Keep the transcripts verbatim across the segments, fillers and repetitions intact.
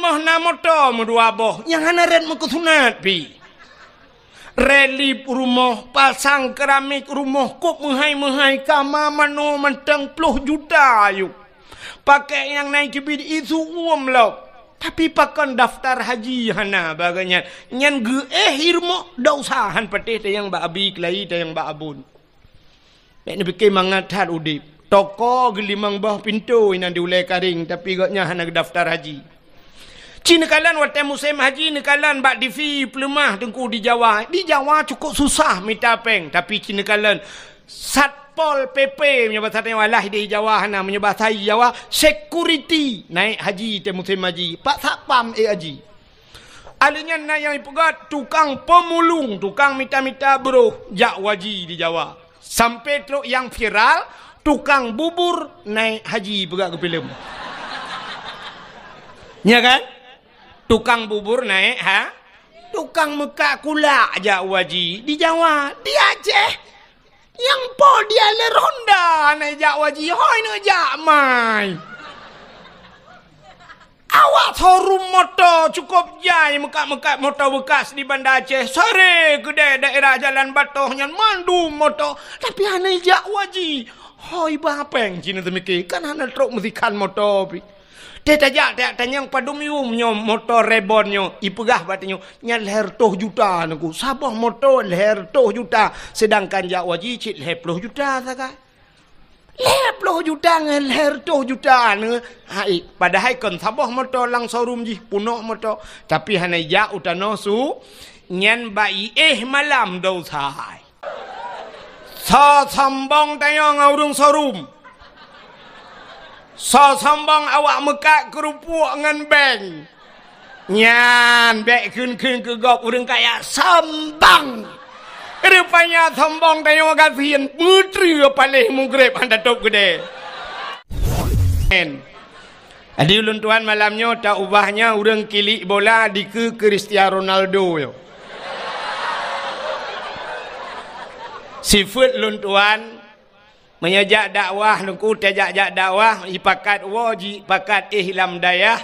Boh na moto meudua boh, nyang hana rot meukeusunat pih. Relief rumoh, pasang keramik rumoh, kôp meuhai-meuhai, kama manoe mantong ploh juta ayue. Pakai nyang na teubiet isu uem lom. Tapi pakon daftar haji hana bak gobnyan. Nyan geuéh i rumoh, desya han patéh tanyong bak abi keulayi, tanyong bak abon. Bèk neupike mangat that udép. Toko geulimong boh pintoe inan di ulèe Karéng, tapi gobnyan hana geudaftar haji. Ci neukalon watèe musém haji neukalon bak TV peuleumah Teungku di Jawa. Di Jawa cukôp susah mita pèng, tapi ci neukalon Satpol P P meunyoe basa tanyoe, alah idéh Jawa hana, meunyoe basa Jawa security naik haji teuh musém haji. Pak Satpam éh haji. Ahli nyan na nyang ipeugah tukang pemulung, tukang mita-mita broh jak haji di Jawa. Sampai trok nyang viral, tukang bubur naik haji peugah keu filem. Nya kan? Tukang bubur naik ha? Tukang meukat kulak jak haji di Jawa, di Aceh. Nyang po dia le Honda naik jak haji, hôi neujak mai. Awak showroom moto cukôp jai meukat-meukat moto beukas di Banda Aceh. Sare keudè daerah Jalan Batoh nyan mandum moto. Tapi hana jak haji. Hôi ba pèng cina teumike, kan hana trok meusikhan moto pih. Teuh tajak tajak tanyong padum yuem nyoe moto Reborn nyoe. Ipeugah bak tanyoe, nyan lhèe reutôh juta Teungku. Saboh moto lhèe reutôh juta. Sedangkan jak haji cit lhèe ploh juta sagai. Lhèe ploh juta ngon lhèe reutôh juta nyoe, hai, padahai kon saboh moto lam showroom jih, peunoh moto, tapi hana jak u tanoh su, nyan bak iéh malam desya. Soe sombong tanyoe ngon ureueng showroom. Soe sombong awak meukat keurupuk ngon beng. Nyan bèk kheun-kheun keu gob ureueng kaya sombong. Rupanya sombong tanyoe gasien, peutreue paléh mugreb hana tôb keudè. Amen. Jadi ulôn tuan malam nyoe taubah nyan ureueng kilik bola dikeue Cristiano Ronaldo nyoe. Sifeuet lôn tuan Meunyoe jak dakwah, Teungku, tajak-jak dakwah, ipakat woe jipakat éh lam dayah,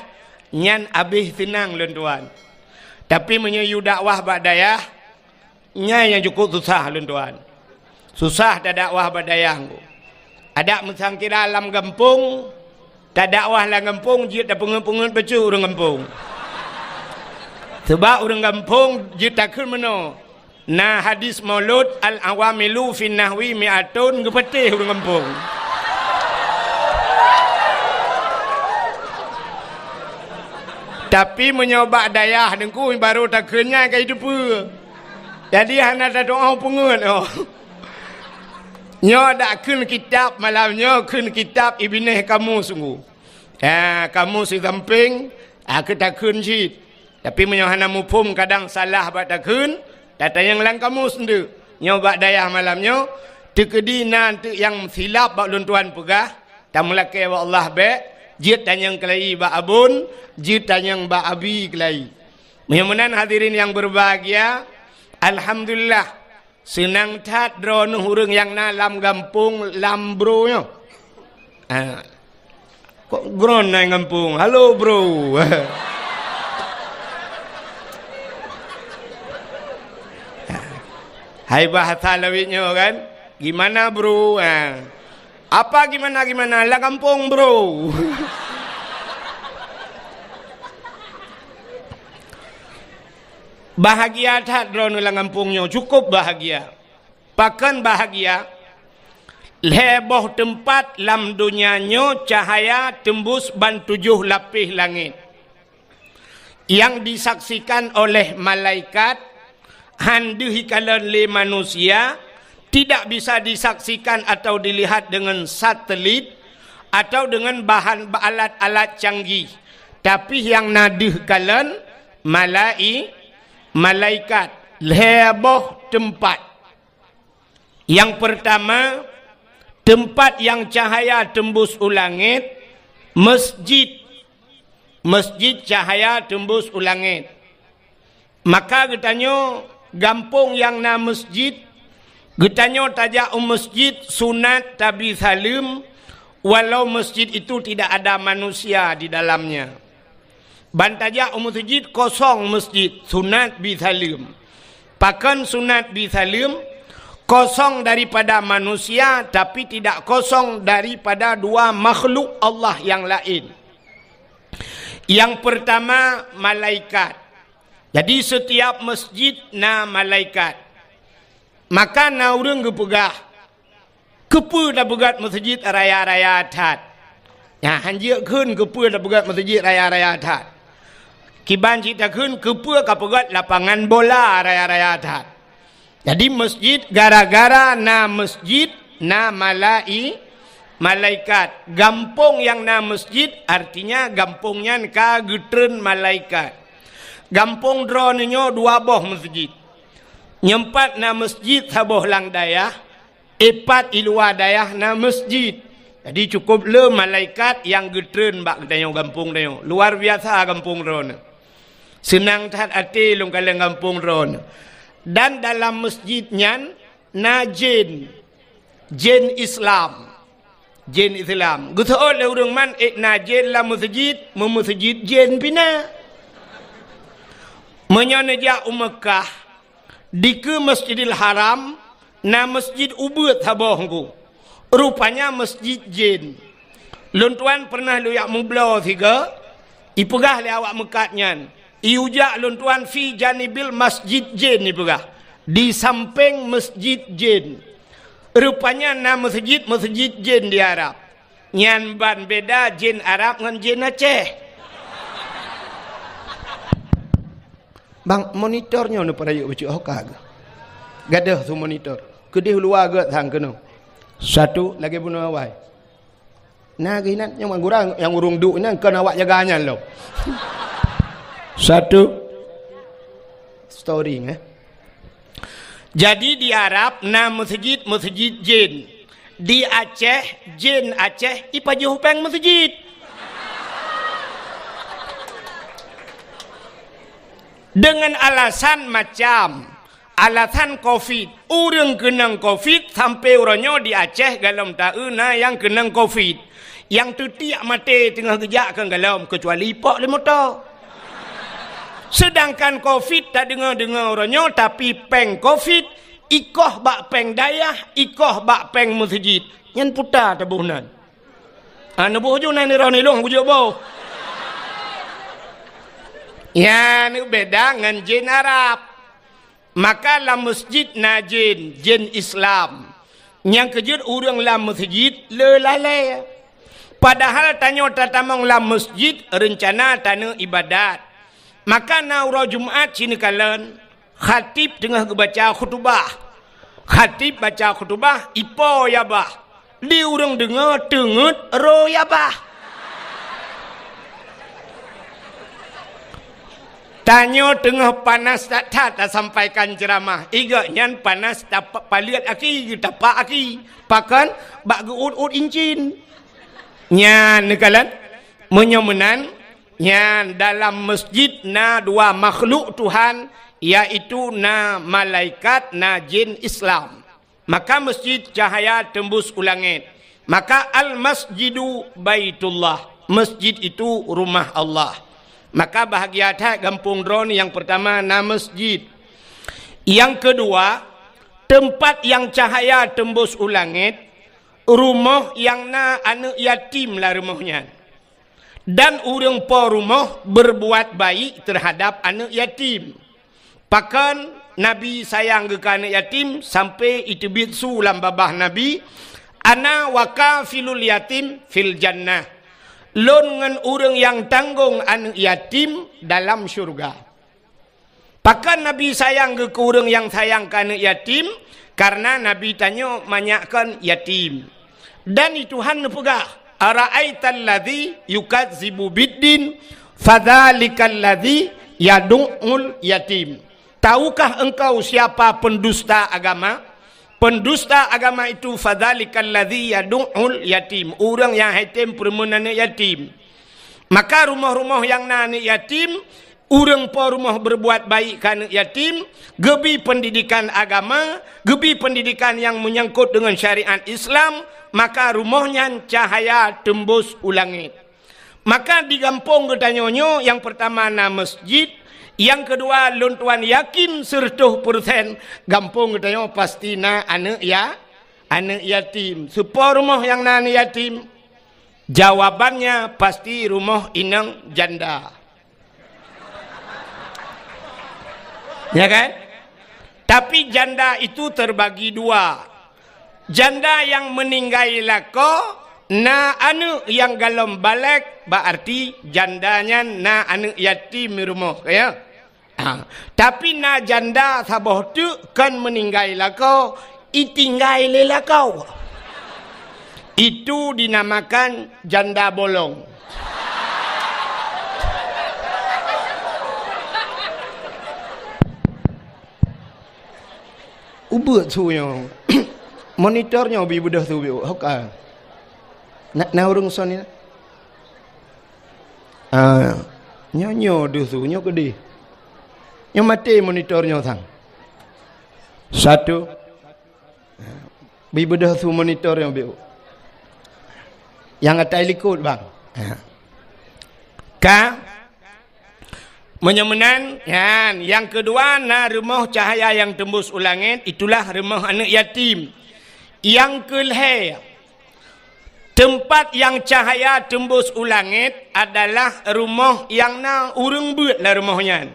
nyan abéh seunang lôn tuan. Tapi meunyoe yue dakwah bak dayah, nyan nyang cukôp susah lôn tuan. Susah tadakwah bak dayah, Teungku. Adak meusangkira lam gampông, tadakwah lam gampông jeuet tapeungeut-peungeut bacut ureueng gampông. Sabab ureueng gampông jeuet takheun meunoe, Na hadis maulud, "Al-awamilu fin nahwi mi'atun," geupatéh ureueng gampông. Tapi meunyoe bak dayah Teungku barô takheun nyan ka jiteupeue. Jadi hana tatu'oh peungeut, oh. Nyoe dak kheun kitab malam nyoe, kheun kitab Ibneh Kamus Teungku. Ha, kamus di sampéng, ha, keu takheun cit. Tapi meunyoe hana muphom kadang salah bak takheun, tatanyong lam kamus eunteuk. Nyoe bak dayah malam nyoe, teukeudi na eunteuk nyang silap bak lôn tuan peugah, tameulakée bak Allah bék, jeuet tanyong keulayi bak abon, jeuet tanyong bak abi keulayi. Meunyoe meunan hadirin nyang beubahgia, alhamdulillah, Seunang that droeneuh ureuëng nyang na lam gampông lam Bro nyoe. Ah. Kok Bro na gampông? Halo, Bro. Hai bahasa lawét nyoe kan? Gimana, Bro? Ah. Apa gimana-gimana? Lam gampông, Bro. Bahagia that droeneuh lam gampông nyoe, cukup bahagia. Pakon bahagia? Lhée boh teumpat lam donya nyoe cahaya teumbus ban tujoh lapéh langét. Yang disaksikan oleh malaikat, han deuh ikalon lé manusia, tidak bisa disaksikan atau dilihat dengan satelit atau dengan bahan alat-alat canggih. Tapi nyang na deuh kalon malai-, malaikat, lhée boh teumpat. Yang pertama, teumpat yang cahaya teumbus u langét, masjid. Masjid cahaya teumbus u langét. Maka geutanyoe gampông nyang na masjid, geutanyoe tajak u masjid sunat tabi saleuem, walau masjid itu tidak ada manusia di dalamnya. Ban tajak u meuseujid, kosong meuseujid, sunat bi saleuem. Pakon sunat bi saleuem? Kosong daripada manusia, tapi tidak kosong daripada dua makhluk Allah yang lain. Yang pertama, malaikat. Jadi, setiap meuseujid na malaikat. Maka na ureuëng geupeugah, "Keupeue tapeugét meuseujid raya-raya that?" Nyan, hanjeuet kheun keupeue tapeugét meuseujid raya-raya that. Kiban cit takheun keupeue kapeugét lapangan bola raya-raya that. Jadi, meuseujid, gara-gara na meuseujid, na malai-, malaikat. Gampông nyang na meuseujid, artinya gampông nyan ka geutreun malaikat. Gampông droeneuh nyoe dua boh meuseujid. Nyang pat na meuseujid saboh lam dayah, ipat i luwa dayah na meuseujid. Jadi, cukup le malaikat nyang geutreun bak geutanyoe gampông tanyoe. Luar biasa gampông droeneuh. Seunang that até lôn kalon gampông droeneuh. Dan dalam meuseujid nyan na jén. Jén Islam. Jén Islam. Geuseuôt lé ureuëng man, "Eh, na jén lam meuseujid, meumeuseujid jén pih na." Meunyoe neujak u Meukah, dikeue Masjidil Haram, na meuseujid ubeuet saboh ngku. Rupanya meuseujid jén. Lôn tuan peureunah lôn jak meubloe sigoe, ipeugah lé awak meukat nyan, "Ijak lôn tuan fi janibil masjid jén," ipeugah, di sampéng meuseujid jén. Rupanya na meuseujid, meuseujid jén di Arab. Nyan ban beda jén Arab ngon jén Aceh. Bang, monitor nyoe neupeurayeuk bacut hoka geuh. Gadoh su monitor. Keudeh luwa geuh sang keunoe. Satu lagée bunoe awai. Na geuh inan nyang gurang nyang ureuëng duek inan kon awak jaga nyan lom. Satu. Story, eh. Jadi, di Arab na meuseujid, meuseujid jén. Di Aceh, jén Aceh ipajoh péng meuseujid. Dengan alasan macam, alasan covid. Ureuëng keunong covid sampai uroe nyoe di Aceh galom taeu na nyang keunong covid. Nyang teutiek maté teungoh geujak keu galom, keucuali ipok lé moto. Seudangkan covid tadeungoe-deungoe uroe nyoe, tapi péng covid ikoh bak péng dayah, ikoh bak péng meuseujid. Nyan puta taboh nan. Ah, neuboh ju nan nirah nilong bujok boh. Nyan beda ngon jén Arab. Maka lam meuseujid na jén, jén Islam. Nyang keujeuet ureuëng lam meuseujid le lalée. Padahal tanyoe tatamong lam meuseujid reuncana taneuk ibadat. Maka na uroe Jumat sineukalon, khatib teungoh geubaca khutubah. Khatib baca khutubah, ipo ya bah. Di ureuëng deungoe teungeut ro ya bah. Tanyoe teungoh panas that-that tasampaikan ceuramah. Igok nyan panas tapa-, paleuet aki, tapak aki. Pakon? Bak geuôt-ôt incin. Nyan neukalon. Meunyoe meunan, nyan dalam meuseujid na dua makhluk Tuhan, yaitu na malaikat, na jén Islam. Maka meuseujid cahya teumbus u langét. Maka al-masjidu baitullah, meuseujid itu rumah Allah. Maka bahagia that gampông droeneuh nyang peurtama na meuseujid. Nyang keudua, teumpat nyang cahya teumbus u langét, rumoh nyang na aneuëk yatim lam rumoh nyan. Dan ureuëng po rumoh beureubuat baik teuhadab aneuëk yatim. Pakon Nabi sayang geuh keu aneuëk yatim sampai iteubiet su lam babah Nabi, "Ana wa kafilul yatim fil jannah." Lôn ngon ureuëng nyang tanggong aneuëk yatim dalam syeuruga. Pakon Nabi sayang geuh keu ureuëng nyang sayang keu aneuëk yatim? Karena Nabi tanyoe manyak kon yatim. Dan di Tuhan neupeugah, "Ara'aital ladzi yukazzibu biddin, fadzalikal ladzi yadu'ul yatim." Tahukah engkau siapa pendusta agama? Pendusta agama itu, fadzalikal ladzi yadu'ul yatim, ureuëng nyang hai tem peureumeun aneuëk yatim. Maka rumoh-rumoh nyang na aneuëk yatim, ureuëng po rumoh beureubuat baik keu aneuëk yatim, geubi peundidikan agama, geubi peundidikan nyang meunyangkot deungon syariat Islam, maka rumoh nyan cahya teumbus u langét. Maka di gampông geutanyoe nyoe, nyang peurtama na masjid, nyang keudua lôn tuan yakin seureutôh peureusén gampông geutanyoe pasti na aneuëk ya-, aneuëk yatim. Soe po rumoh nyang na aneuëk yatim? Jawabannya pasti rumoh inong janda. Ya kan? Tapi janda itu terbagi dua. Janda nyang meuninggai lakoe, na aneuëk nyang gohlom balek, bak arti janda nyan na aneuëk yatim di rumoh, ya. Ha, tapi na janda saboh teuk kon meuninggai lakoe, itinggai lé lakoe. Itu dinamakan janda bolong. Ubeut su nyoe. Monitor nyoe bi beudôh su biôh. Hoka. Na, na ureuëng son ni? Ah, nyoe, nyoe deuh su, nyoe keudeh. Nyoe maté monitor nyoe sang. Satu. Bi beudôh su monitor nyoe biôh. Nyang atai likot, bang. Ha. Ka? Meunyoe meunan, nyan, nyang keudua na rumoh cahya nyang teumbus u langét, itulah rumoh aneuëk yatim. Nyang keulhée, teumpat nyang cahya teumbus u langét adalah rumoh nyang na ureuëng beuet lam rumoh nyan.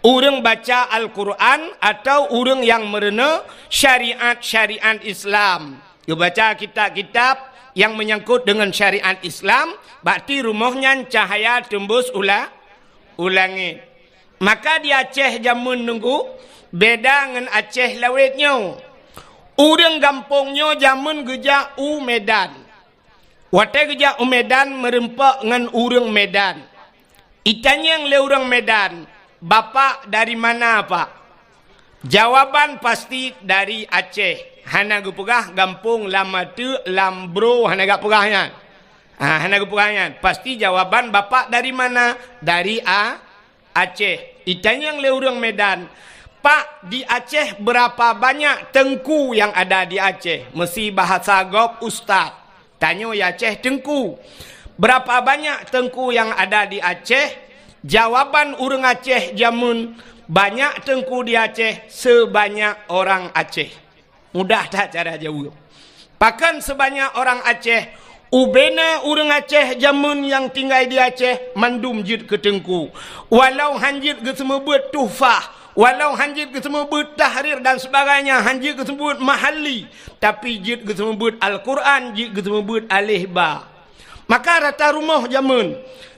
Ureuëng baca Al-Quran atawa ureuëng nyang meurunoe syariat-syariat Islam. Geubaca kitab-kitab nyang meunyangkot deungon syariat Islam, bak ti rumoh nyan cahya teumbus u la-, u langét. Maka di Aceh jameun nunggu beda ngon Aceh lawét nyoe. Ureuëng gampông nyoe jameun geujak u Medan. Watée geujak u Medan meurumpok ngon ureuëng Medan. Itanyong lé ureuëng Medan, "Bapak dari mana, Pak?" Jawaban pasti dari Aceh. Hana geupeugah gampông lam ateuk, lam bro, hana geupeugah nyan. Ha, hana geupeugah nyan. Pasti jawaban, "Bapak dari mana?" Dari A-, Aceh. Itanyong lé ureuëng Medan, "Pak, di Aceh berapa banyak teungku yang ada di Aceh?" Meusi bahasa gob ustaz. Tanyoe ya Aceh teungku. Berapa banyak teungku yang ada di Aceh? Jawaban ureuëng Aceh jameun, banyak teungku di Aceh sebanyak orang Aceh. Mudah that cara jaweueb. Pakon sebanyak orang Aceh? Ubena ureuëng Aceh jameun nyang tinggai di Aceh mandum jeuet keu teungku. Walau han jeuet geuseumeubeuet tuhfah, walau han jeuet geuseumeubeuet tahrir dan sebagainya, han jeuet geuseumeubeuet mahalli, tapi jeuet geuseumeubeuet Al-Quran, jeuet geuseumeubeuet aleh ba. Maka rata rumoh jameun,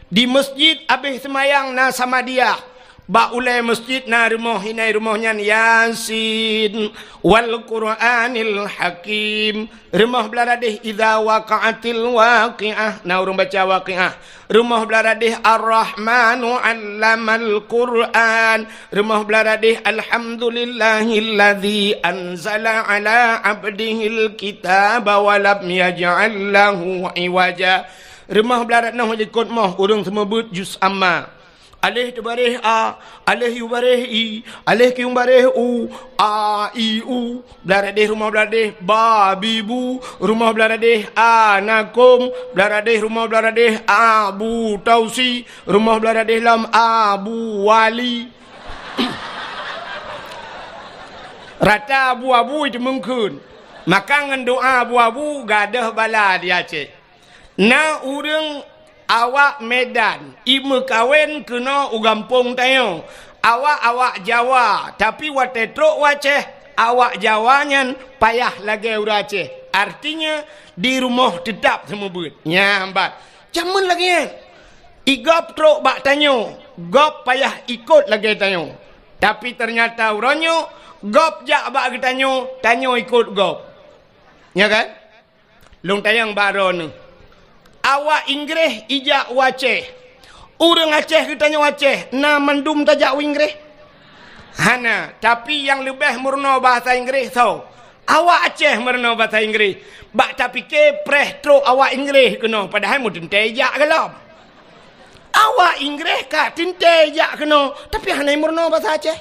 di masjid abéh seumayang na Samadiyah, bak ulée masjid na rumoh, inai rumoh nyan Yasin wal Qur'anil Hakim. Rumoh blah radeh Idza Waqa'atil Waqi'ah, na ureuëng baca Waqi'ah. Rumoh blah radeh Ar-Rahmanu 'Allamal Qur'an. Rumoh blah radeh Alhamdulillahilladzi anzala 'ala 'abdihil kitaba wa lam yaj'al lahu 'iwaja. Rumoh blah radeh noh likot moh ureuëng seumeubeuet juz amma. Aleh teubareh a, aleh yu bareh i, aleh kiung bareh u, a, i, u. Blah radeh rumoh blah radeh ba, bi, bu, rumoh blah radeh a, na, kum, blah radeh rumoh blah radeh a, bu, tausi, rumoh blah radeh lam a, bu, wali. Rata abu-abu itu mungkin. Maka ngon doa abu-abu gadôh bala di Aceh. Na ureuëng awak Medan, imeukawen keunoe u gampông tanyoe. Awak-awak Jawa, tapi watée trok u Aceh, awak Jawa nyan payah lagée ureuëng Aceh. Artinya, di rumoh teutap seumeubeuet. Nyan bat. Jameun lagée nyan. I gob trok bak tanyoe, gob payah ikot lagée tanyoe. Tapi teunyata uroe nyoe, gob jak bak geutanyoe, tanyoe ikot gob. Nya kan? Lôn tanyong bak droeneuh. Awak Inggréh ijak u Aceh. Ureuëng Aceh geutanyoe Aceh, na mandum tajak u Inggréh? Hana, tapi nyang leubeh meurunoe bahasa Inggréh soe? Awak Aceh meurunoe bahasa Inggréh. Bak tapike preh trok awak Inggréh keunoe, padahai meuteuntée ijak gohlom. Awak Inggréh ka teuntée ijak keunoe, tapi hana meurunoe bahasa Aceh.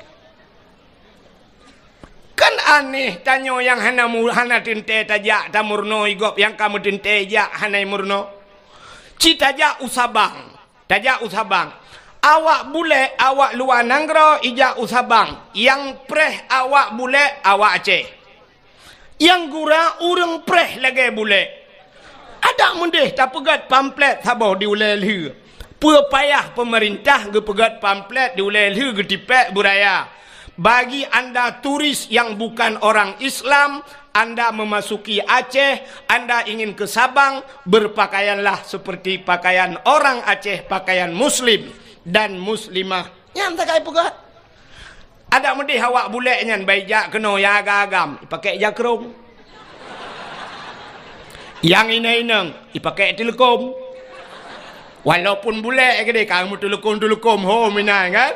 Kan aneh tanyoe nyang hana mu-, hana teuntée tajak tameurunoe i gob nyang ka meuteuntée jak hana meurunoe. Ci tajak u Sabang. Tajak u Sabang. Awak bulek, awak luwa nanggroe ijak u Sabang. Nyang preh awak bulek, awak Aceh. Nyang gura ureuëng preh lagée bulek. Adak meudeh tapeugét pamflet saboh di ulée lheueh. Peue payah peumeurintah geupeugét pamflet di ulée lheueh geutipék beuraya. Bagi anda turis yang bukan orang Islam, anda memasuki Aceh, anda ingin ke Sabang, berpakaianlah seperti pakaian orang Aceh, pakaian muslim dan muslimah. Nyan sagai peugah. Adak meudeh awak bulek nyan bai jak keunoe nyang agam-agam, ipakék ija krong. Nyang inong-inong, ipakék teuleukom. Walaupun bulek keudeh ka meuteuleukom-teuleukom ho meunan kan.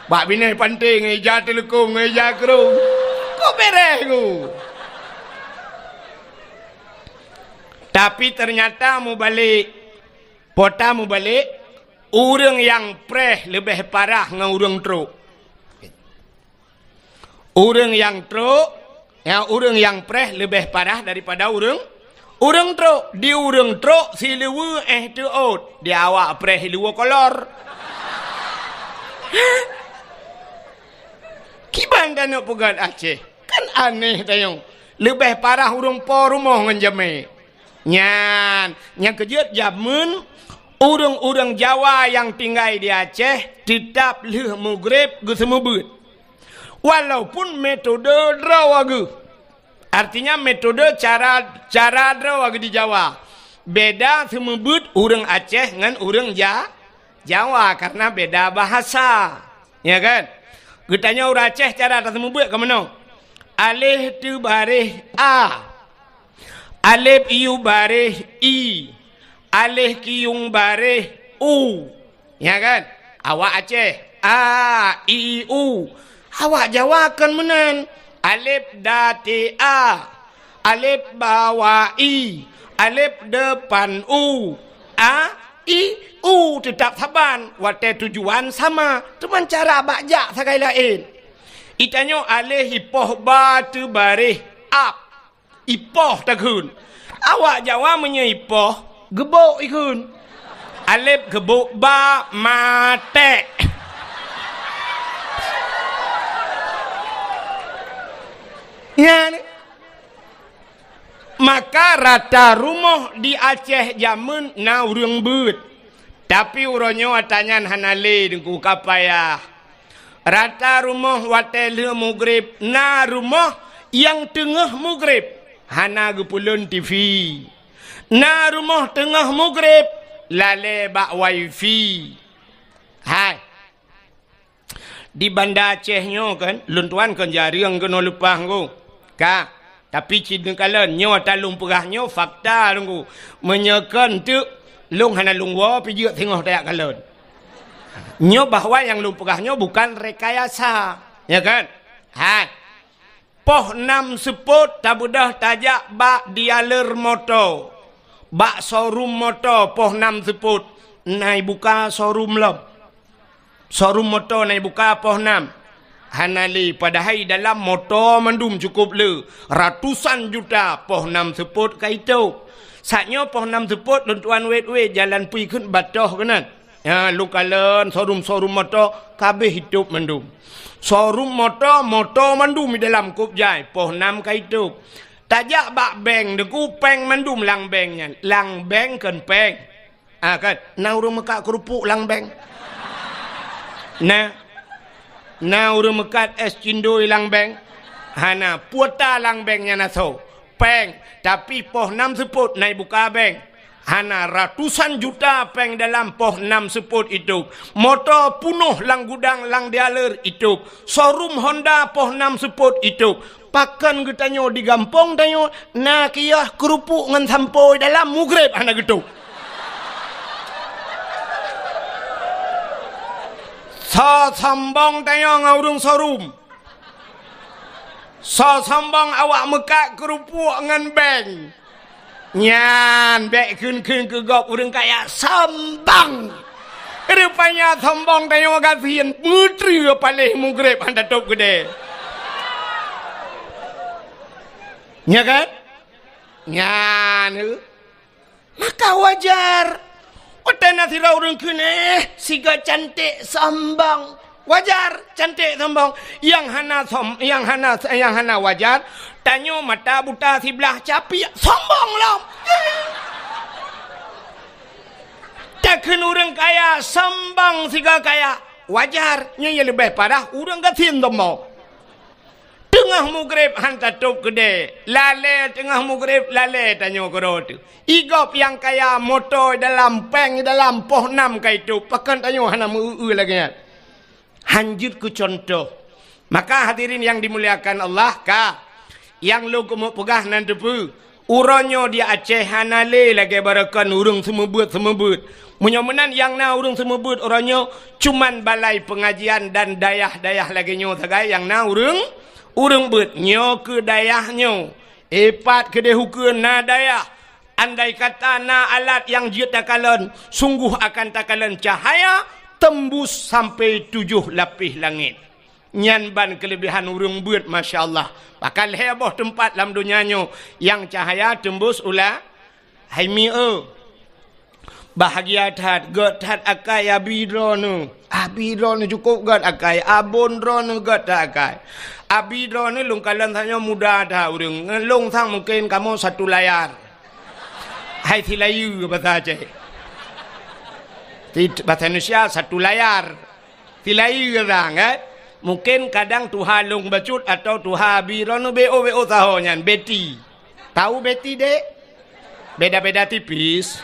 Bak binéh panté ngon ija teuleukom, ngon ija krong. Kok beres ku? Tapi ternyata mubalek, pota mubalek, ureuëng nyang preh leubeh parah ngon ureuëng trok. Ureuëng nyang trok, ya, ureuëng nyang preh leubeh parah daripada ureuëng, ureuëng trok. Di ureuëng trok siluweue éh teuôt, di awak preh siluweue kolor. Kiban tanyoe peugét Aceh? Kan aneh tanyoe. Leubeh parah ureuëng po rumoh ngon jamé. Nyan, nyang keujeuet jameun ureuëng-ureuëng Jawa nyang tinggai di Aceh teutab lheueh mugreb geuseumeubeuet. Walaupun metode droe geuh. Artinya metode cara, cara droe geuh di Jawa. Beda seumeubeuet ureuëng Aceh ngon ureuëng Ja-, Jawa karena beda bahasa. Ya kan? Geutanyoe ureuëng Aceh cara taseumeubeuet ka meunoe. Aleh teubareh a. Aleb iyu bareh i. Aleh kiyung bareh u. Ya kan? Awak Aceh, a, i, u. Awak Jawa kan meunan. Aleb date a. Aleb bawa i. Aleb depan u. A, i, u tetap saban. Watée tujuan sama. Teuma cara bak jak sagai laén. Itanyoe aleh ipoh ba teubareh ab. Ipoh takheun. Awak Jawa meunyoe ipoh, geubok ikheun. Aleb geubok ba matek. Nyan. Maka rata rumoh di Aceh jameun na ureuëng beuet. Tapi uroe nyoe ata nyan hana lé Teungku, ka payah. Rata rumoh watée lheueh mugreb, na rumoh nyang teungoh mugreb hana geupeulon T V. Na rumoh teungoh mugreb lalée bak wifi. Hai. Di Banda Aceh nyoe kan, lôn tuan kon jareueng keunoe leupah ngku. Ka, tapi cit neukalon, nyoe ata lôn peugah nyoe fakta Teungku. Meunyoe kon teuk, lôn hana lôn woe pih jeuet singoh tajak kalon. Nyoe bahwa nyang lôn peugah nyoe bukan rekayasa, ya kan? Hai. Poh nam seupôt tabeudôh tajak bak dealer moto. Bak showroom moto poh nam seupôt na ibuka showroom lom. Showroom moto na ibuka poh nam. Hana lé, padahai dalam moto mandum cukôp le, ratusan juta poh nam seupôt ka itôp. Saat nyoe poh nam seupôt lôn tuan wét-wét jalan pui kheun batoh keunan. Ya, lôn kalon showroom-showroom moto ka abéh itôp mandum. Showroom moto, moto mandum di dalam kôp jai, poh nam ka itôp. Tajak bak bank, Teungku, péng mandum lam bank nyan. Lam bank kon péng. Ah, kan? Na ureuëng meukat keurupuk lam bank? Na. Na ureuëng meukat és cindoi lam bank? Hana. Puta lam bank nyan asoe. Péng. Tapi poh nam seupôt na ibuka bank. Hana, ratusan juta péng dalam poh nam seupôt itôp. Moto punoh lam gudang lam dealer itôp. Showroom Honda poh nam seupôt itôp. Pakon geutanyoe di gampông tanyoe na kios keurupuk ngon sampoe dalam mugreb hana geutôp. Soe sombong tanyoe ngon ureuëng showroom. Soe sombong awak meukat keurupuk ngon bank. Nyan bék kheun-kheun keu gob ureuëng kaya sombong. Rupanya sombong tanyoe gasien meutreue paléh mugreb hana tôp keudée. Nya kan? Nyan. Maka wajar. Watée na sidroe ureuëng kheun, "Eh, siga cantik sombong." Wajar, cantik sombong. Nyang hana som-, nyang hana, nyang hana wajar, tanyoe mata buta siblah capiek, sombong lom. Takheun ureuëng kaya, sombong siga kaya. Wajar, nyoe nyang leubeh parah ureuëng gasien sombong. Teungoh mugreb han tatôb keudè, lalée teungoh mugreb, lalée tanyoe keudroe teuh. Igob nyang kaya, moto dalam, péng dalam, poh nam ka itôb, pakon tanyoe hana meu-eu lagée nyan. Han jeuet keu cuntoh. Maka hadirin nyang dimuliakan Allah, ka nyang lôn keumeung peugah nan teupeue, uroe nyoe di Aceh hana lé lagée baroekon ureuëng seumeubeuet-seumeubeuet. Meunyoe meunan nyang na ureuëng seumeubeuet uroe nyoe cuman balai peungajian dan dayah-dayah lagée nyoe sagai nyang na ureuëng, ureuëng beuet. Nyoe keu dayah nyoe, ipat keudeh ukeue na dayah. Andai kata na alat nyang jeuet takalon, sunggoh akan takalon cahya teumbus sampai tujoh lapéh langét. Nyan ban keuleubehan ureuëng beuet, masya Allah. Pakon lhée boh teumpat lam donya nyoe nyang cahya teumbus u la-, hai mi-, eu. Bahgia that, gét that akai abi droeneuh. Abi droeneuh cukôp gét akai, abon droeneuh gét that akai. Abi droeneuh lôn kalon tanyoe muda that ureuëng. Ngon lôn sang mungken kamoe satu layar. Hai silayeue basa Aceh. Ti-, basa Indonesia satu layar. Silayeue sang, kan? Mungken kadang tuha lôn bacut atau tuha abi droeneuh B O, B O saho nyan, Betty. Tahu Betty, Dek? Beda-beda tipis.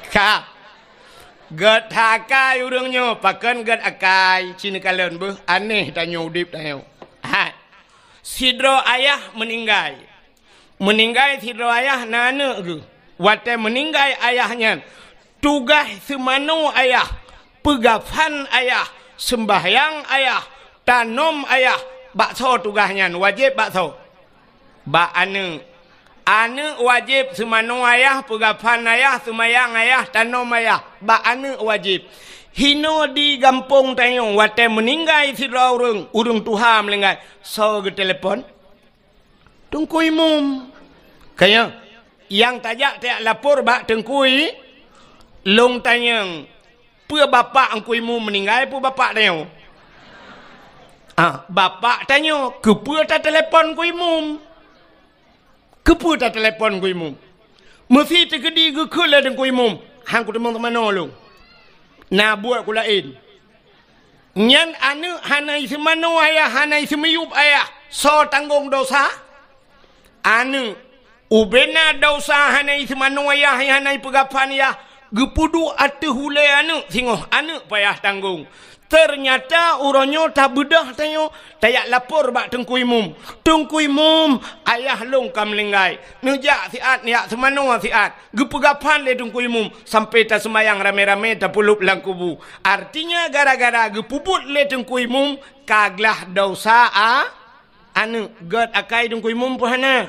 Ka. Gét that akai ureuëng nyoe, pakon gét akai, ci neukalon beuh, aneh tanyoe udeb tanyoe. Hai. Sidroe ayah meuninggai. Meuninggai sidroe ayah na aneuëk geuh. Watée meuninggai ayah nyan, tugaih seumanoe ayah, peugafan ayah, seumbahyang ayah, tanom ayah, bak soe tugaih nyan, wajéb bak soe? Bak aneuëk. Aneuëk wajéb seumanoe ayah, peugafan ayah, seumayang ayah, tanom ayah, bak aneuëk wajéb. Hinoe di gampông tanyoe, watée meuninggai sidroe ureuëng, ureuëng tuha meuninggai, soe geutelepon? Teungku Imum. Kaya, nyang tajak tajak lapor bak Teungku I-, lôn tanyong, peue bapak Teungku Imum meuninggai, peue bapak tanyoe? Ah, bapak tanyoe, keupeue tatelepon Teungku Imum? Keupeue tatelepon Teungku Imum? Meusi teukeudi geukheun lé Teungku Imum, han kuteumong teumanoe lôn. Na buet ku laén. Nyan aneuëk hana iseumanoe ayah, hana iseumiyueb ayah. Soe tanggong dosa? Aneuëk. Ubena dosa hana iseumanoe ayah, hana ipeugafan ayah, geupeuduek ateueh ulée aneuëk singoh, aneuëk payah tanggong. Teunyata uroe nyoe tabeudôh tanyoe, tajak lapor bak Teungku Imum. "Teungku Imum, ayah lôn ka meuninggai. Neujak siat, neujak seumanoe siat." Geupeugafan lé Teungku Imum, sampai taseumayang ramé-ramé tapeulop lam kubu. Artinya gara-gara geupeubuet lé Teungku Imum, ka glaih dosa a-, aneuëk. Gét akai Teungku Imum peue hana?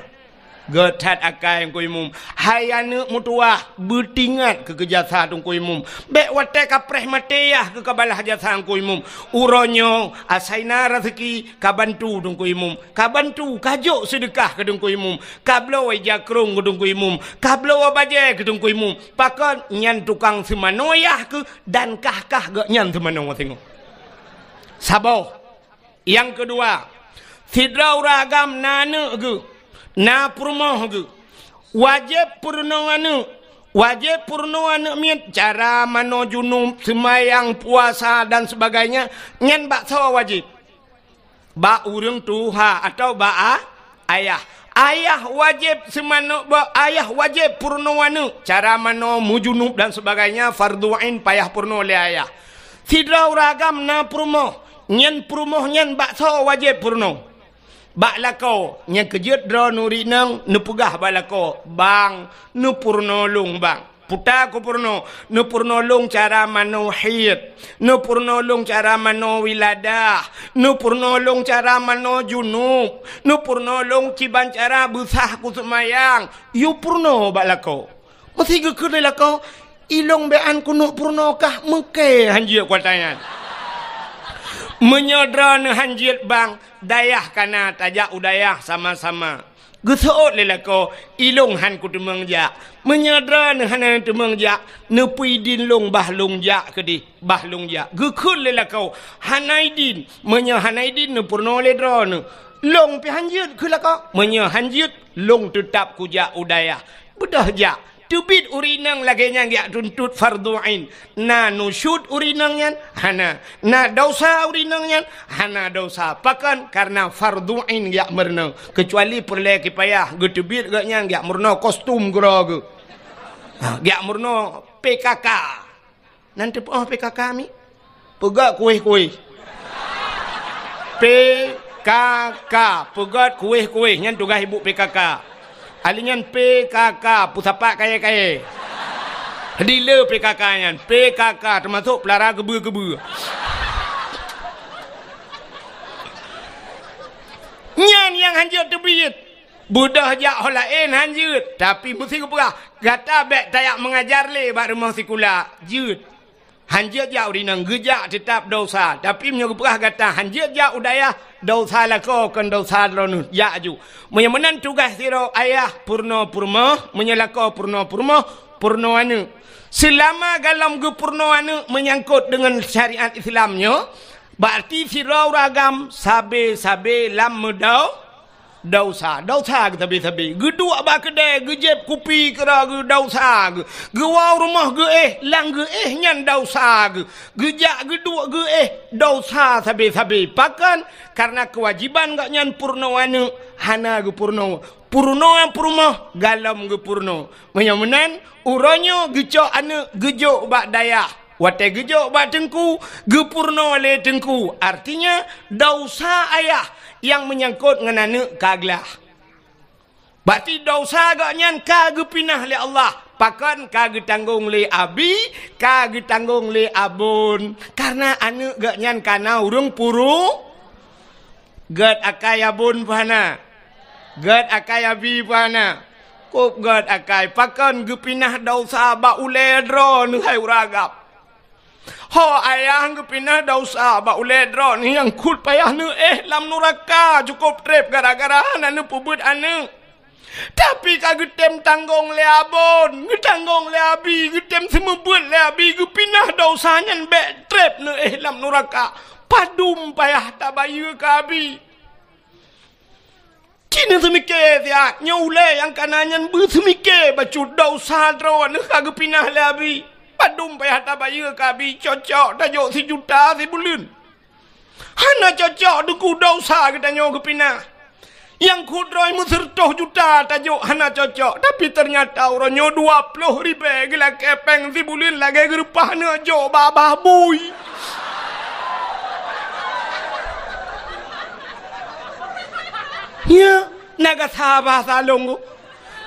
Gét that akai Teungku Imum. Hai aneuëk meutuwah, beutingat keu, keu jasa Teungku Imum. Bék watée ka preh maté yah keu ka balaih jasa Teungku Imum. Uroe nyoe asai na raseuki ka bantu Teungku Imum. Ka bantu, ka jok seudeukah keu Teungku Imum. Ka bloe ija krông keu Teungku Imum. Ka bloe bajée keu Teungku Imum. Pakon nyan tukang seumanoe yah keu dan kah-kah geuh nyan seumanoe singoh. Saboh. Nyang keudua, sidroe ureuëng agam na aneuëk geuh, na peurumoh geuh. Wajéb peurunoe aneuëk. Wajéb peurunoe aneuëk miet cara manoe junub, seumayang, puasa dan sebagainya, nyan bak soe wajéb? Bak ureuëng tuha atau bak a-, ayah. Ayah wajéb seumanoe, bak ayah wajéb peurunoe aneuëk. Cara manoe, meujunub dan sebagainya, fardu ain payah peurunoe lé ayah. Sidroe ureuëng agam na peurumoh, nyan peurumoh nyan bak soe wajéb peurunoe? Bak lakoe. Nyang keujeuet droeneuh ri inong neupeugah bak lakoe, "Bang, neupeurunoe lôn, Bang." Puta kupeurunoe, neupeurunoe lôn cara manoe haid, neupeurunoe lôn cara manoe wiladah, neupeurunoe lôn cara manoe junub, neupeurunoe lôn kiban cara beusah kuseumayang. Yue peurunoe bak lakoe. Meusi geukheun lé lakoe, "Ilôn bék an keuneuk peurunoe kah, meuké han jeuet kuatanyan." Meunyoe droeneuh han jeuet bang, dayah kana tajak u dayah sama-sama. Geuseuôt lé lakoe, "I lôn han kuteumeung jak." Meunyoe droeneuh hana teumeung jak, neupeue idin lôn bah lôn jak keudeh, bah lôn jak. Geukheun lé lakoe, "Hana idin." Meunyoe hana idin, neupeurunoe lé droeneuh. "Lôn pih han jeuet," kheun lakoe. "Meunyoe han jeuet, lôn teutab kujak u dayah." Beudôh jak. Teubiet ureueng inong lagèe nyan geujak tuntot fardhu ain. Na nusyuz ureueng inong nyan? Hana. Na desya ureueng inong nyan? Hana desya. Pakon? Kareuna fardhu ain geujak meurunoe. Keucuali peureulèe kipayah, geuteubiet gobnyan geujak meurunoe kostum keudroe geuh. Ha, geujak meurunoe P K K. Nan teupeu P K K mi? Peugöt kuéh-kuéh. P K K, peugöt kuéh-kuéh, nyan tugaih ibu P K K. Ahli nyan P K K, peusapat kayèe-kayèe. Dealer P K K nyan, P K K teumasok peulara keubeu-keubeu. Nyan nyang han jeuet teubiet. Beudôh jak ho laén han jeuet, tapi meusti geupeugah, "Gata bèk tajak meungajar lé bak rumoh sikula." Jeuet. Han jeuet jak ureueng inong, geujak teutab desya. Tapi meunyoe geupeugah gata han jeuet jak u dayah, desya lakoe kon desya droeneuh, jak aju. Meunyoe meunan tugaih sidroe ayah peurunoe peurumoh, meunyoe lakoe peurunoe peurumoh, peurunoe aneuk. Seulama golom geupeurunoe aneuk meunyangkot deungon syariat Islam nyoe, berarti sidroe ureueng agam sabe-sabe lam meudau-, Desya, desya geuh sabe-sabe. Geuduek bak keudè, geujieb kupi keudroe geuh desya geuh. Geuwoe rumoh geuéh, lam geuéh nyan desya geuh. Geujak geuduek geuéh, desya sabe-sabe. Pakon? Kareuna keuwajiban gobnyan peurunoe aneuk hana geupeurunoe. Peurunoe peurumoh golom geupeurunoe. Meunyoe meunan, uroe nyoe geucok aneuk geujok bak dayah. Watèe geujok bak teungku, geupeurunoe lé teungku. Artinya, desya ayah nyang meunyangkot ngon aneuk ka glah. Berarti desya gobnyan ka geupinah lé Allah. Pakon? Ka geutanggong lé abi, ka geutanggong lé abon. Kareuna aneuk gobnyan ka na ureueng puru-, Gèt akai abon peue hana? Gèt akai abi peue hana? Kôb gèt akai. Pakon? Geupinah desya bak ulèe droeneuh, hai ureueng agam. Ho ayah geupinah desya bak ulèe droeneuh, nyang kheueh payah neuéh lam nuraka cukôp trép gara-gara hana neupeubeuet aneuk. Tapi ka geutem tanggong lé abon, geutanggong lé abi, geutem seumeubeuet lé abi, geupinah desya nyan bèk trép neuéh lam nuraka. Padum payah tabayeue keu abi. Ci neuseumiké siat, nyoe ulèe nyang ka na nyan beuseumike bacut desya droeneuh ka geupinah lé abi. Padum payah tabayeue keu abi, cocok tajok sijuta sibuleuen. Hana cocok, Teungku, desya geutanyoe geupinah. Nyang kheueh droe meuseureutoh juta tajok hana cocok, tapi teunyata uroe nyoe dua ploh ribèe geulakèe pèng sibuleuen lagèe geureupah aneuk jok bak babah bui. Nyan, na gata bahasa lôn.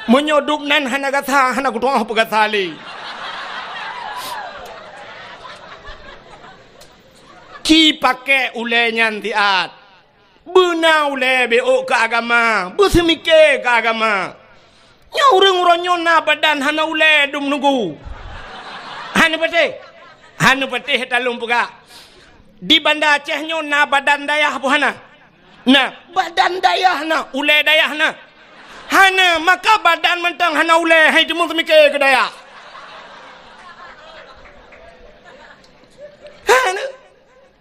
Meunyoe dum nan hana gata, hana kutu'oh peugata lé. Ci pakèk ulèe nyan siat. Beuna ulèe beuôk keu agama, beuseumiké keu agama. Nyoe ureueng uroe nyoe na badan hana ulèe dum nunggu. Hana patéh. Hana patéh talôn peugah. Di Banda Aceh nyoe na badan dayah peue hana? Na, badan dayah na, ulèe dayah na. Hana, maka badan mantong hana ulèe, han teumeuseumike keu dayah. Hana.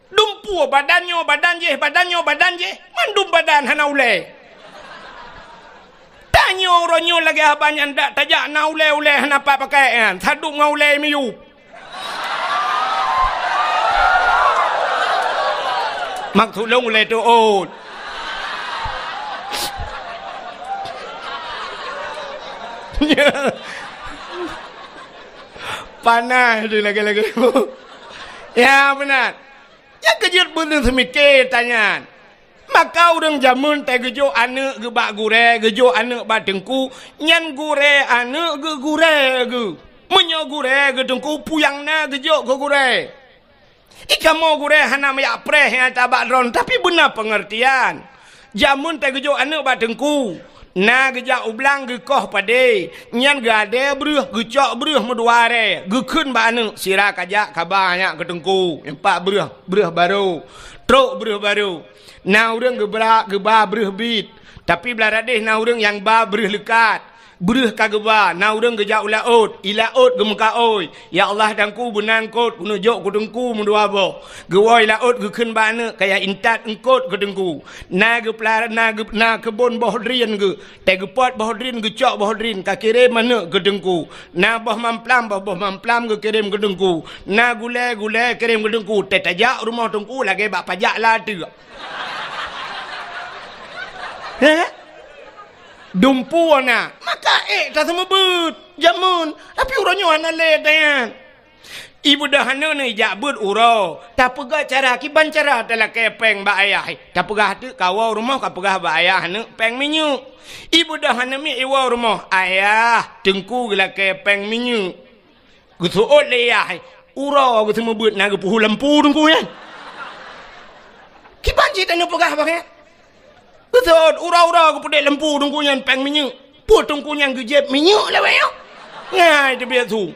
Dumpeue badan nyoe, badan jéh, badan nyoe, badan jéh, mandum badan hana ulèe. Tanyoe uroe nyoe lagèe haba nyan dak tajak na ulèe-ulèe hana pat pakai nyan, sadub ngon ulèe miyueb. Maksud lôn ulèe teuôt. Panas di lagèe-lagèe. Ya, beuna. Nyang keujeuet beuneuh seumike tanyan. Maka ureueng jameun teuh geujok aneuk geuh bak gurèe, geujok aneuk bak teungku, nyan gurèe aneuk geuh gurèe geuh. Meunyoe gurèe geuh teungku, peue nyang na geujok keu gurèe. Ikamoe gurèe hana meuyak preh nyang tabak droen, tapi beuna peungeurtian. Jameun teuh geujok aneuk bak teungku. Na geujak u blang geukoh padé, nyan geuadée breuh, geucok breuh meudua arée, geukheun bak aneuk, sira kajak kaba nyak keu teungku, nyang pat breuh, breuh barô, trok breuh barô. Na ureueng geubra, geuba breuh bit, Tapi blah radeh na ureuëng nyang ba breuh leukat. Breuh ka geuba, na ureuëng geujak u laôt, i laôt geumeukaôi. "Ya Allah, Teungku, beuna eungkôt keuneuk jok keu Teungku meudua boh." Geuwoe i laôt geukheun bak aneuëk, "Kaya intat eungkôt keu Teungku." Na geupeulara, na geu-, na keubon boh drien geuh. Teugeupot boh drien, geucok boh drien, ka kirém aneuëk keu Teungku. Na boh mamplam, boh-boh mamplam geukirém keu Teungku. Na gulée, gulée kirém keu Teungku. Teutajak rumoh Teungku lagée bak pajak lateuek. Heh? Dumpu na, maka ék taseumeubeuet jameun, tapi uroe nyoe hana lé nyan. Ibeudôh aneuëk neuh ijak beuet uroe, tapeugah cara kiban cara talakée péng bak ayah. Tapeugah teuk kawoe rumoh kapeugah bak ayah aneuëk péng minyeuk. Ibeudôh aneuëk miet iwoe rumoh, "Ayah, Teungku geulakée péng minyeuk." Geuseuôt lé yah, uroe geuseumeubeuet na geupeuhu lampu Teungku nyan. Kiban cit aneuëk peugah bak nyan. Geuseuôt uroe-uroe geupeudeh lampu Teungku nyan péng minyeuk. Peue Teungku nyan geujieb minyeuk lawét nyoe? Ngai teubiet su.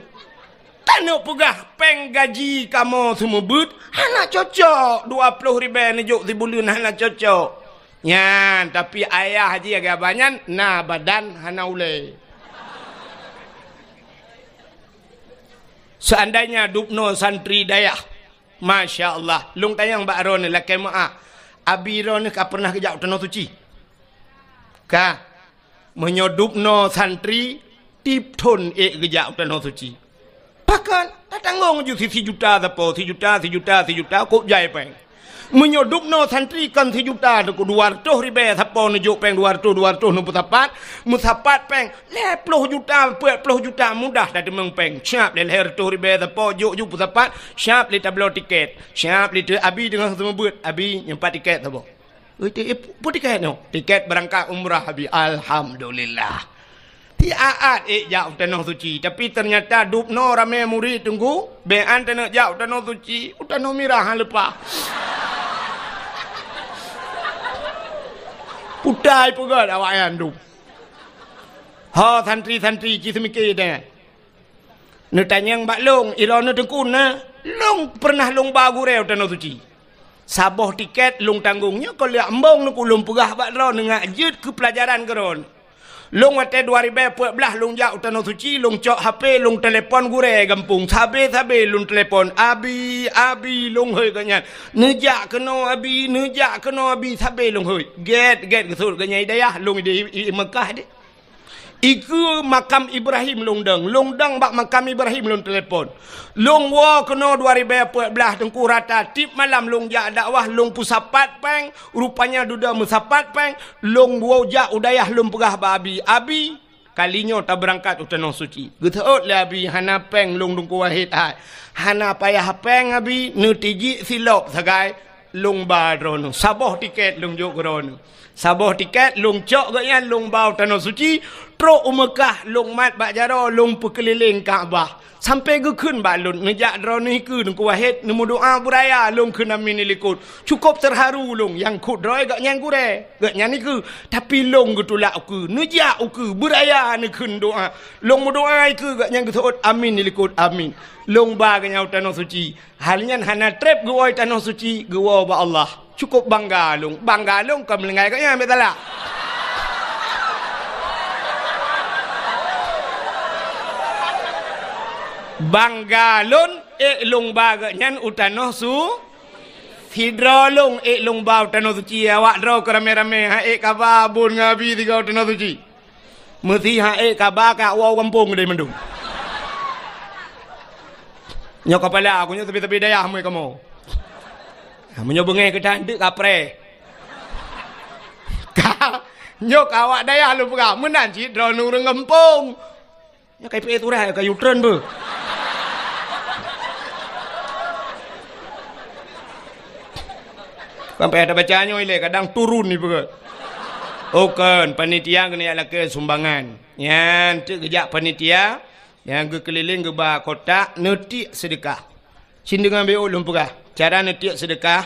Tanyoe peugah péng gaji kamoe seumeubeuet hana cocok, dua ploh ribée neujok sibuleuen hana cocok. Nyan, tapi ayah jih lagée abah nyan na badan hana ulée. Seandainya dubnoe santri dayah, masya Allah, lôn tanyong bak droeneuh lakée meuáh, abi droeneuh ka pernah geujak u Tanoh Suci? Ka. Meunyoe dubnoe santri, tieb thon ék geujak u Tanoh Suci. Pakon? Tatanggong ju si, sijuta sapo, sijuta, sijuta, sijuta, kok jai péng. Meunyoe dubnoe santri kon sijuta, dua reutôh ribée sapo neujok péng dua reutôh, dua reutôh neupeusapat, meusapat péng lhée ploh juta, peuet ploh juta mudah tateumeung péng. Siab lé lhée reutôh ribée sapo jok ju peusapat, siab lé tabloe tiket. Siab lé teu abi deungon seumeubeuet, abi nyoe pat tiket saboh. Ui, ti-, ih, peue tiket nyoe? Tiket beurangkat umrah, abi. Alhamdulillah. Ti aat ék jak u Tanoh Suci, tapi teunyata dubnoe ramé murit Teungku, bék an taneuk jak u Tanoh Suci, u Tanoh Mirah han leupah. Putai peugét awaknyan dub. Ho santri-santri ci seumike deh. Neutanyong bak lôn, iroe neuteukun na, lôn peureunah lôn ba gurée u Tanoh Suci. Saboh tiket lôn tanggong nyoe kon lheueh embong neukeu lôn peugah bak droe neungak jeuet keu peulajaran keudroe. Lôn watée dua ribée peuet blaih lôn jak u Tanoh Suci, lôn cok H P, lôn telepon gurée gampông, sabe-sabe lôn telepon, "Abi, abi," lôn hôi geuhnyan. "Neujak keunoe abi, neujak keunoe abi," sabe lôn hôi. Gét-gét geuseuôt geuhnyan i dayah, lôn di, i, i Meukah deh. Ikeue makam Ibrahim lôn dong, lôn dong bak makam Ibrahim lôn telepon. Lôn woe keunoe dua ribée peuet blaih Teungku rata, tieb malam lôn jak dakwah, lôn peusapat péng, rupanya dudoe meusapat péng, lôn woe jak u dayah lôn peugah bak abi, "Abi, kali nyoe tabeurangkat u Tanoh Suci." Geuseuôt lé abi, "Hana péng lôn Teungku Wahid hai." "Hana payah péng abi, neutijik silop sagai." Lôn ba droeneuh, saboh tiket lôn jok keu droeneuh. Saboh tiket lôn cok geuhnyan lôn ba u Tanoh Suci, trok u Meukah lôn mat bak jaroe lôn peukeulileng Ka'bah. Sampoe geukheun bak lôn, "Neujak droeneuh ikeue Teungku Wahid, neumeudoá beuraya," lôn kheun, "Amin," i likot. Cukôp teuharu lôn, nyang kheun droe geuhnyan gurée, geuhnyan ikeue. Tapi lôn geutulak ukeue, neujak ukeue, beuraya neukheun doá. Lôn meudoá ikeue geuhnyan geuseuôt, "Amin," i likot, "Amin." Lôn ba geuhnyan u Tanoh Suci. Hal nyan hana treb geuwoe Tanoh Suci, geuwoe bak Allah. Cukôp bangga lôn. Bangga lôn kon meulinggai geuhnyan, bék salah. Bangga lôn, ék lôn ba geuhnyan u Tanoh Su-, sidroe lôn ék lôn ba u Tanoh Suci, awak droe keu ramé-ramé, han ék kaba bun ngon abi sigoe u Tanoh Suci. Meusi han ék kaba ka woe gampông deh mandum. Nyoe kapala aku nyoe sabe-sabe dayah mui kamoe. Ha, meunyoe beungéh keu that, eunteuk kapreh. Ka, nyoe ka awak dayah lôn peugah, meunan cit droeneuh ureuëng gampông. Nyoe ka ipeuék surat, ka U-turn beuh. Sampai ada baca nyoe ilée, kadang turun ni peugah. Oh, kon, panitia keuneuk lakée sumbangan. Nyan teuk geujak panitia, nyang geukeulileng geuba kotak, neutiek seudeukah. Cit deungon B O lôn peugah, cara neutiek seudeukah,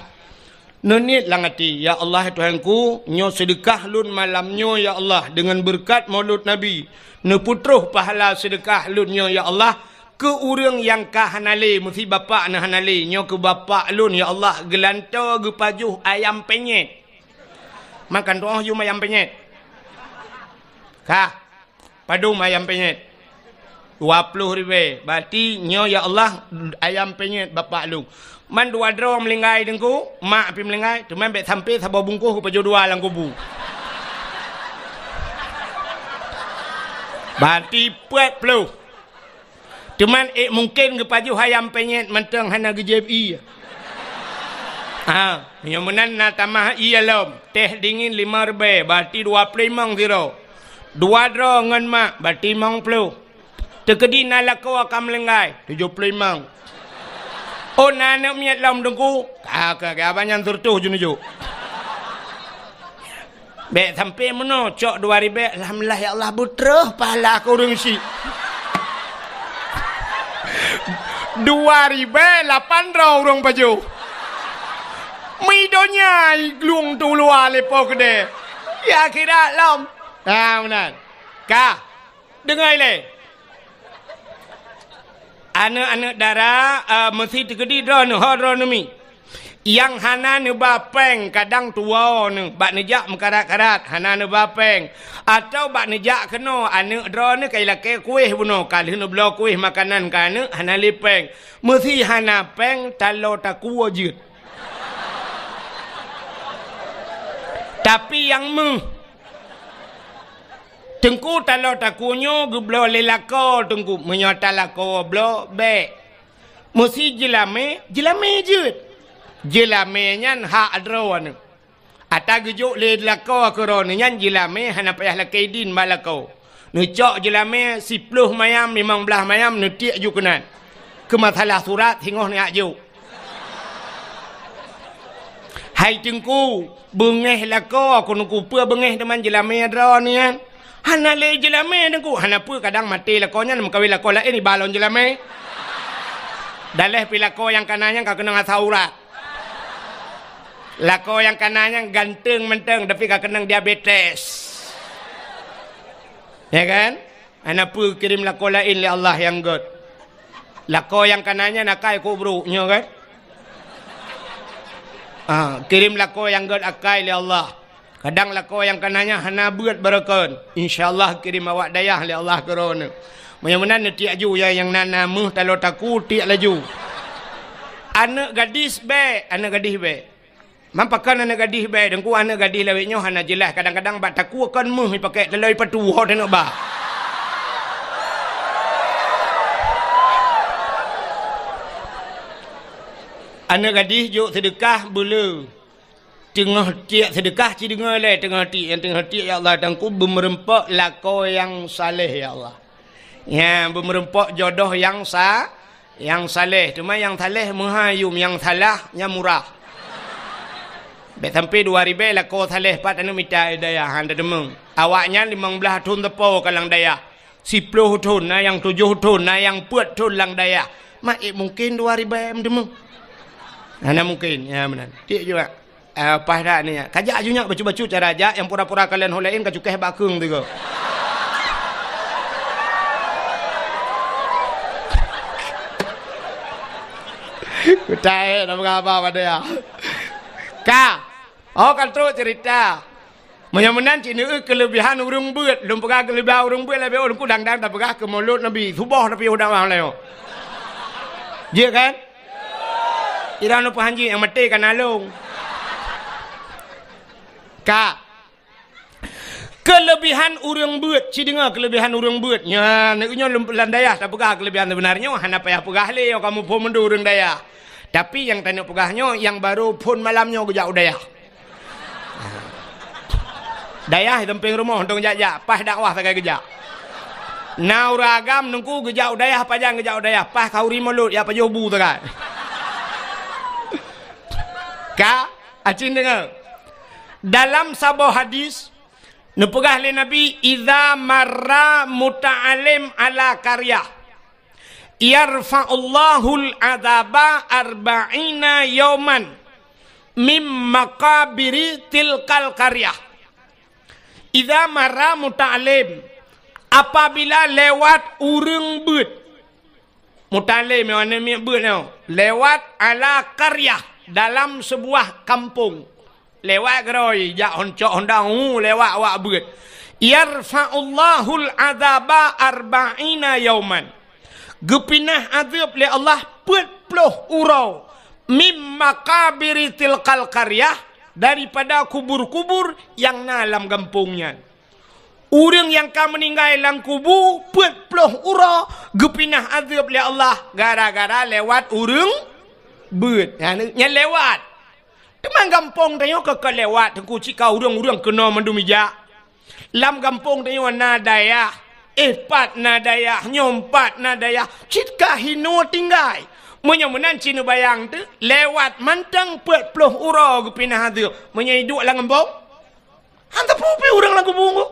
neuniet lam até, "Ya Allah, Tuhanku, nyoe seudeukah lôn malam nyoe, ya Allah, deungon beureukat Maulud Nabi. Neupeutroh pahala seudeukah lôn nyoe, ya Allah, keu ureuëng nyang ka hana lé, meusi bapak na hana lé, nyoe keu bapak lôn, ya Allah, geulantoe geupajoh ayam penyet." Makan tuoh yum ayam penyet. Kah, padum ayam penyet? Dua ploh ribèe. Berarti nyoe, ya Allah, ayam penyet bapak lôn. Man dua droe meulinggai Teungku, mak pih meulinggai, teuma bèk sampai saboh bungkôh geupajoh dua lam kubu. Berarti peuet ploh. Teuma ék mungken geupajoh ayam penyet mantong hana geujieb ié. Ha, meunyoe meunan na tamah ié lom, teh dingin limong ribèe, berarti dua ploh limong sidroe. Dua droe ngon mak, berarti limong ploh. Teukeudi na lakoe ka meulinggai, tujoh ploh limong. Oh, na aneuk miet lom Teungku? Ka, ka, ka, abang nyan sireutoh jeuneujok. Bèk sampai meunoe, cok dua ribèe, alhamdulillah ya Allah, beutroh pahala keu ureueng syiek. Dua ribèe lapan droe ureueng pajoh. Mi donya iglueng tu luwa lé po keudè. Ya akhirat lom. Ha, meunan. Ka. Deungoe lé. Aneuk-aneuk dara, eh, meusi teukeudi droeneuh, ho droeneuh mi. Nyang hana neuba péng kadang tuwoe neuh, bak neujak meukarat-karat, hana neuba péng. Atawa bak neujak keunoe, aneuk droeneuh ka ilakèe kuéh bunoe, ka lheueh neubloe kuéh makanan keu aneuk, hana lé péng. Meusi hana péng, taloe takue jeuet. Tapi nyang meuh, Teungku, taloe takue nyoe geubloe lé lakoe Teungku. Meunyoe ata lakoe bloe, bèk. Meusi jeulamé, jeulamé jeuet. Jeulamé nyan hak droeneuh. Ata geujok lé lakoe keu droeneuh nyan jeulamé hana payah lakèe idin bak lakoe. Neucok jeulamé siploh mayam, limong blaih mayam, neutiek ju keunan. Keu masalah surat, singoh neujak jok. Hai Teungku, beungéh lakoe, keuneuk peue beungéh teuma jeulamé droeneuh nyan? Hana lé jeulamé Teungku, hana peue kadang maté lakoe nyan meukawen lakoe laén iba lom jeulamé. Daleh pih lakoe nyang kana nyan ka keunong asam urat. Lakoe nyang kana nyan ganteng mantong tapi ka keunong diabetes. Ya kan? Hana peue kirém lakoe laén lé Allah nyang gèt. Lakoe nyang kana nyan akai keu brôk nyoe kan? Ah, kirém lakoe nyang gèt akai lé Allah. Kadang lakoe nyang kana nyan hana beuet barokon. Insya Allah kirém awak dayah lé Allah keu droeneuh. Meunyoe meunan neutiek ju ya nyang na, na meuh taloe takue tiek laju. Aneuk gadis bèk, aneuk gadis bèk. Man pakon aneuk gadih bèk, Teungku, aneuk gadih lawét nyoe hana jeulaih, kadang-kadang bak takue kon meuh ipakék taloe ipatu ho teuneuk ba. Aneuk gadih jok seudeukah beuleu. Teungoh tiek seudeukah ci deungoe lé, teungoh tiek, nyang teungoh tiek, "Ya Allah, Teungku, beumeureumpok lakoe nyang saleh, ya Allah." Nyan, beumeureumpok jodoh nyang sa-, nyang saleh. Teuma nyang saleh meuhai yum, nyang salah nyan murah. Bèk sampai dua ribèe lakoe saleh pat aneuk mita dayah, han teudeungoe. Awaknyan limong blaih thon teupo ka lam dayah. Siploh thon, na nyang tujoh thon, na nyang peuet thon lam dayah. Mak, eh, mungken dua ribèe meudeungoe? Hana mungken. Ya, meunan. Tiek juga. Ah, paih that ni, ya. Kajak aju nyak bacut-bacut cara jak, nyang pura-pura kalon ho laén kacukéh bak keueng tiga. Kutai, nama apa pada ya? Ka. Oh, kan trok cerita. Meunyoe meunan cit neueu keuleubihan ureueng beuet. Lôn peugah keuleubihan ureueng beuet lé beuet, ulôn kudang-dang tapeugah keu mulod Nabi. Suboh tapi udang wang layo. Jeuet kan? Irang nupeuhan jih nyang maté ka nalong. Ka. Keuleubihan ureueng beuet, ci deungoe keuleubihan ureueng beuet. Nyan, nyoe lom lam dayah tapeugah keuleubihan seubeuna nyoe, hana payah peugah lé, nyoe kamoe phon meundu ureueng dayah. Tapi nyang taneuk peugah nyoe, nyang barô phon malam nyoe geujak u dayah. Dayah di sampéng rumoh, untông jak-jak, paih dakwah sagai geujak. Na ureueng agam Teungku geujak u dayah, pajan geujak u dayah, paih khanduri mulod, jak pajoh bu sagai. Ka, acin deungoe. Dalam saboh hadis, neupeugah lé Nabi, "Idza marra muta'allim ala qaryah, yarfa'ullahul adzaba arba'ina yauman mim maqabiri tilkal qaryah." Idza marra muta'allim, apabila lewat ureueng beuet. Muta'allim nyoe aneuk miet beuet nyoe. Lewat ala qaryah, dalam sebuah kampung. Lewat geurôi, jak hon-, cok honda, hu, lewat awak beuet. Yarfa'ullahul adzaba arba'ina yauman. Geupinah azeueb lé Allah peuet ploh uroe, mim maqabiri tilkal qaryah, daripada kubur-kubur nyang na lam gampông nyan. Ureuëng nyang ka meuninggai lam kubu peuet ploh uroe geupinah azeueb lé Allah gara-gara lewat ureuëng beuet. Nyan, nyan lewat. Teuma gampông tanyoe ka, ka lewat, Teungku, cit ka ureuëng-ureuëng keunoe mandum ijak. Lam gampông tanyoe na dayah, éh pat na dayah, nyoe pat na dayah, cit ka hinoe tinggai. Meunyoe meunan cit neubayang teuk, lewat mantong peuet ploh uroe geupinah azeueb. Meunyoe iduek lam gampông, han teupeu pih ureuëng lam kubu nyoe.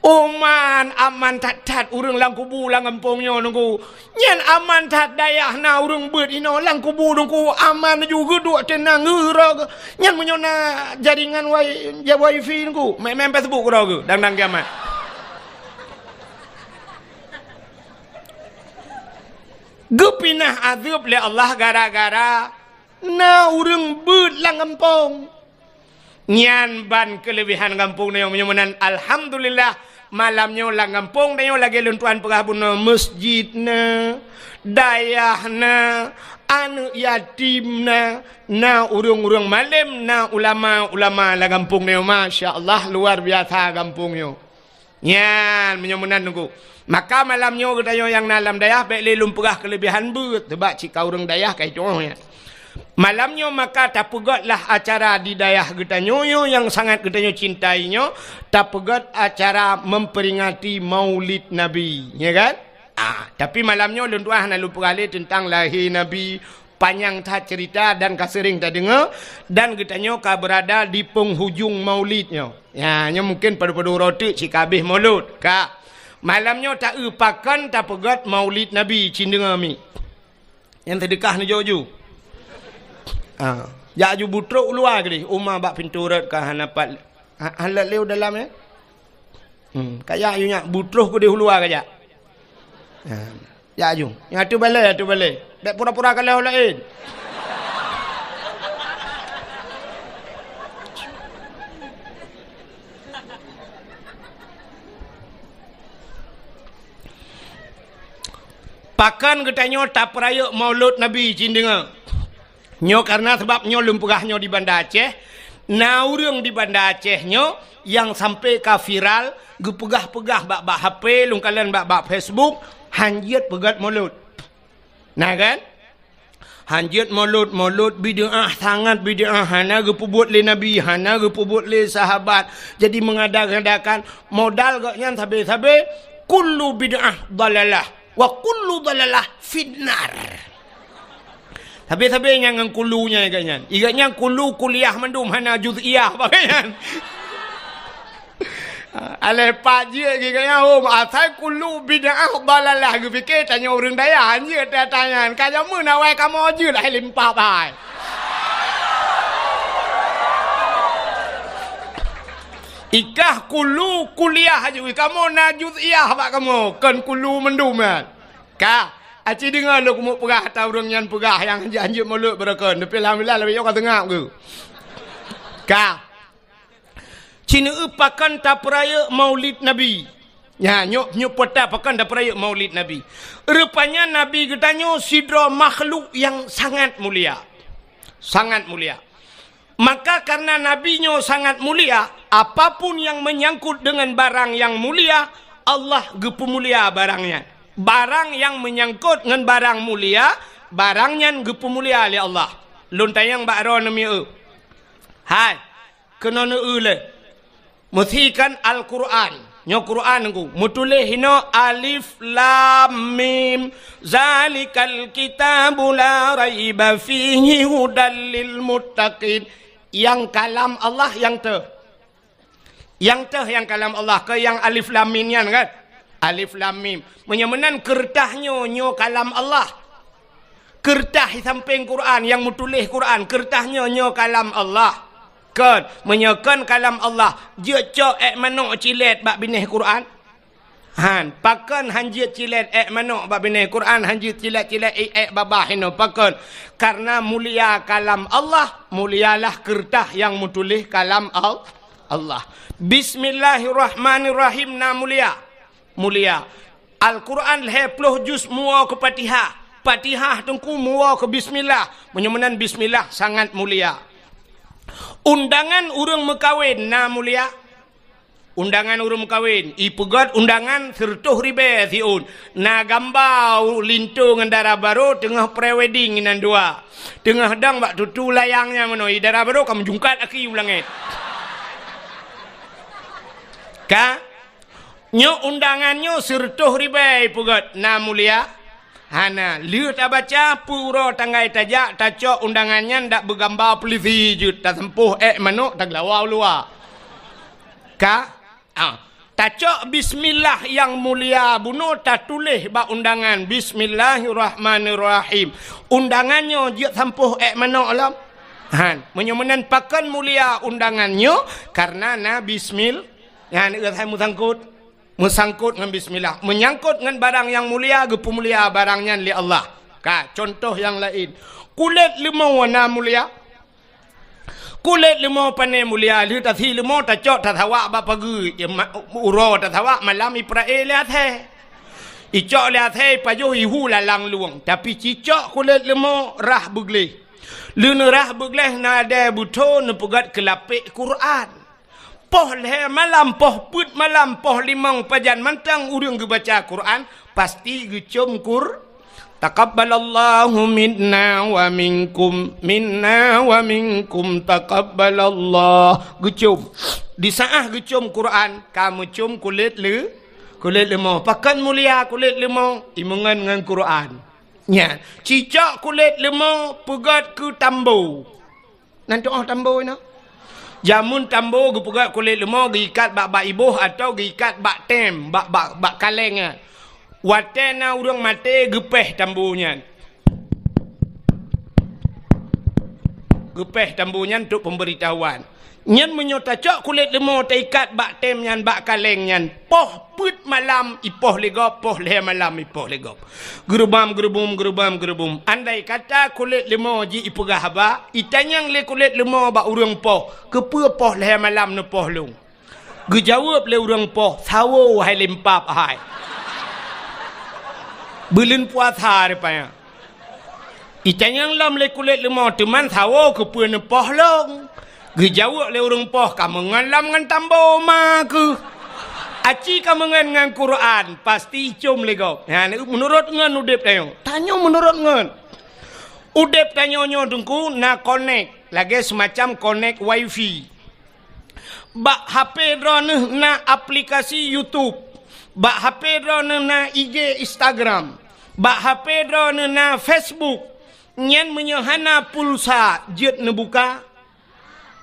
Oman, aman that-that ureuëng lam kubu lam gampông nyoe, Teungku. Nyan aman that dayah na ureuëng beuet inoe lam kubu, Teungku. Aman ju geuduek teunang geura geu. Nyan meunyoe na jaringan wai-, ja wifi, Teungku. Main-main Facebook keudroe geu, dang-dang kiamat. Geupinah azeueb lé Allah gara-gara na ureuëng beuet lam gampông. Nyan ban keuleubehan gampông tanyoe. Meunyoe meunan, alhamdulillah, malam nyoe lam gampông tanyoe lagée lôn tuan peugah bunoe, meuseujid na, dayah na, aneuëk yatim na, na ureuëng-ureuëng malém, na ulama-ulama lam gampông tanyoe. Masya Allah, luar biasa gampông nyoe. Nyan, meunyoe meunan, Teungku. Maka malam nyoe geutanyoe nyang na lam dayah, bék lé lôn peugah keuleubehan beuet, sabab cit ka ureuëng dayah ka itu'oh nyan. Malam nyoe maka tapeugötlah acara di dayah geutanyoe nyoe nyang sangat geutanyoe cintai nyoe, tapeugöt acara memperingati Maulid Nabi, ya kan? Ah, tapi malam nyoe lôn tuan hana lôn peugah lé teuntang lahé Nabi, panyang that ceurita dan ka seuring tadeungoe, dan geutanyoe ka beurada di penghujung Maulid nyoe. Ya, nyoe mungken padub-padub uroe teuk cit ka habéh Maulud. Ka. Malam nyoe ta-eu pakon tapeugöt Maulid Nabi, cit deungoe mi. Nyang seudeukah neujok ju. Ha, jak ju butrok u luwa keudeh, uma bak pintoe rot ka hana pat. Ha, hana lé u dalam, ya? Hmm, ka jak ju nyak butrok keudeh u luwa ka jak. Ha. Jak ju. Nyang atu balée, atu balée. Bék pura-pura kalon laén. Pakon geutanyoe tapeurayeuk Maulud Nabi, cit deungoe. Nyoe karena sabab nyoe lôn peugah nyoe di Banda Aceh, na ureuëng di Banda Aceh nyoe nyang sampai ka viral, geupeugah-peugah bak-bak H P, lôn kalon bak-bak Facebook, han jeuet peugöt Maulud. Na kan? Han jeuet Maulud, Maulud bid'ah, sangat bid'ah, hana geupeubuet lé Nabi, hana geupeubuet lé sahabat. Jadi mengada-ngadakan modal gobnyan sabe-sabe, kullu bid'ah dalalah, wa kullu dalalah finnar. Sabe-sabe nyang ngon kulu nyan igat nyan. Igat nyan kulu kuliah mandum hana juz'iyah bak nyan. Aleh pat jeuet geuh nyan, oh, asai kulu bid'ah dalalah geupike tanyoe ureuëng dayah, han jeuet tanya. Ka jameun awai kamoe jeuet hai limpah bai. Ikah kulu kuliah aju, kamoe na juz'iyah bak kamoe, kon kulu mandum nyan. Ka, aci deungoe lôn keumeung peugah ata ureuëng nyan peugah nyang hanjeuet-hanjeuet Maulud beureukan. Tapi alhamdulillah, lagée nyoe ka teungab geuh. Ka. Cit neueu pakon tapeurayeuk Maulid Nabi. Nya, nyoe, nyoe peuta pakon tapeurayeuk Maulid Nabi. Rupanya Nabi geutanyoe sidroe makhluk nyang sangat mulia. Sangat mulia. Maka karena Nabi nyoe sangat mulia, apapun yang menyangkut dengan barang yang mulia, Allah geupeumulia barang nyan. Barang nyang meunyangkot ngon barang mulia, barang nyan geupeumulia lé Allah. Lôn tanyong bak droe neumi eu. Hai, keunoe neueu lé. Meusikan Al-Qur'an. Nyoe Qur'an Teungku. Meutuléh inoe alif lam mim. Zalikal kitabu la raiba fihi hudal lil muttaqin. Nyang kalam Allah nyang teuh. Nyang teuh nyang kalam Allah, kon nyang alif lam mim nyan kan? Alif lam mim. Meunyoe meunan keureutah nyoe, nyoe kalam Allah. Keureutah di sampéng Qur'an, nyang meutuléh Qur'an, keureutah nyoe, nyoe kalam Allah. Kon, meunyoe kon kalam Allah, jeuet cok ék manok cilét bak binéh Qur'an? Han, pakon han jeuet cilét ék manok bak binéh Qur'an, han jeuet cilét-cilét ék, ék babah inoe, pakon? Karena mulia kalam Allah, mulialah keureutah nyang meutuléh kalam Al-, Allah. Bismillahirrahmanirrahim na mulia. Mulia. Al-Quran lhèe ploh juz muwoe keu Fatihah. Fatihah teungku muwoe keu bismillah. Meunyoe meunan bismillah sangat mulia. Undangan ureueng meukawen na mulia. Undangan ureueng meukawen, ipeugöt undangan sireutôh ribèe siôn. Na gamba linto ngon dara barô teungoh pre-wedding inan dua. Teungoh dong bak tutu layang nyan meunoe, i dara barô ka meujungkat aki u langèt. Ka? Nyoe undangan nyoe sireutôh ribèe ipeugöt, na mulia? Hana. Lheueh tabaca, peue uroe tanggai tajak, tacok undangan nyan dak beugamba peulisi jeuet, tasampôh èk manok, tageulawa u luwa. Ka? Ah. Tacok bismillah nyang mulia bunoe tatuléh bak undangan, "Bismillahirrahmanirrahim." Undangan nyoe jeuet sampôh èk manok lom? Han. Meunyoe meunan pakon mulia undangan nyoe? Kareuna na bismil-, nyan, eh, hai meusangkot. Meusangkot ngon bismillah. Meunyangkot ngon barang nyang mulia, geupeumulia barang nyan lé Allah. Ka, contoh nyang laén. Kulét leumo na mulia? Kulét leumo pané mulia, lheueh tasi leumo tacok tasawak bak pageue, ya, ma-, uroe tasawak malam iprae lé asèe. Icok lé asèe ipajoh ihu lalang lueng, tapi cicok kulét leumo rhah beugleh. Lheueh neurhah beugleh nadèe beutho neupeugöt keu lapék Quran. Poh lhèe malam, poh peuet malam, poh limong pajan mantong ureueng geubaca Quran, pasti geucôm Qur-, "Taqabbalallahu minna wa minkum, minna wa minkum, taqabbalallah." Geucôm. Di saat geucôm Quran, ka meucôm kulét leu-, kulét leumo. Pakon mulia kulét leumo? Imeungon ngon Quran. Nyan, cicok kulét leumo peugöt keu tambo. Nan tu'oh tambo inoe. Jameun tambo geupeugöt kulét leumo geuikat bak, bak iboh atawa geuikat bak tem, bak, bak, bak kaleng nyan. Watèe na ureueng maté geupéh tambo nyan. Geupéh tambo nyan untuk pemberitahuan. Nyan meunyoe tacok kulét leumo taikat bak tem nyan, bak kaleng nyan, poh peuet malam ipoh lé gob, poh lhèe malam ipoh lé gob. Geurubam geurubum, geurubam geurubum. Andai kata kulét leumo jih ipeugah haba, itanyong lé kulét leumo bak ureueng poh, "Keupeue poh lhèe malam neupoh lôn?" Geujaweueb lé ureueng poh, "Sawo hai limpab hai. Buleuen puasa rupanya." Itanyong lom lé kulét leumo, "Teuma sawo keupeue neupoh lôn?" Geujaweueb lé ureueng poh, "Kameungon lom ngon tambo ma keuh. Aci kameungon ngon Quran, pasti icôm lé gob." Nyan, meunurot ngon udép tanyoe. Tanyoe meunurot ngon. Udép tanyoe nyoe teungku na konek, lagèe seumacam konek wifi. Bak H P droeneuh na aplikasi YouTube. Bak H P droeneuh na I G, Instagram. Bak H P droeneuh na Facebook. Nyan meunyoe hana pulsa, jeuet neubuka?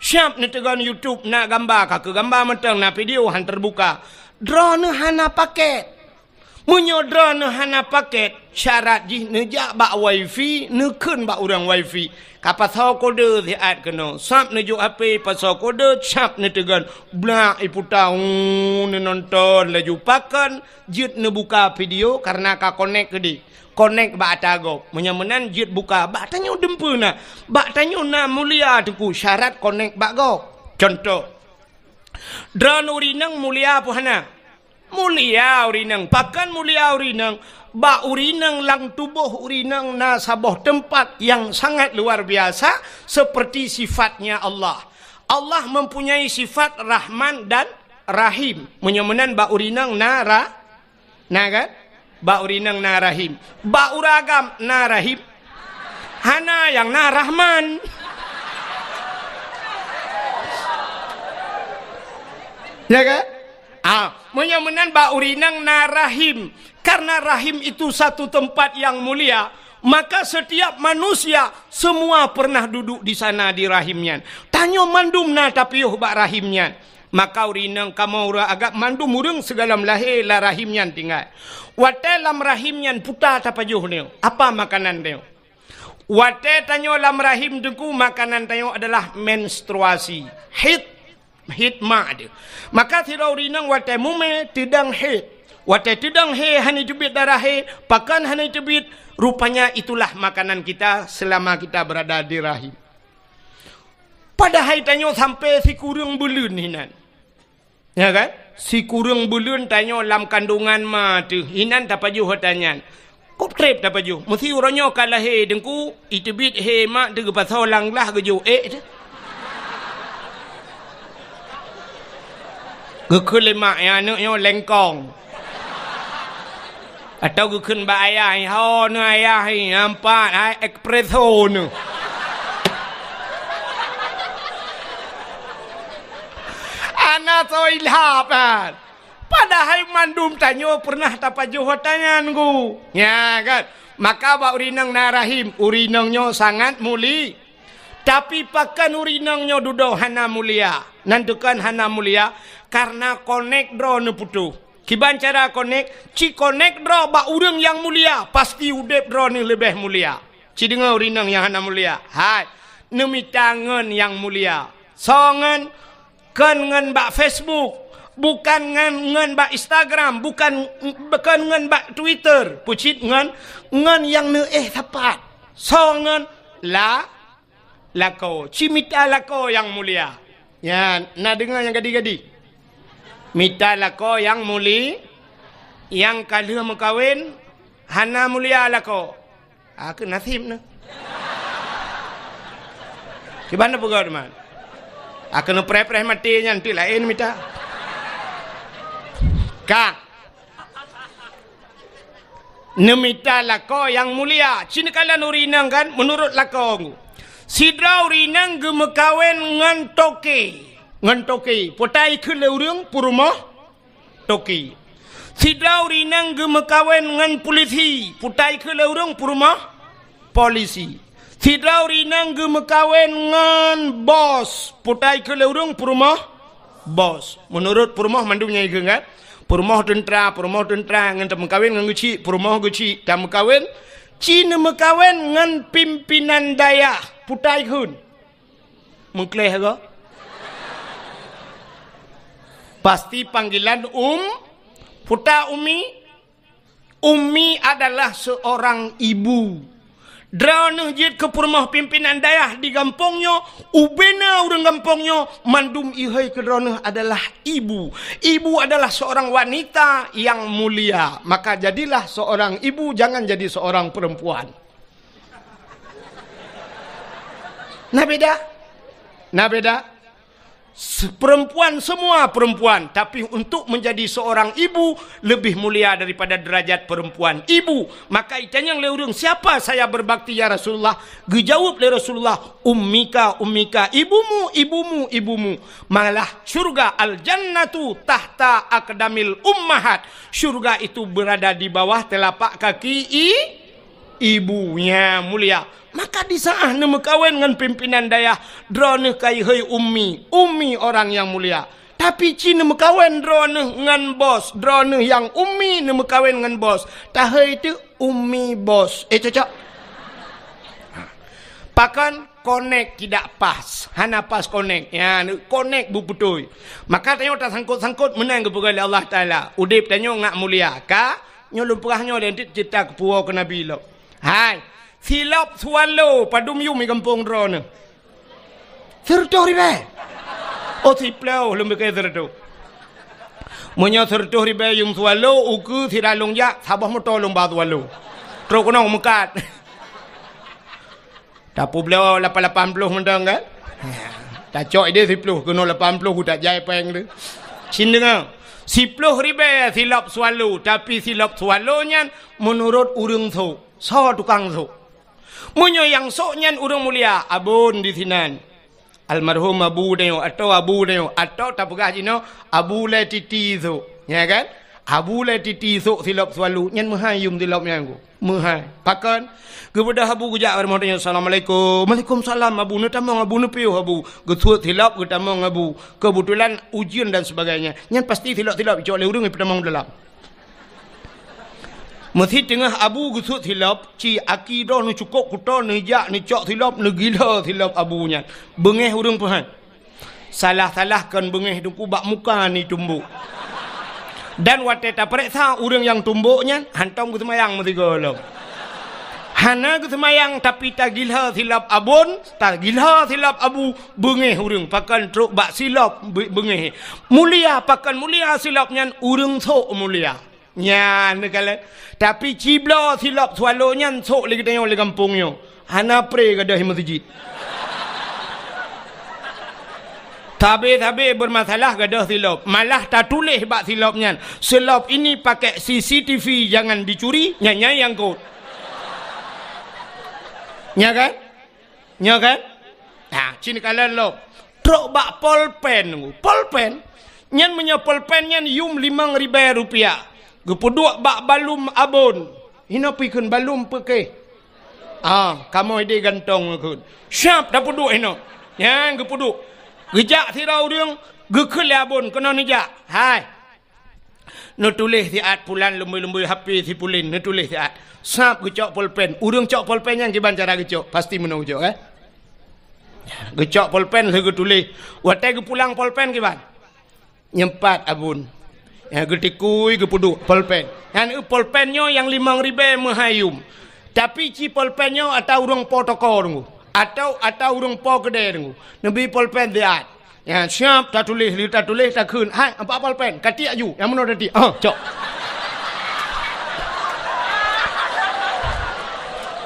Siap neuteugon YouTube, na gamba, ka keu gamba mantong, na video, han teubuka. Droeneuh hana paket. Meunyoe droeneuh hana paket, syarat jih neujak bak wifi, neukheun bak ureueng wifi, "Ka pasoe kode siat keunoe." Sab neujok H P, pasoe kode, sab neuteugon. Blak iputa, uu, neunonton laju. Pakon? Jeuet neubuka video kareuna ka konek keudeh. Konek bak ata gob. Meunyoe meunan jeuet buka, bak tanyoe dumpeue na. Bak tanyoe na mulia teungku syarat konek bak gob. Contoh, droeneuh ureueng inong mulia peue hana? Mulia ureueng inong. Pakon mulia ureueng inong? Bak ureueng inong lam tuboh ureueng inong na saboh teumpat nyang sangat luar biasa, seperti sifatnya Allah. Allah mempunyai sifat Rahman dan Rahim. Meunyoe meunan bak ureueng inong na ra-, na kan? Bak ureueng inong na rahim. Bak ureueng agam na rahim. Hana, nyang na Rahman. Ya kan? Ah, meunyoe meunan bak ureueng inong na rahim. Karena rahim itu satu tempat yang mulia, maka setiap manusia semua pernah duduk di sana di rahim nyan. Tanyoe mandum na tapiôh bak rahim nyan. Maka ureueng inong kamoe ureueng agam mandum ureueng sigohlom lahé lam rahim nyan tinggai. Watèe lam rahim nyan puta tapajoh nyoe, apa makanan nyoe? Watèe tanyoe lam rahim teungku, makanan tanyoe adalah menstruasi. Haid, haid mak teuh. Maka sidroe ureueng inong watèe mumè teudong haid. Watèe teudong haid hana teubiet darah haid, pakon hana teubiet, rupanya itulah makanan kita selama kita berada di rahim. Padahai tanyoe sampai sikureueng buleuen hinan. Ya kan? Sikureueng buleuen tanyoe lam kandungan ma teuh, hinan tapajoh ata nyan. Kok treb tapajoh? Meusi uroe nyoe ka lahé Teungku, iteubiet hé mak teuh geupasoe lam glah geujok ék teuh. Geukheun lé mak, "Ya, aneuk nyoe lengkong." Atau geukheun bak ayah, "Ho neuh ayah, hai, ampat, hai, espresso neuh." Hana soe ilham, kan? Padahai mandum tanyoe pernah tapajoh ata nyan, Teungku. Ya, kan? Maka bak ureueng inong na rahim, ureueng inong nyoe sangat muli-, Tapi pakon ureueng inong nyoe dudoe hana mulia? Nan teuh kon hana mulia, karena konek droe neuputôh. Kiban cara konek? Ci konek droe bak ureueng nyang mulia, pasti udeb droe neuh leubeh mulia. Ci deungoe ureueng inong nyang hana mulia. Hai, neumita ngon nyang mulia. Soe ngon? Kon ngon bak Facebook, bukan ngon, ngon bak Instagram, bukan, kon ngon bak Twitter, peucit ngon, ngon nyang neuéh sapat. Soe ngon? La-, lakoe. Ci mita lakoe nyang mulia. Nyan, na deungoe nyang gadi-gadi? Mita lakoe nyang muli-, nyang ka lheueh meukawen, hana mulia lakoe. Ah, keu nasib neuh. Kiban neupeugah teuma. Ah, keu neupreh-preh maté nyan teuk laén mita. Ka. Neumita lakoe nyang mulia. Ci neukalon ureueng inong kan, meunurot lakoe. Sidroe ureueng inong geumeukawen ngon toke. Ngon toke. Peue ta ikheun lé ureueng, peurumoh toke. Sidroe ureueng inong geumeukawen ngon pulisi, peue ta ikheun lé ureueng, peurumoh polisi. Sidroe ureueng inong geumeukawen ngon bos, peue ta ikheun lé ureueng, peurumoh bos. Meunurot peurumoh mandum nyan ikheun kan? Peurumoh teuntra, peurumoh teuntra ngon tameukawen ngon geuchik, peurumoh geuchik tameukawen. Ci neumeukawen ngon pimpinan dayah, peue ta ikheun? Meukleh go. Pasti panggilan um, peue ta ummi. Ummi adalah seorang ibu. Droeneuh jeuet keu peurumoh pimpinan dayah di gampông nyoe, ubena ureueng gampông nyoe, mandum ihôi keu droeneuh adalah ibu. Ibu adalah seorang wanita yang mulia. Maka jadilah seorang ibu, jangan jadi seorang perempuan. Na beda? Na beda? Se-, perempuan, semua perempuan, tapi untuk menjadi seorang ibu lebih mulia daripada derajat perempuan. Ibu, maka itanyong lé ureueng, "Siapa saya berbakti, ya Rasulullah?" Geujaweueb lé Rasulullah, "Ummika, ummika, ibumu, ibumu, ibumu." Malah syurga, al-jannatu tahta aqdamil ummahat. Syurga itu berada di bawah telapak kaki i-, ibu nyang mulia. Maka di saat neumeukawen ngon pimpinan dayah, droeneuh ka ihôi ummi, ummi orang yang mulia. Tapi ci neumeukawen droeneuh ngon bos, droeneuh nyang ummi neumeukawen ngon bos, tahôi teuk ummi bos. Eh, cocok? Pakon konek tidak pas, hana pas konek. Ya, konek beubeutôi. Maka tanyoe tasangkot-sangkot meunan geupeugah lé Allah Taala. Udeb tanyoe ngat mulia. Ka, nyoe lôn peugah nyoe lé, ceurita keupeue keu Nabi lom. Hai, silop swallow padum yum di gampông droeneuh? Sireutôh ribèe. Oh, siplôh lôn piké sireutôh. Meunyoe sireutôh ribèe yum swallow, ukeue sira lôn jak, saboh moto lôn ba swallow. Trok keunoe meukat. Tapeubloe lapan lapan ploh mantong kan? Tacok idéh siplôh, keunoe lapan ploh, ku tajai péng tu. Cit deungoe. Siplôh ribèe silop swallow, tapi silop swallow nyan meunurot ureueng sôk. Soe tukang sôk? Meunyoe nyang sôk nyan ureueng mulia, abon di sinan. Almarhum Abu Neo, atau Abu Neo, atau tapeugah jinoe Abu Lé Titi sôk. Ya kan? Abu Lé Titi sôk silop swallow, nyan meuhai yum silop nyan ku. Meuhai. Pakon? Geubeudôh Abu geujak bak rumoh tanyoe, "Assalamualaikum." "Waalaikumsalam, Abu." "Neutamong, Abu, neupiôh, Abu." Geusuet silop, geutamong, Abu. Keubeutulan ujeuen dan sebagainya. Nyan pasti silop-silop icok lé ureueng ipeutamong dalam. Meusi teungoh Abu geusuet silop, ci aki droe neucukôp kuto, neujak, neucok silop, neugilo silop Abu nyan. Beungéh ureueng peuhan. Salah-salah kon beungéh Teungku, bak muka neutumbok. Dan watée tapareksa ureueng nyang tumbok nyan, hantom geuseumayang meusigoe lom. Hana geuseumayang, tapi tagilha silop abon, tagilha silop abu, beungéh ureuëng pakon trok bak silop be-, beungéh. Mulia pakon mulia silop nyan, ureuëng sôk mulia. Nyan neukalon. Tapi cibloe silop Swallow nyan sôk lé geutanyoe lé gampông nyoe. Hana pré gadôh meuseujid. Sabe-sabe beurmasalah gadôh silop. Malah tatuléh bak silop nyan, "Silop ini pakai C C T V, jangan dicuri," nyan, nyan nyang kot. Nya kan? Nyoe kan? Ha, cit neukalon lom. Trok bak polpen. Polpen? Nyan meunyoe polpen nyan yum limong ribée rupiah. Geupeuduek bak balum abon. Hinoe pih kheun balum peukéh. Ah, kamoe idéh gantong kheun. Siap tapeuduek hinoe. Nyan geupeuduek. Geujak sidroe ureuëng, geukheun lé abon keunoe neujak. Hai. Neutuléh siat pulan leumbôi-leumbôi H P si Pulin, neutuléh siat. Sab geucok polpen. Ureuëng cok polpen nyan kiban cara geucok, pasti meunoe geucok, eh? Geucok polpen lheueh geutuléh. Watée geupulang polpen kiban? Nyempat abon. Ya, geutikui geupeuduek polpen. Nyan eu polpen nyoe nyang limong ribée meuhai yum. Tapi ci polpen nyoe ata ureuëng po toko deungoe. Atau ata ureuëng po keudée deungoe. Neubi polpen siat. Nyan siap tatuléh, lheueh tatuléh takheun, "Hai, ampat polpen, katiek aju, nyang meunoe tatiek." Ah, cok.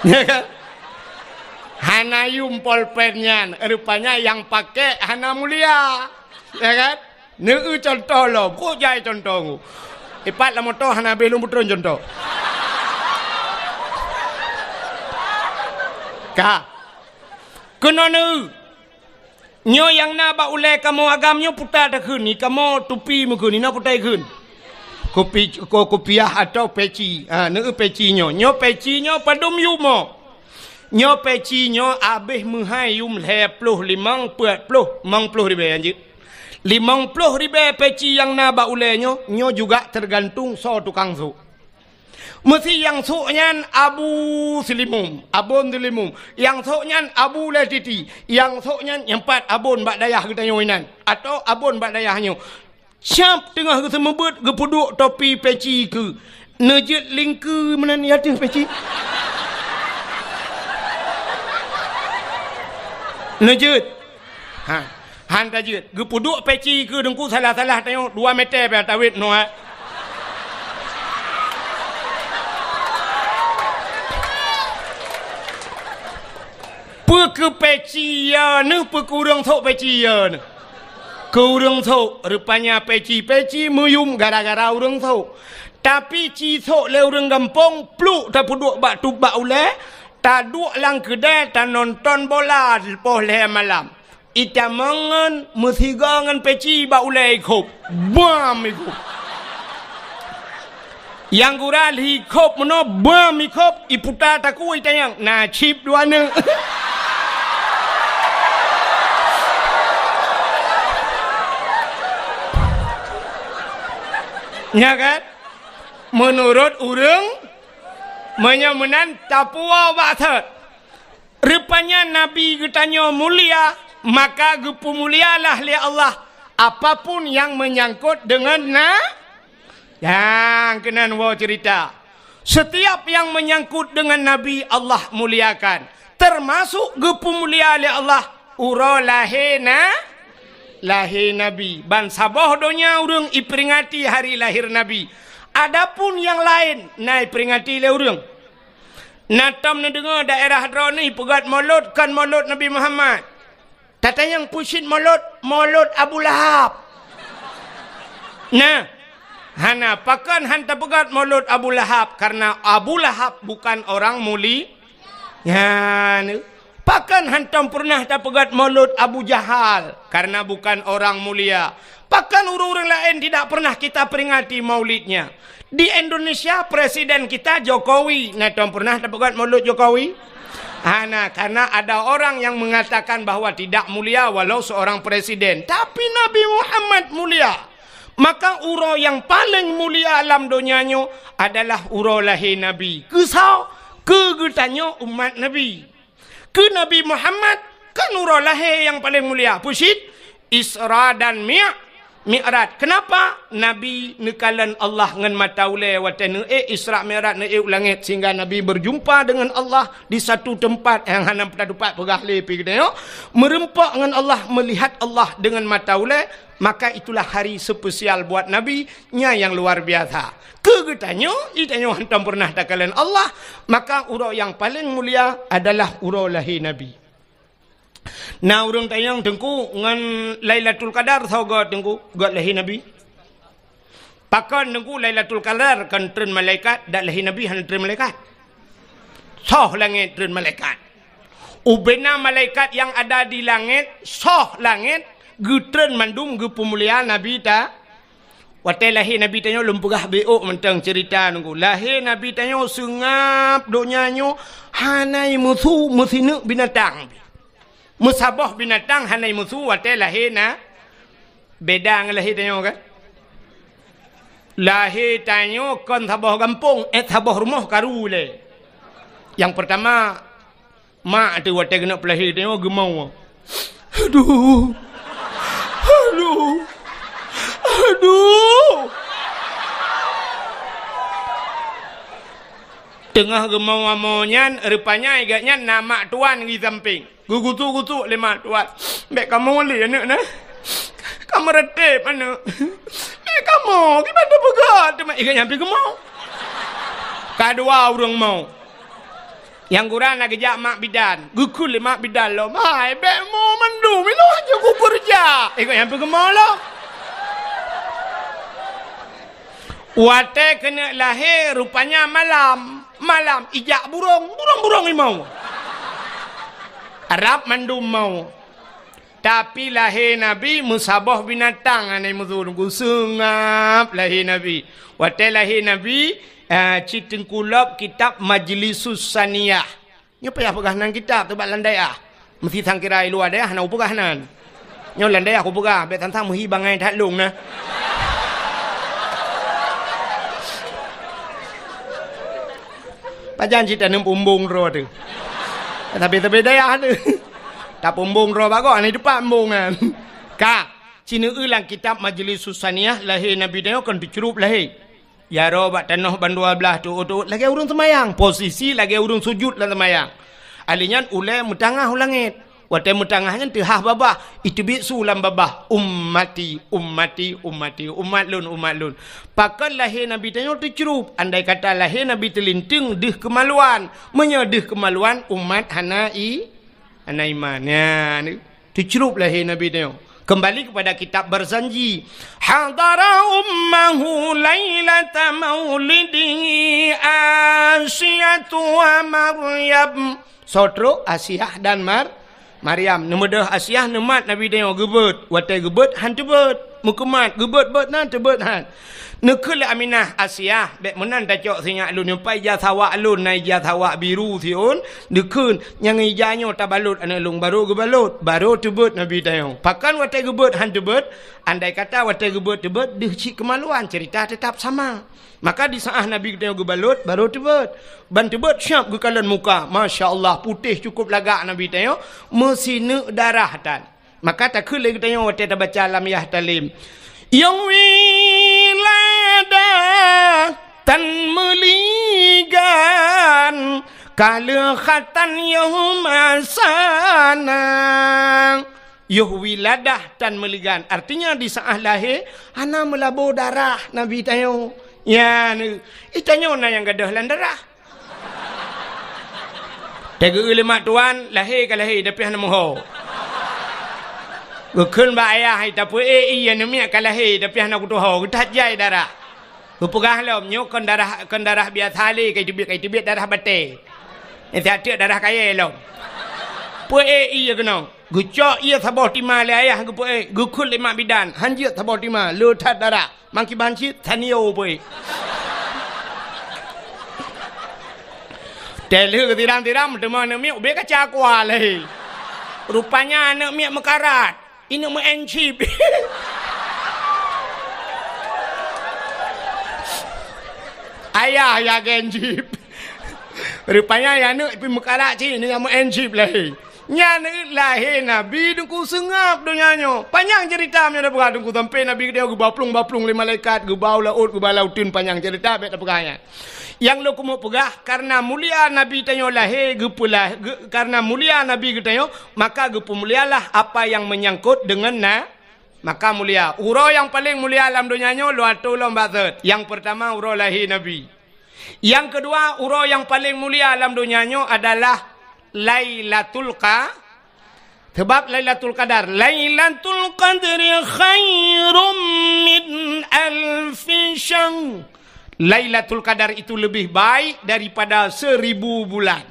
Ya kan? Hana yum polpen nyan, rupanya nyang pakai hana mulia. Ya kan? Neu contoh lom, kok jai contoh ngu. Ipat lam moto hana habéh lôn beutron contoh. Ka. Keunoe neu. Nyoe nyang na bak ulée kamoe agam nyoe puta takheun, ni kamoe tupi meukheun, ni na puta ikheun. Kupi-, ko-, kupiah atau peci. Ha, neu peci nyoe. Nyoe peci nyoe padum yumoe. Nyoe peci nyoe abéh meuhai yum lhée ploh limong, peuet ploh, limong ploh ribée anjeut. Limong ploh ribée peci nyang na bak ulée nyoe, nyoe juga teugantung soe tukang sôk. Meusi nyang sôk nyan Abu Silimum, Abon Silimum. Nyang sôk nyan Abu Latiti. Nyang sôk nyan nyempat abon bak dayah geutanyoe inan. Atau abon bak dayah nyoe. Siap teungoh geuseumeubeuet geupeuduek topi peci keu. Neujeuet lingkeu meunan di ateueh peci. Neujeuet. Ha. Han tajeuet. Geupeuduek peci keu deungku salah-salah tanyoe dua meter pih tawét noe. Peu keu peci ya neuh, peu keu ureuëng sôk peci ya neuh. Keu ureuëng sôk, rupanya peci-peci meuyum gara-gara ureuëng sôk. Tapi ci sôk lé ureuëng gampông, pluk tapeuduek bak tup bak ulée, taduek lam keudée tanonton bola poh lhée malam. Itamong ngon meusigoe ngon peci bak ulée ikhôb. Bam ikhôb. Nyang gura lhi khôb meunoe bam ikhôb, iputa takue itanyong, na cit dua neuk. Nya kan? Meunurot ureuëng, meunyoe meunan tapuwoe bak sot. Rupanya Nabi geutanyoe mulia, maka geupeumulialah lé Allah apapun nyang meunyangkot deungon na-, nyang keunan woe ceurita. Setiap nyang meunyangkot deungon Nabi, Allah muliakan, teumasok geupeumulia lé Allah uroe lahé na-, lahé Nabi. Ban saboh donya ureuëng iperingati hari lahir Nabi. Adapun nyang laén na iperingati lé ureuëng. Na tom neudeungoe daerah droeneuh peugét molot kon molot Nabi Muhammad. Tatanyong peue cit molot, molot Abu Lahab. Nah, hana, pakon han tapeugét molot Abu Lahab, karena Abu Lahab bukan orang muli-, nyan. Pakon hantom peureunah tapeugét molot Abu Jahal, karena bukan orang mulia. Pakon ureuëng-ureuëng laén tidak pernah kita peringati maulidnya? Di Indonesia, presiden kita Jokowi, na tom pernah tapeugét molot Jokowi? Hana, karena ada orang yang mengatakan bahwa tidak mulia walau seorang presiden. Tapi Nabi Muhammad mulia. Maka uroe nyang paleng mulia lam donya nyoe adalah uroe lahé Nabi. Keu soe? Keu geutanyoe umat Nabi. Keu Nabi Muhammad kan uroe lahé nyang paleng mulia. Peue cit? Isra dan Mi-, Mi'raj. Kenapa? Nabi neukalon Allah ngon mata ulée watée neuék Isra Mi'raj, neuék u langét, sehingga Nabi berjumpa dengan Allah di satu tempat nyang hana teupeupat peugah lé pih geutanyoe. Meureumpok ngon Allah, melihat Allah dengan mata ulée, maka itulah hari spesial buat Nabi, nyan nyang luar biasa. Keu geutanyoe, geutanyoe hantom pernah takalon Allah, maka uroe nyang paleng mulia adalah uroe lahé Nabi. Na ureuëng tanyong, "Teungku, ngon Lailatul Qadar soe göt, Teungku?" "Göt lahé Nabi." "Pakon, Teungku, Lailatul Qadar kon treun malaikat, dak lahé Nabi hana treun malaikat?" "Soh langét treun malaikat. Ubena malaikat nyang ada di langét, soh langét, geutreun mandum geupeumulia Nabi ta." Watée lahé Nabi tanyoe lôn peugah beuôk mantong ceurita, Teungku. Lahé Nabi tanyoe seungab donya nyoe hana meusu meusineuk binatang. Meusaboh binatang hana meusu watée lahé na, beda ngon lahé tanyoe kan? Lahé tanyoe kon saboh gampông, eh, saboh rumoh karu lé. Nyang peurtama, mak teuh watée keuneuk peulahé tanyoe geumoe. Aduh. Aduh. Aduh. Teungoh geumoe-moe nyan, rupanya gobnyan na mak tuan di sampéng. Geugusu-gusu lé mak tuan. "Bék kamoe lé aneuk na. Ka meureutéb aneuk. Bék kamoe, kiban tapeugah teuma iga nyang pi geumoe." Ka dua ureuëng moe. Nyang gura na geujak mak bidan. Geukheun lé mak bidan lom, "Hai, bék moe mandum, ilôn hana kukeureuja." Iga nyang pi geumoe lom. Watée keuneuk lahé, rupanya malam. Malam ijak burông, burông-burông imoe. Rab mandum moe. Tapi lahé Nabi meusaboh binatang hana meusu, seungab lahé Nabi. Watée lahé Nabi, eh, cit teungku lop kitab Majlisus Saniyah. Nyoe payah peugah nan kitab teuh bak lam dayah. Meusti sangkira i luwa dayah hana kupeugah nan. Nyoe lam dayah kupeugah, bék sang-sang meuhi bangai that lôn na. Pajan cit taneum pumbong droe teuh. Tapi-tapi dayah teuh. Tapumbong droe bagoe, hana teupat pumbong nyan. Ka, sineue lam kitab Majlisus Saniyah lahé Nabi tanyoe kon teucrueb lahé. Jaroe bak tanoh bandua blaih teuôt-teuôt lagée ureuëng seumayang, posisi lagée ureuëng sujut lam seumayang. Ahli nyan ulée meutangah u langét. Watée meutangah nyan teuhah babah, iteubiet su lam babah, "Ummati, ummati, ummati, umat lôn, umat lôn." Pakon lahé Nabi tanyoe teucrueb, andai kata lahé Nabi teulinteung deuh keumaluan. Meunyoe deuh keumaluan, umat hana i-, hana iman. Nyan. Teucrueb lahé Nabi tanyoe. Kembali kepada kitab Barzanji. Hadara ummahu lailata maulidihi Asiyatu wa Maryam. Soe trok? Asiah dan Mar-, Maryam. Neumeudeuh Asiah neumat Nabi tanyoe geubeuet. Watée geubeuet han teubeuet. Meukeumat geubeuet-beuet nan teubeuet han. Neukheun lé Aminah, "Asiah, bék meunan tacok sinyak lôn nyoe, pat ija sawak lôn, na ija sawak biru siôn." Neukheun, "Nyang ija nyoe tabalot aneuk lôn." Barô geubalot, barô teubeuet Nabi tanyoe. Pakon watée geubeuet han teubeuet? Andai kata watée geubeuet teubeuet, deuh cit keumaluan, ceurita teutap sama. Maka di saát Nabi tanyoe geubalot, barô teubeuet. Ban teubeuet siab geukalon muka. Masya Allah, putéh cukup lagak Nabi tanyoe, meusineuk darah tan. Maka takheun lé geutanyoe watée tabaca lam Yahtalem, "Yoh wiladah tan meuligan, ka lheueh khatan yoh masana." Yoh wiladah tan meuligan, artinya di saát lahé hana meulabô darah Nabi tanyoe. Nyan, i tanyoe na nyang gadôh lam darah. Tageu lé mak tuan, lahé ka lahé, tapi hana meuho. Geukheun bak ayah, "Hai, tapeuék ié aneuk miet ka lahé, tapi hana kutuho, geuthat jai darah." Geupeugah lom, "Nyoe kon darah, kon darah biasa lé, ka iteubiet, ka iteubiet darah batée. Nyan siat teuk darah kayée lom." Peuék ié keunoe. Geucok ié saboh tima lé ayah geupeuék, geukheun lé mak bidan, "Han jeuet saboh tima, le that darah." Mangkiban cit, tanio pui. Teuh lheueh tiram-tiram, teuma aneuk miet ubé kaca kua lé. Rupanya aneuk miet meukarat. Ineuk meu-en chip. Ayah ya gen chip. Rupanya ya aneuk pi meukarat cit, ineuk ya meu-en chip lé. Nyan lahé Nabi Teungku seungab donya nyoe. Panyang ceurita meunyoe tapeugah Teungku, sampai Nabi geutanyoe geuba plueng-ba plueng lé malaikat, geuba u laôt, geuba lam uteuen, panyang ceurita, bèk tapeugah nyan. Nyang lôn keumeung peugah, kareuna mulia Nabi tanyoe lahé, geupeulah-, geu-, kareuna mulia Nabi geutanyoe, maka geupeumulialah apa yang menyangkut dengan na-, maka mulia. Uroe nyang paleng mulia lam donya nyoe, lôn atô lom bak thot. Nyang peurtama, uroe lahé Nabi. Nyang keudua, uroe nyang paleng mulia lam donya nyoe adalah Lailatul Qa-, sebab Lailatul Qadar, "Lailatul Qadri khairum min alfi syahr." Lailatul Qadar itu lebih baik daripada seribu bulan.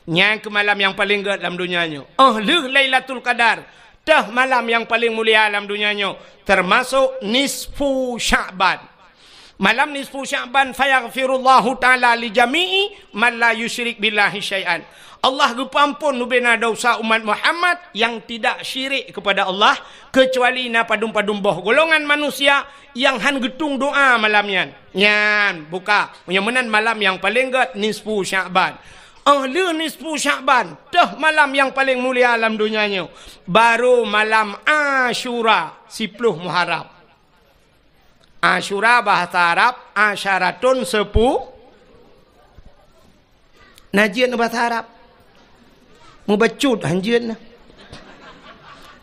Nyan keuh malam nyang paleng gèt lam donya nyoe. Óh lheueh Lailatul Qadar, teuh malam nyang paleng mulia lam donya nyoe, teumasok nisfu Sya'ban. Malam nisfu Sya'ban, "Fayaghfirullahu ta'ala li jami'i man la yusyrik billahi syai'an." Allah geupeuampôn leubeh na desya umat Muhammad nyang tidak syirik kepada Allah, keucuali na padum-padum boh golongan manusia nyang hán geutueng doa malam nyan. Nyan, buka. Meunyoe meunan malam nyang paleng gèt nisfu Sya'ban. Óh lheueh nisfu Sya'ban, teuh malam nyang paleng mulia lam donya nyoe, barô malam Asyura, siploh Muharram. Asyura bahasa Arab, asyaratun sepu-, na jeuet bahasa Arab. Mubacut han jeuet na.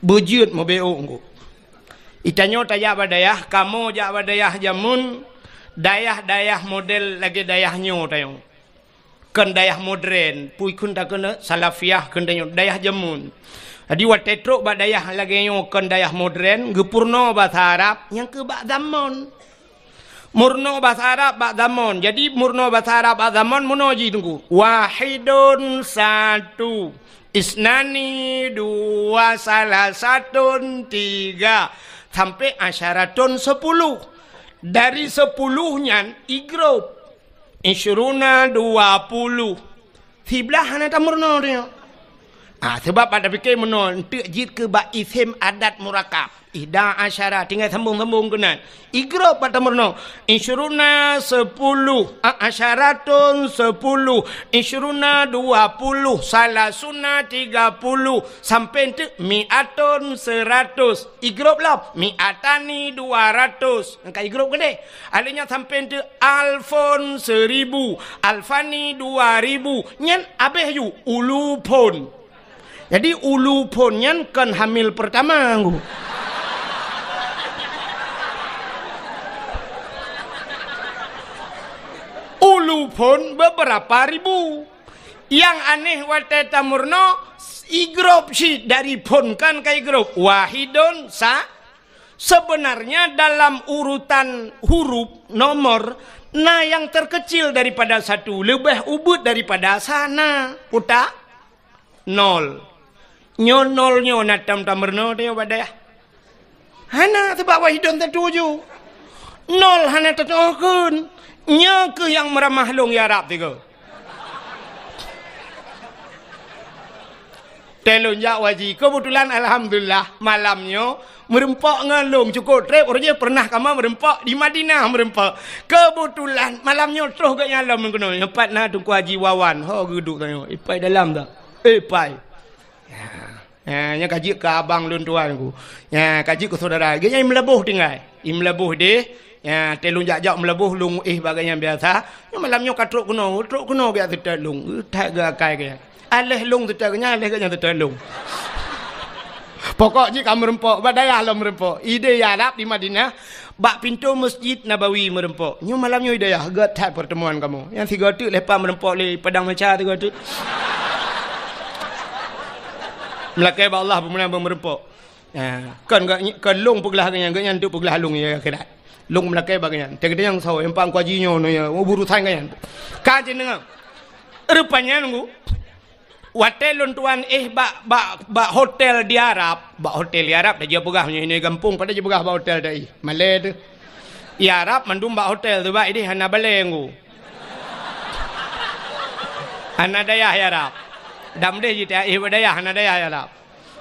Beujeuet meubeuk engko. Itanyoe tajak bak dayah, kamoe jak bak dayah jameun, dayah-dayah model lagèe dayah nyoe tanyoe. Kon dayah modern, pui kheun takheun salafiyah kheun tanyoe, dayah jameun. Jadi watèe trok bak dayah lagèe nyoe kon dayah modern, geupeurunoe basa Arab, nyang keu bak zamon. Meurunoe basa Arab bak zamon. Jadi meurunoe basa Arab bak zamon meunoe jih Teungku. Wahidun satu, isnani dua, salasatun tiga, sampai asyaratun sepuluh. Dari sepuluh nyan i grup. Isyruna dua puluh. Siblaih hana tameurunoe tanyoe. Ah, sebab bak tapike meunoe, eunteuk jeuet keu bak isem adat murakab. Ihda asyara, tinggai sambung-sambung keunan. I grup bak tameurunoe. Isyruna sepuluh, a-, asyaratun sepuluh, isyruna dua puluh, salasuna tiga puluh, sampai eunteuk mi'atun seratus. I grup lom, mi'atani dua ratus. Nyang ka i grup keudeh. Alèh nyan sampai eunteuk alfun seribu, alfani dua ribu. Nyan abéh ju ulufun. Jadi ulufun nyan kon hamil pertama, Teungku. Ulufun beberapa ribu. Nyang aneh watèe tameurunoe, i grup cit dari fun kan ka i grup. Wahidun sa-, Sebenarnya dalam urutan huruf, nomor, na nyang terkecil daripada satu, leubeh ubeut daripada sa na. Utak? Nol. Nyoe nol nyoe na tam tameurunoe tanyoe bak dayah? Hana, sebab wahidun tatuju. Nol hana tatuju kheun. Nyoe keuh nyang meuramah lôn ya Rab tiga. Teuh lôn jak haji. Keubeutulan, alhamdulillah, malam nyoe meureumpok ngon lôn. Cukôp trép, uroe jih pernah kamoe meureumpok di Madinah meureumpok. Keubeutulan, malam nyoe troh geuhnyan lom keunoe. Nyoe pat na Teungku Haji Wawan. Ho geuduek tanyoe. Ipai dalam dak? Ipai. Ya. Ya, nyan ka jeuet keu abang lôn tuan ku. Ya, ka jeuet keu syedara. Geuhnyan i Meulaboh tinggai. I Meulaboh deh. Ya, teuh lôn jak-jak Meulaboh, lôn éh bak geuhnyan biasa. Nyoe malam nyoe ka trok keunoe, trok keunoe geujak seutôt lôn. That geuakai geuhnyan. Aléh lôn seutôt geuhnyan, aléh geuhnyan seutôt lôn. Pokok jih ka meureumpok, bak dayah lom meureumpok. Idéh Arab di Madinah, bak pintoe Masjid Nabawi meureumpok. Nyoe malam nyoe idéh, göt that peurtemuan kamoe. Nyang sigoe teuk leupah meureumpok lé padang macha sigoe teuk. Meulakée bak Allah peue meunan meureumpok. Ha, kon geuh, kon lôn peuglah geuhnyan, geuhnyan teuk peuglah lôn ya akhirat. Lôn meulakée bak geuhnyan. Teukeudeh nyang soe, nyang pang kuaji nyoe, nyoe, ya, urusan geuhnyan. Ka jeuet deungoe. Rupanya nunggu. Watée lôn tuan éh bak, bak, bak hotel di Arab, bak hotel di Arab, dah jeuet peugah nyoe, nyoe gampông, pada jeuet peugah bak hotel dah éh. Malée teuh. Di Arab mandum bak hotel teuh, bak idéh hana balée nunggu. Hana dayah di Arab. Dam deh jih éh bak dayah, hana dayah di Arab.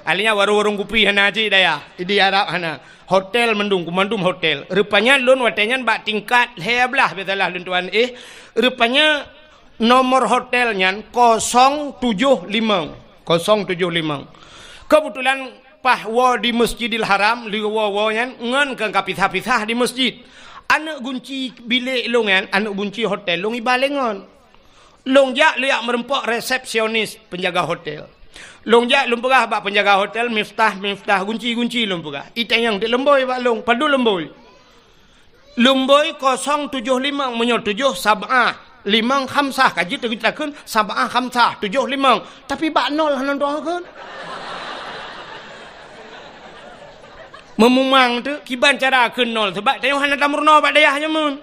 Akhirnya warong-warong kupi hana cit dayah. Di Arab hana. Hotel mandum, kumandum hotel. Rupanya lôn watée nyan bak tingkat lhée blaih biasalah lôn tuan éh. Rupanya nomor hotel nyan kosong tujoh limong. Kosong tujoh limong. Keubeutulan paih woe di Masjidil Haram, lheueh woe-woe nyan ngon keu ka pisah-pisah di masjid. Aneuk gunci bilék lôn nyan, aneuk gunci hotel lôn iba lé ngon. Lôn jak, lôn jak meureumpok resepsionis peunjaga hotel. Lôn jak, lôn peugah bak peunjaga hotel, "Miftah, Miftah, gunci, gunci," lôn peugah. Itanyong teuk leumbôi bak lôn, padub leumbôi. Leumbôi kosong tujoh limong, meunyoe tujoh sab'ah, limong khamsah, ka jeuet takheun sab'ah khamsah, tujoh limong. Tapi bak nol hana droe kheun. Meumumang teuk, kiban cara kheun nol, sabab tanyoe hana tameurunoe bak dayah jameun.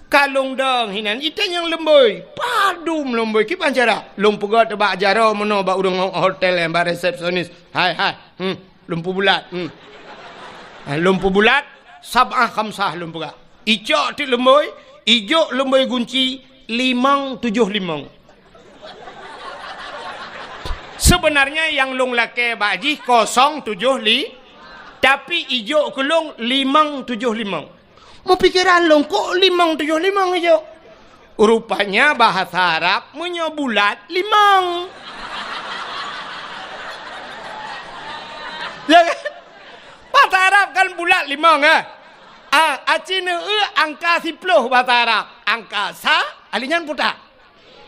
Ka lôn dong hinan, itanyong leumbôi. Padub leumbôi, kiban cara? Lôn peugah teuk bak jaroe meunoe bak ureueng hotel nyan, bak resepsionis. "Hai, hai, hmm, lôn peubulat, hmm. Ha, lôn peubulat, sab'ah khamsah lôn peugah." Icok teuk leumbôi, ijok leumbôi gunci, limong tujoh limong. Seubeunarnya nyang lôn lakée bak jih kosong tujoh li-, tapi ijok keu lôn limong tujoh limong. Meupikeran lôn, kok limong tujoh limong ijok? Rupanya bahasa Arab meunyoe bulat, limong. Ya kan? Bahasa Arab kan bulat, limong, eh? Ah, aci neueu angka siploh bahasa Arab. Angka sa, ali nyan putak.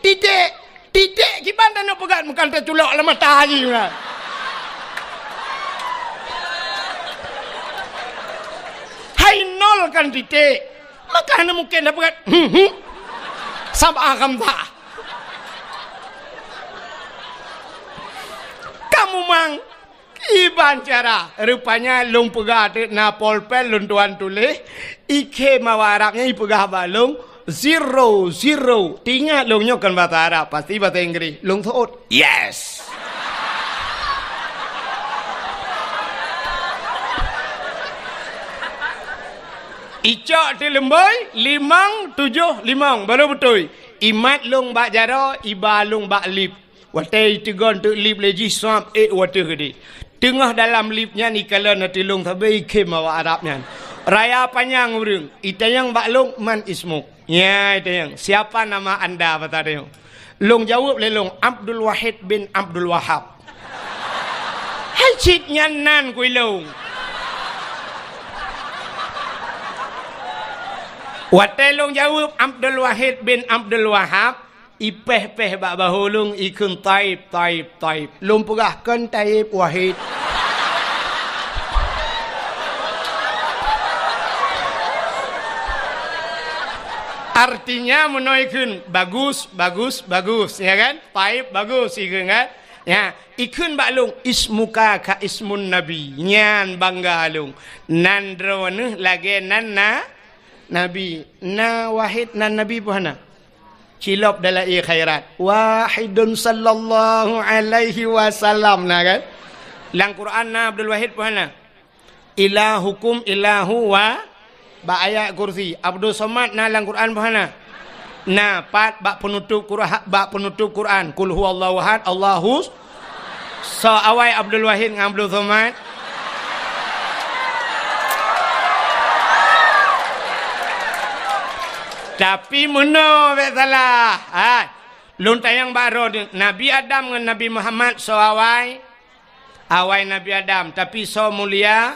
Titék. Titék kiban taneuk peugah, meukan taculok lam mata jih, kan? Hai nol kan titék. Maka hana mungken tapeugah, hmm, hmm. Sab'ah khamsah. Kamu mang Kiban cara, rupanya lôn peugah teuk na polpen lôn tuan tuléh, ikhém awak Arab nyan ipeugah bak lôn, zero, zero. Teuingat lôn nyoe kon basa Arab, pasti basa Inggris. Lôn seuôt, "Yes!" Icok teuk leumbôi, limong tujoh limong, baru beutôi. Imat lôn bak jaroe, iba lôn bak lip. Watée iteugon teuk lip lé jih, sab ék u ateueh keudeh. Teungoh dalam lip nyan ikalon ateueh lôn sabe ikhém awak Arab nyan. Raya panyang ureuëng, itanyong bak lôn, "Man ismuk?" Nyan itanyong, "Siapa nama anda?" basa tanyong. Lôn jaweueb lé lôn, "Abdul Wahid bin Abdul Wahab." Hai cit nyan nan kui lôn. Watée lôn jaweueb, "Abdul Wahid bin Abdul Wahab," ipéh-péh bak bahô lôn, ikheun, "Taib, Taib, Taib." Lôn peugah, "Kon Taib, Wahid." Artinya, meunoe ikheun, "Bagus, bagus, bagus," ya kan? "Taib, bagus," ikheun kan? Ya, ikheun bak lôn, "Ismuka ka ismun Nabi." Nyan bangga lôn. Nan droeneuh lagée nan na-, Nabi. Na Wahid nan Nabi peue hana? Cilop dalam ie khairat. Wahidun sallallahu alaihi wasallam, na kan? Lam Quran na Abdul Wahid peue hana? Ilahukum ilahu wa, bak ayat kursi. Abdul Somad na lam Quran peue hana? Na, pat bak penutup Quran, bak penutup Quran. Qul huwallahu ahad, Allahus Soe awai Abdul Wahid ngon Abdul Somad? Tapi meunoe bék salah. Hai, lôn tanyong bak droeneuh, Nabi Adam ngon Nabi Muhammad soe awai? Awai Nabi Adam, tapi soe mulia?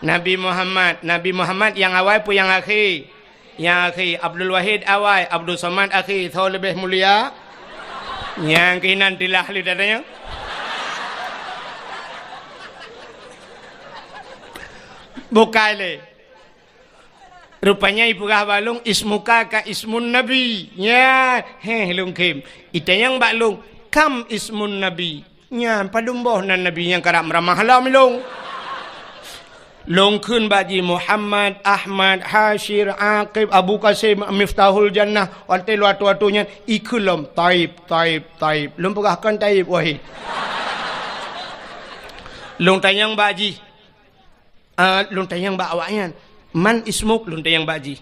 Nabi Muhammad. Nabi Muhammad nyang awai peue nyang akhé? Nyang akhé. Abdul Wahid awai, Abdul Somad akhé. Soe leubeh mulia? Nyang keunan tilah lé datang nyoe. Bukai lé. Rupanya ipeugah bak lôn, "Ismuka ka ismun Nabi." Nya, heh, lôn khém. Itanyong bak lôn, "Kam ismun Nabi?" Nyan, padum boh nan Nabi nyang karab meuramah lom lôn. Lôn kheun bak jih Muhammad, Ahmad, Hasyir, Aqib, Abu Qasim, Miftahul Jannah, watée lôn atoe-atoe nyan, ikheun lom, "Taib, Taib, Taib." Lôn peugah, "Kon Taib, Wahid." Lôn tanyong bak jih, Ah, lôn tanyong bak awaknyan, "Man ismuk?" lôn tanyong bak jih.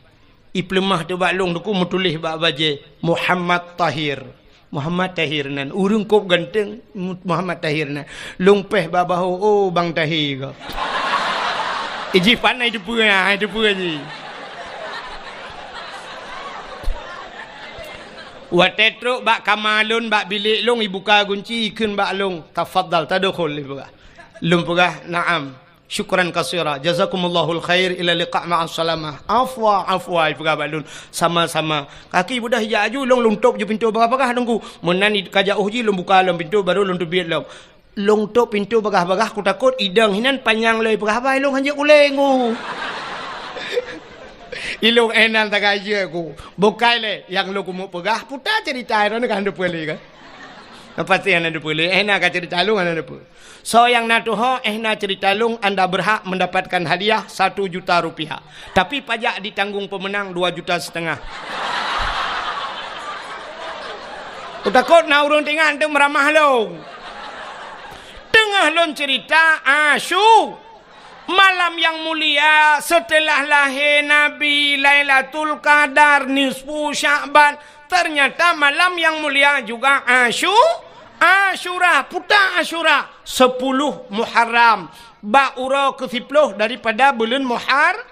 Ipeuleumah teuk bak lôn, teungku meutuléh bak bajée, "Muhammad Tahir." Muhammad Tahir nan. Ureuëng kôb ganteng, Mu-, Muhammad Tahir nan. Lôn péh bak bahô, "Oh, Bang Tahir ko." Eh, jih pané teupeue, ah, teupeue jih. Watée trok bak kama lôn, bak bilék lôn, ibuka gunci, ikheun bak lôn, "Tafadhal, tadkhul," ipeugah. Lôn peugah, "Na'am. Syukran katsira. Jazakumullahu khair. Ila liqa, ma'as salamah." "Afwa, afwa," ipeugah bak lôn. "Sama-sama." Kaki beudôh ijak aju, lôn, lôn tôp ju pintoe bagah-bagah, Teungku. Meunan ka jauh jih, lôn buka lom pintoe, baru lôn teubiet lom. Lôn tôp pintoe bagah-bagah, kutakot idong hinan panyang lé peugah haba, ilôn hanjeuet ulée ngu. Ilôn éh nan tagajeuet ku. Bukai lé, nyang lôn keumeung peugah, puta ceurita droeneuh ka hana teupeu lé kan? Pasti hana teupeu lé, éh na ka ceurita lôn hana teupeu. Soe nyang na tuho, éh na ceurita lôn, anda berhak mendapatkan hadiah satu juta rupiah. Tapi pajak ditanggung pemenang dua juta setengah. Kutakot na ureuëng teuingat teuh meuramah lôn. Teungoh lôn ceurita Asyu-, malam nyang mulia setelah lahé Nabi, Lailatul Qadar, nisfu Sya'ban, ternyata malam nyang mulia juga Asyu-, Asyura, puta Asyura, sepuluh Muharram. Bak uroe keusiploh daripada buleuen Muhar-,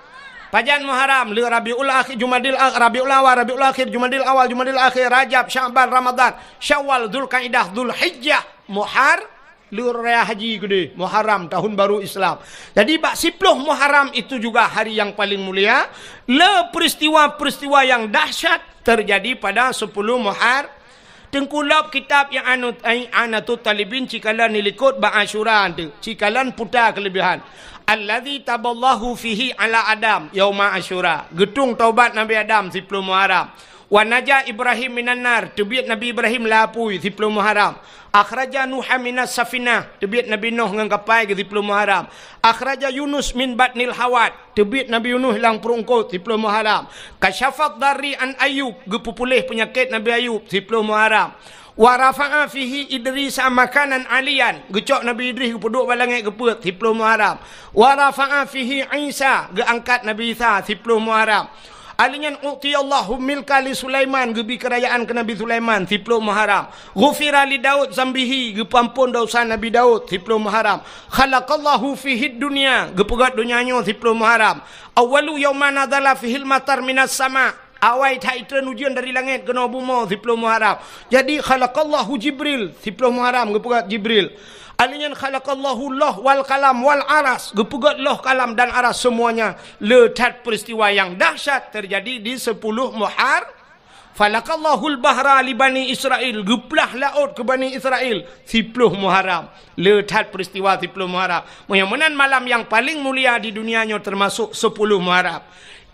pajan Muharram, le Rabiul Akhir, Jumadil Ak-, Rabiul Awal, Rabiul Akhir, Jumadil Awal, Jumadil Akhir, Rajab, Sya'ban, Ramadan, Syawal, Dzulqaidah, Dzulhijjah, Muhar-, le raya haji keudeh, Muharram, tahun baru Islam. Jadi, bak siploh Muharram itu juga hari yang paling mulia. Le peristiwa-peristiwa yang dahsyat terjadi pada sepuluh Muhar-, Teungku, lôb kitab nyang anu, ai, I'anatut Thalibin, cikalon nilikot bak Asyura tu, cikalon puta keulebihan. Allazi taballahu fihi ala Adam yauma Asyura. Geutung taubat Nabi Adam siploh Muharram. Wa naja Ibrahim minan nar, teubiet Nabi Ibrahim lam apui siploh Muharram. Akhraja Nuha minas safinah, teubiet Nabi Nuh ngon kapai geuh siploh Muharram. Akhraja Yunus min batnil hawat, teubiet Nabi Yunus lam pruet eungkôt siploh Muharram. Kasyafad darri an Ayub, geupeupuléh peunyakét Nabi Ayub siploh Muharram. Wa rafa'a fihi Idrisa makanan aliyan, geucok Nabi Idris geupeuduek bak langét geupeuet siploh Muharram. Wa rafa'a fihi Isa, geuangkat Nabi Isa siploh Muharram. Alheuh nyan, u'tiyallahu milka li Sulaiman, geubi keurajaan keu Nabi Sulaiman siploh Muharram. Ghufira li Daud zambihi, geupeuamphon desya Nabi Daud siploh Muharram. Khalaqallahu fihid dunya, geupeugét donya nyoe siploh Muharram. Awwalu yauma nazala fihil matar minas sama, awai that itreun ujeuen dari langét keunoe bumoe siploh Muharram. Jadi, khalaqallahu Jibril, siploh Muharram geupeugét Jibril. Alheuh nyan, khalaqallahu loh wal kalam wal aras, geupeugét loh, kalam dan aras semuanya. Le that peristiwa yang dahsyat terjadi di sepuluh Muhar-, Falakallahul bahra li Bani Israil, geuplah laôt keu Bani Israil, siploh Muharram. Le that peristiwa siploh Muharram. Meunyoe meunan, malam nyang paleng mulia di dunia nyoe teumasok siploh Muharram.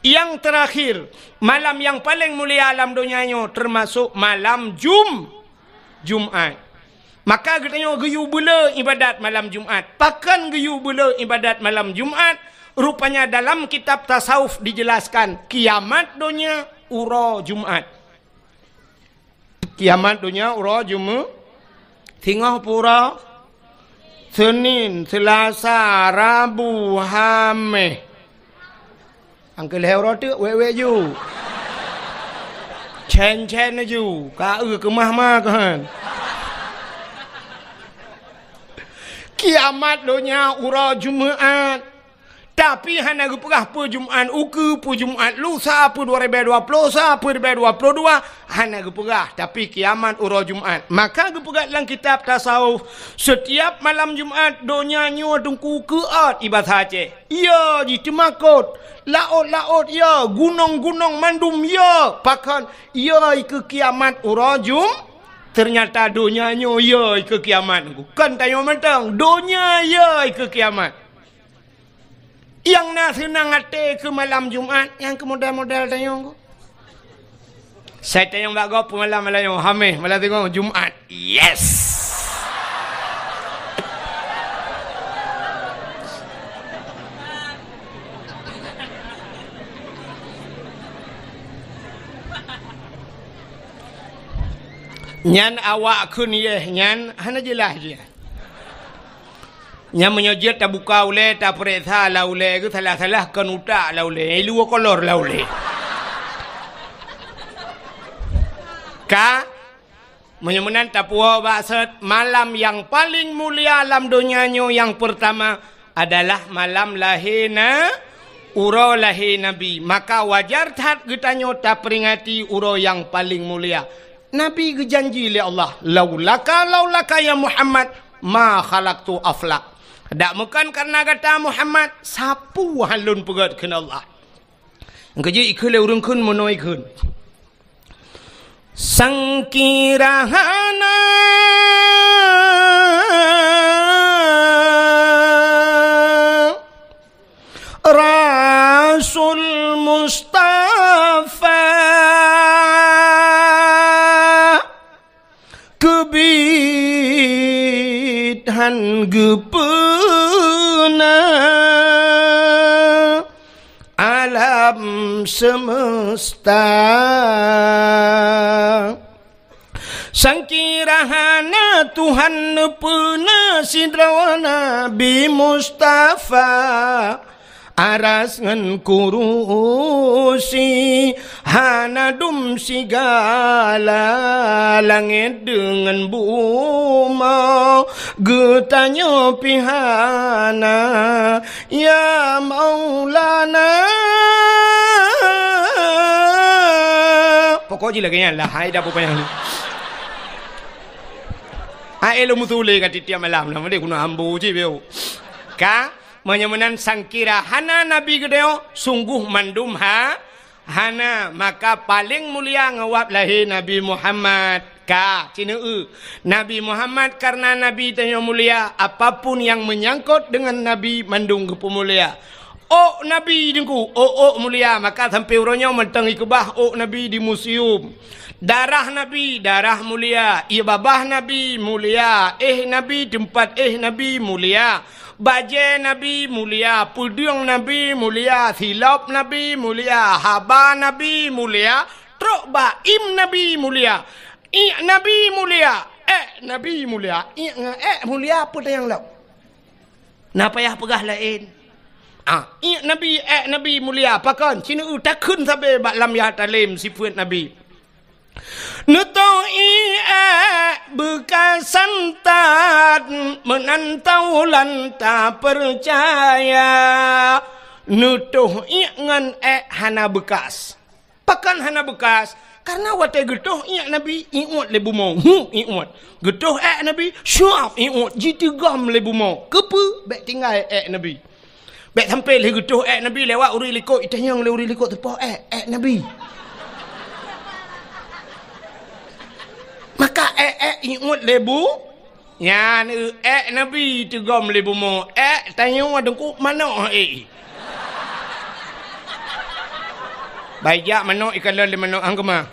Nyang teurakhir, malam nyang paleng mulia lam donya nyoe teumasok malam Jum-, Jumat. Maka geutanyoe geuyue beuleu ibadat malam Jumat. Pakon geuyue beuleu ibadat malam Jumat? Rupanya dalam kitab tasawuf dijelaskan, kiamat donya uroe Jumat. Kiamat donya uroe Jumu-, singoh pue uroe, Senin, Selasa, Rabu, Hameh. Angkeu lhèe uroe teuk wék-wék ju. Cen-cen ju, ka eu keumah ma keuhan. Kiamat donya uroe Jumat. Tapi hana geupeugah peue Jumat ukeue, peue Jumat lusa, peue dua ribèe dua ploh sa, peue ribèe dua ploh dua, hana geupeugah. Tapi kiamat uroe Jumat. Maka geupeugah lam kitab tasawuf, setiap malam Jumat donya nyoe teungku keuôt, i basa Aceh. Yo, jiteumakot. Laôt-laôt yo, gunong-gunong mandum yo. Pakon? Yo, i keu kiamat uroe Jum-, ternyata donya nyoe yo i keu kiamat. Kon tanyoe mantong, donya yo i keu kiamat. Nyang na seunang até keu malam Jumat, nyang keu model-model tanyoe. Sai tanyong bak gob peumalam malam nyoe, Hameh, malam singoh, Jumat. Yes! Nyan awak kheun yeh nyan hana jeulaih jih. Nyan meunyoe jeuet tabuka ulèe, tapeuriksa lam ulèe geuh, salah-salah kon utak lam ulèe, i luwa kolor lam ulèe. Ka, meunyoe meunan tapuwoe bak sot, malam nyang paleng mulia lam donya nyoe nyang peurtama adalah malam lahé na-, uroe lahé Nabi. Maka wajar that geutanyoe taperingati uroe nyang paleng mulia. Nabi geujanji lé Allah, "Laulaka, laulaka ya Muhammad, ma khalaqtu aflak." Dak meukan kareuna gata Muhammad, sapeue han lôn peugét kheun Allah. Nyang keujeuet ikheun lé ureuëng kheun meunoe kheun. Sangkira hana Rasul Mustafa keubiet han geupeuna alam semesta. Sangkira hana Tuhan neupeuna sidroe Nabi Mustafa, aras ngon kurusi hana dum sigala, langét deungon bumoe geutanyoe pih hana. Ya Maulana. Pokok jih lagée nyan lah, hai dah pupayah ni. Hai lôn meutuléh ka tiep-tiep malam lah, meunan keunoe ambo cit beu. Ka, meunyoe meunan sangkira hana Nabi geutanyoe, sungguh mandum ha, hana, maka paleng mulia ngon wab lahé Nabi Muhammad. Ka, ci neu-eu. Nabi Muhammad kareuna Nabi tanyoe mulia, apapun nyang meunyangkot deungon Nabi mandum geupeumulia. Ôk Nabi Teungku, ôk-ôk mulia, maka sampoe uroe nyoe mantong ikeubah ôk Nabi di museum. Darah Nabi, darah mulia. Ié babah Nabi mulia. Éh Nabi, teumpat éh Nabi mulia. Bajée Nabi mulia, peudeueng Nabi mulia, silop Nabi mulia, haba Nabi mulia, trok bak im Nabi mulia, iék Nabi mulia, ék Nabi mulia. Iék ngon ék mulia peue tanyong lom? Na payah peugah laén. Ah, iék Nabi, ék Nabi mulia, pakon? Ci neu-eu takheun sabe bak lam Yatalem sifeuet Nabi. Neutoh iék beukasan that, meunan taulan tapeucaya. Neutoh iék ngon ék hana beukas. Pakon hana beukas? Kareuna watée geutoh iék Nabi, iuet lé bumoe, hu, iuet. Geutoh ék Nabi, syuab, iuet, jiteugom lé bumoe. Keupeue? Bék tinggai ék Nabi. Bék sampoe lheueh geutoh ék Nabi lewat ureuëng likot, itanyong lé ureuëng likot teupoh ék, ék Nabi. Maka ék-ék iuet lé bu, nyan ék Nabi teugom lé bumoe, ék tanyoe Teungku manok ék. Baijak manok ikalon lé manok hang keumah.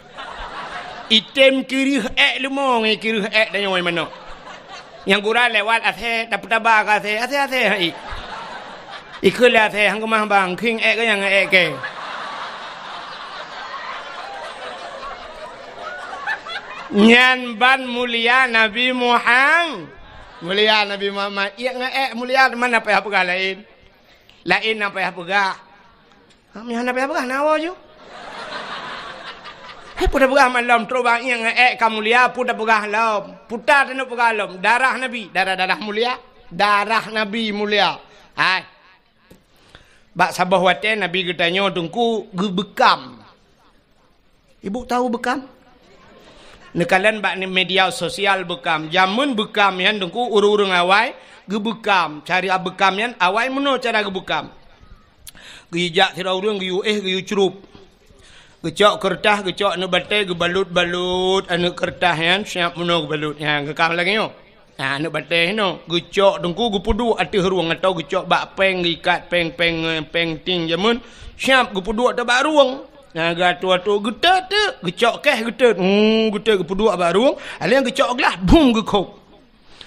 Item kireuh ék leumo ngon kireuh ék tanyoe manok. Nyang gura lewat asée, tapeutaba keu asée, asée-asée hai. Ikheun lé asée, hang keumah bang, khieng ék keu nyang ék keu. Nyan ban mulia Nabi Muhammad. Mulia Nabi Muhammad. Iék ngon ék mulia, teuma na payah peugah laén. Laén na payah peugah. Ha, meuhana payah peugah, na woe ju. Hai, peue tapeugah malom, trok bak iék ngon ék ka mulia, peue tapeugah lom. Puta taneuk peugah lom, darah Nabi, darah-darah mulia, darah Nabi mulia. Hai. Bak saboh watée Nabi geutanyoe Teungku geubeukam. Ibu tahu beukam? Neukalon bak media sosial beukam. Jameun beukam nyan Teungku ureuëng-ureuëng awai geubeukam. Cara beukam nyan awai meunoe cara geubeukam. Geujak sidroe ureuëng geuyue éh geuyue crup. Geucok keureutah, geucok aneuëk batée, geubalot-balot aneuëk keureutah nyan, siab meunoe geubalot. Nyan geukam lagée nyoe. Nah, aneuëk batée nyoe geucok Teungku geupeuduek ateueh rueng atau geucok bak péng, geuikat péng-péng, péng ting jameun, siab geupeuduek ateueh bak rueng. Nah, geuatoe-atoe geutot-tot, geucok keh geutot. Hmm, geutot geupeuduek bak rueng, alèh geucok glah, bum geukhop.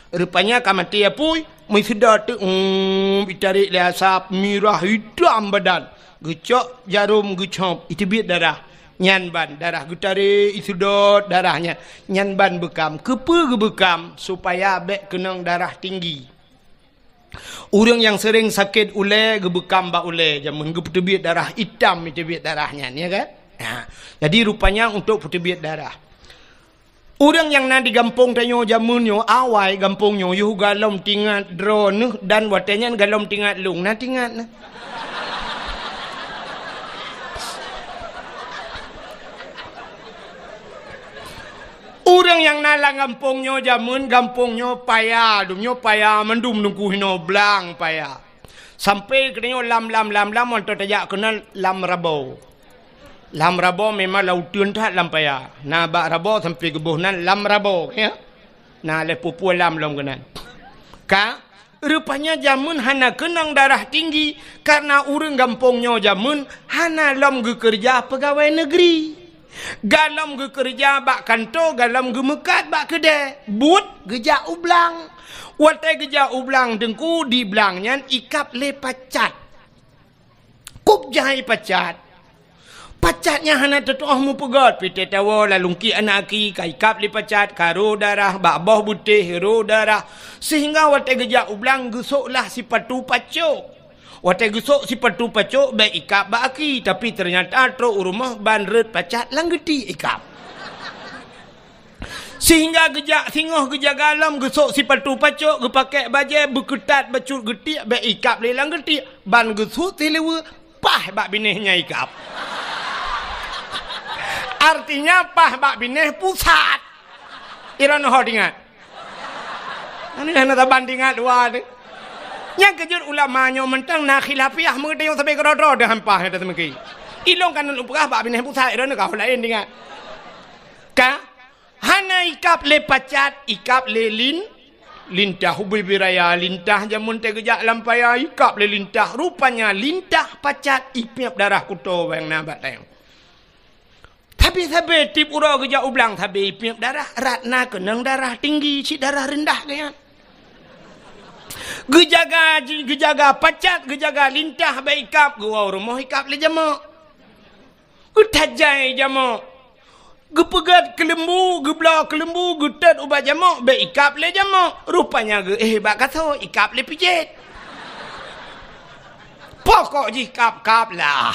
Rupanya ka maté apui, meusidot teuk, um, itarek lé asap, mirah, itam badan. Geucok jarom, geucop, iteubiet darah. Nyan ban darah geutarek, iseudot darah nyan. Nyan ban beukam. Keupeue geubeukam? Supaya bék keunong darah tinggi. Ureuëng nyang seuréng sakét ulée geubeukam bak ulée, jameun geupeuteubiet darah, itam iteubiet darah nyan, ya kan? Ha. Jadi rupanya untuk peuteubiet darah. Ureuëng nyang na di gampông tanyoe jameun nyoe, awai gampông nyoe, yoh galom tingat droeneuh dan watée nyan galom tingat lôn, na tingat na. Ureuëng nyang na lam gampông nyoe jameun, gampông nyoe paya, dum nyoe paya, mandum nungku hinoe blang paya. Sampai keunoe lam, lam, lam, lam, mantong tajak keunan lam Rabo. Lam Rabo memang lam uteuen that lam paya. Na bak Rabo sampai geuboh nan lam Rabo, ya. Na lhée pue-pue lam lom keunan. Ka, rupanya jameun hana keunong darah tinggi, karena ureuëng gampông nyoe jameun hana lom geukeureuja peugawée neugri. Galom geukeureuja bak kantô, galom geumeukat bak keudée, buet geujak u blang. Watée geujak u blang teungku, di blang nyan ikab lé pacat. Kub jai pacat. Pacat nyan hana teutuoh meupeugét, pih teuh tawoe lalungki aneuk aki, ka ikab lé pacat, ka ro darah, bak boh beutéh ro darah, sehingga watée geujak u blang geusoklah sipatu pacok. Watée geusok sipatu pacok bék ikab bak aki, tapi teunyata trok u rumoh ban rot pacat lam geuti ikab. Sehingga geujak singoh geujaga lom geusok sipatu pacok, geupakée bajée beukeutat bacut geutiek bék ikab lé lam geutiek, ban geusut sileue paih bak binéh nyan ikab. Artinya paih bak binéh pusat. Iron ho tingat. Ini hana saban tingat dua ni. Nyang keujeuet ulama nyoe mantong na khilafiah meuteuyong sabe keudroe-droe deuh hampah nyang teumeuki. Ilong kanan upeugah bak binéh pusat iron ka laén tingat. Ka Hana ikab lé pacat, ikab lé lin, lintah. Ubé-bé raya lintah jameun teuh geujak lam paya, ikab lé lintah. Rupanya lintah pacat ipiep darah kuto bang na bak tayong. Tapi sabe tiep uroe geujak u blang sabe ipiep darah, rat na keunong darah tinggi, cit darah reundah geuyan. Geujaga, geujaga pacat, geujaga lintah bak ikab, geuwoe rumoh ikab lé jamok. Geutajai jamok. Geupeugét keuleumbu, geubloe keuleumbu, geutot ubak jamok, bék ikab lé jamok. Rupanya geuéh bak kaso, ikab lé pijet. Pokok jih kab-kab lah.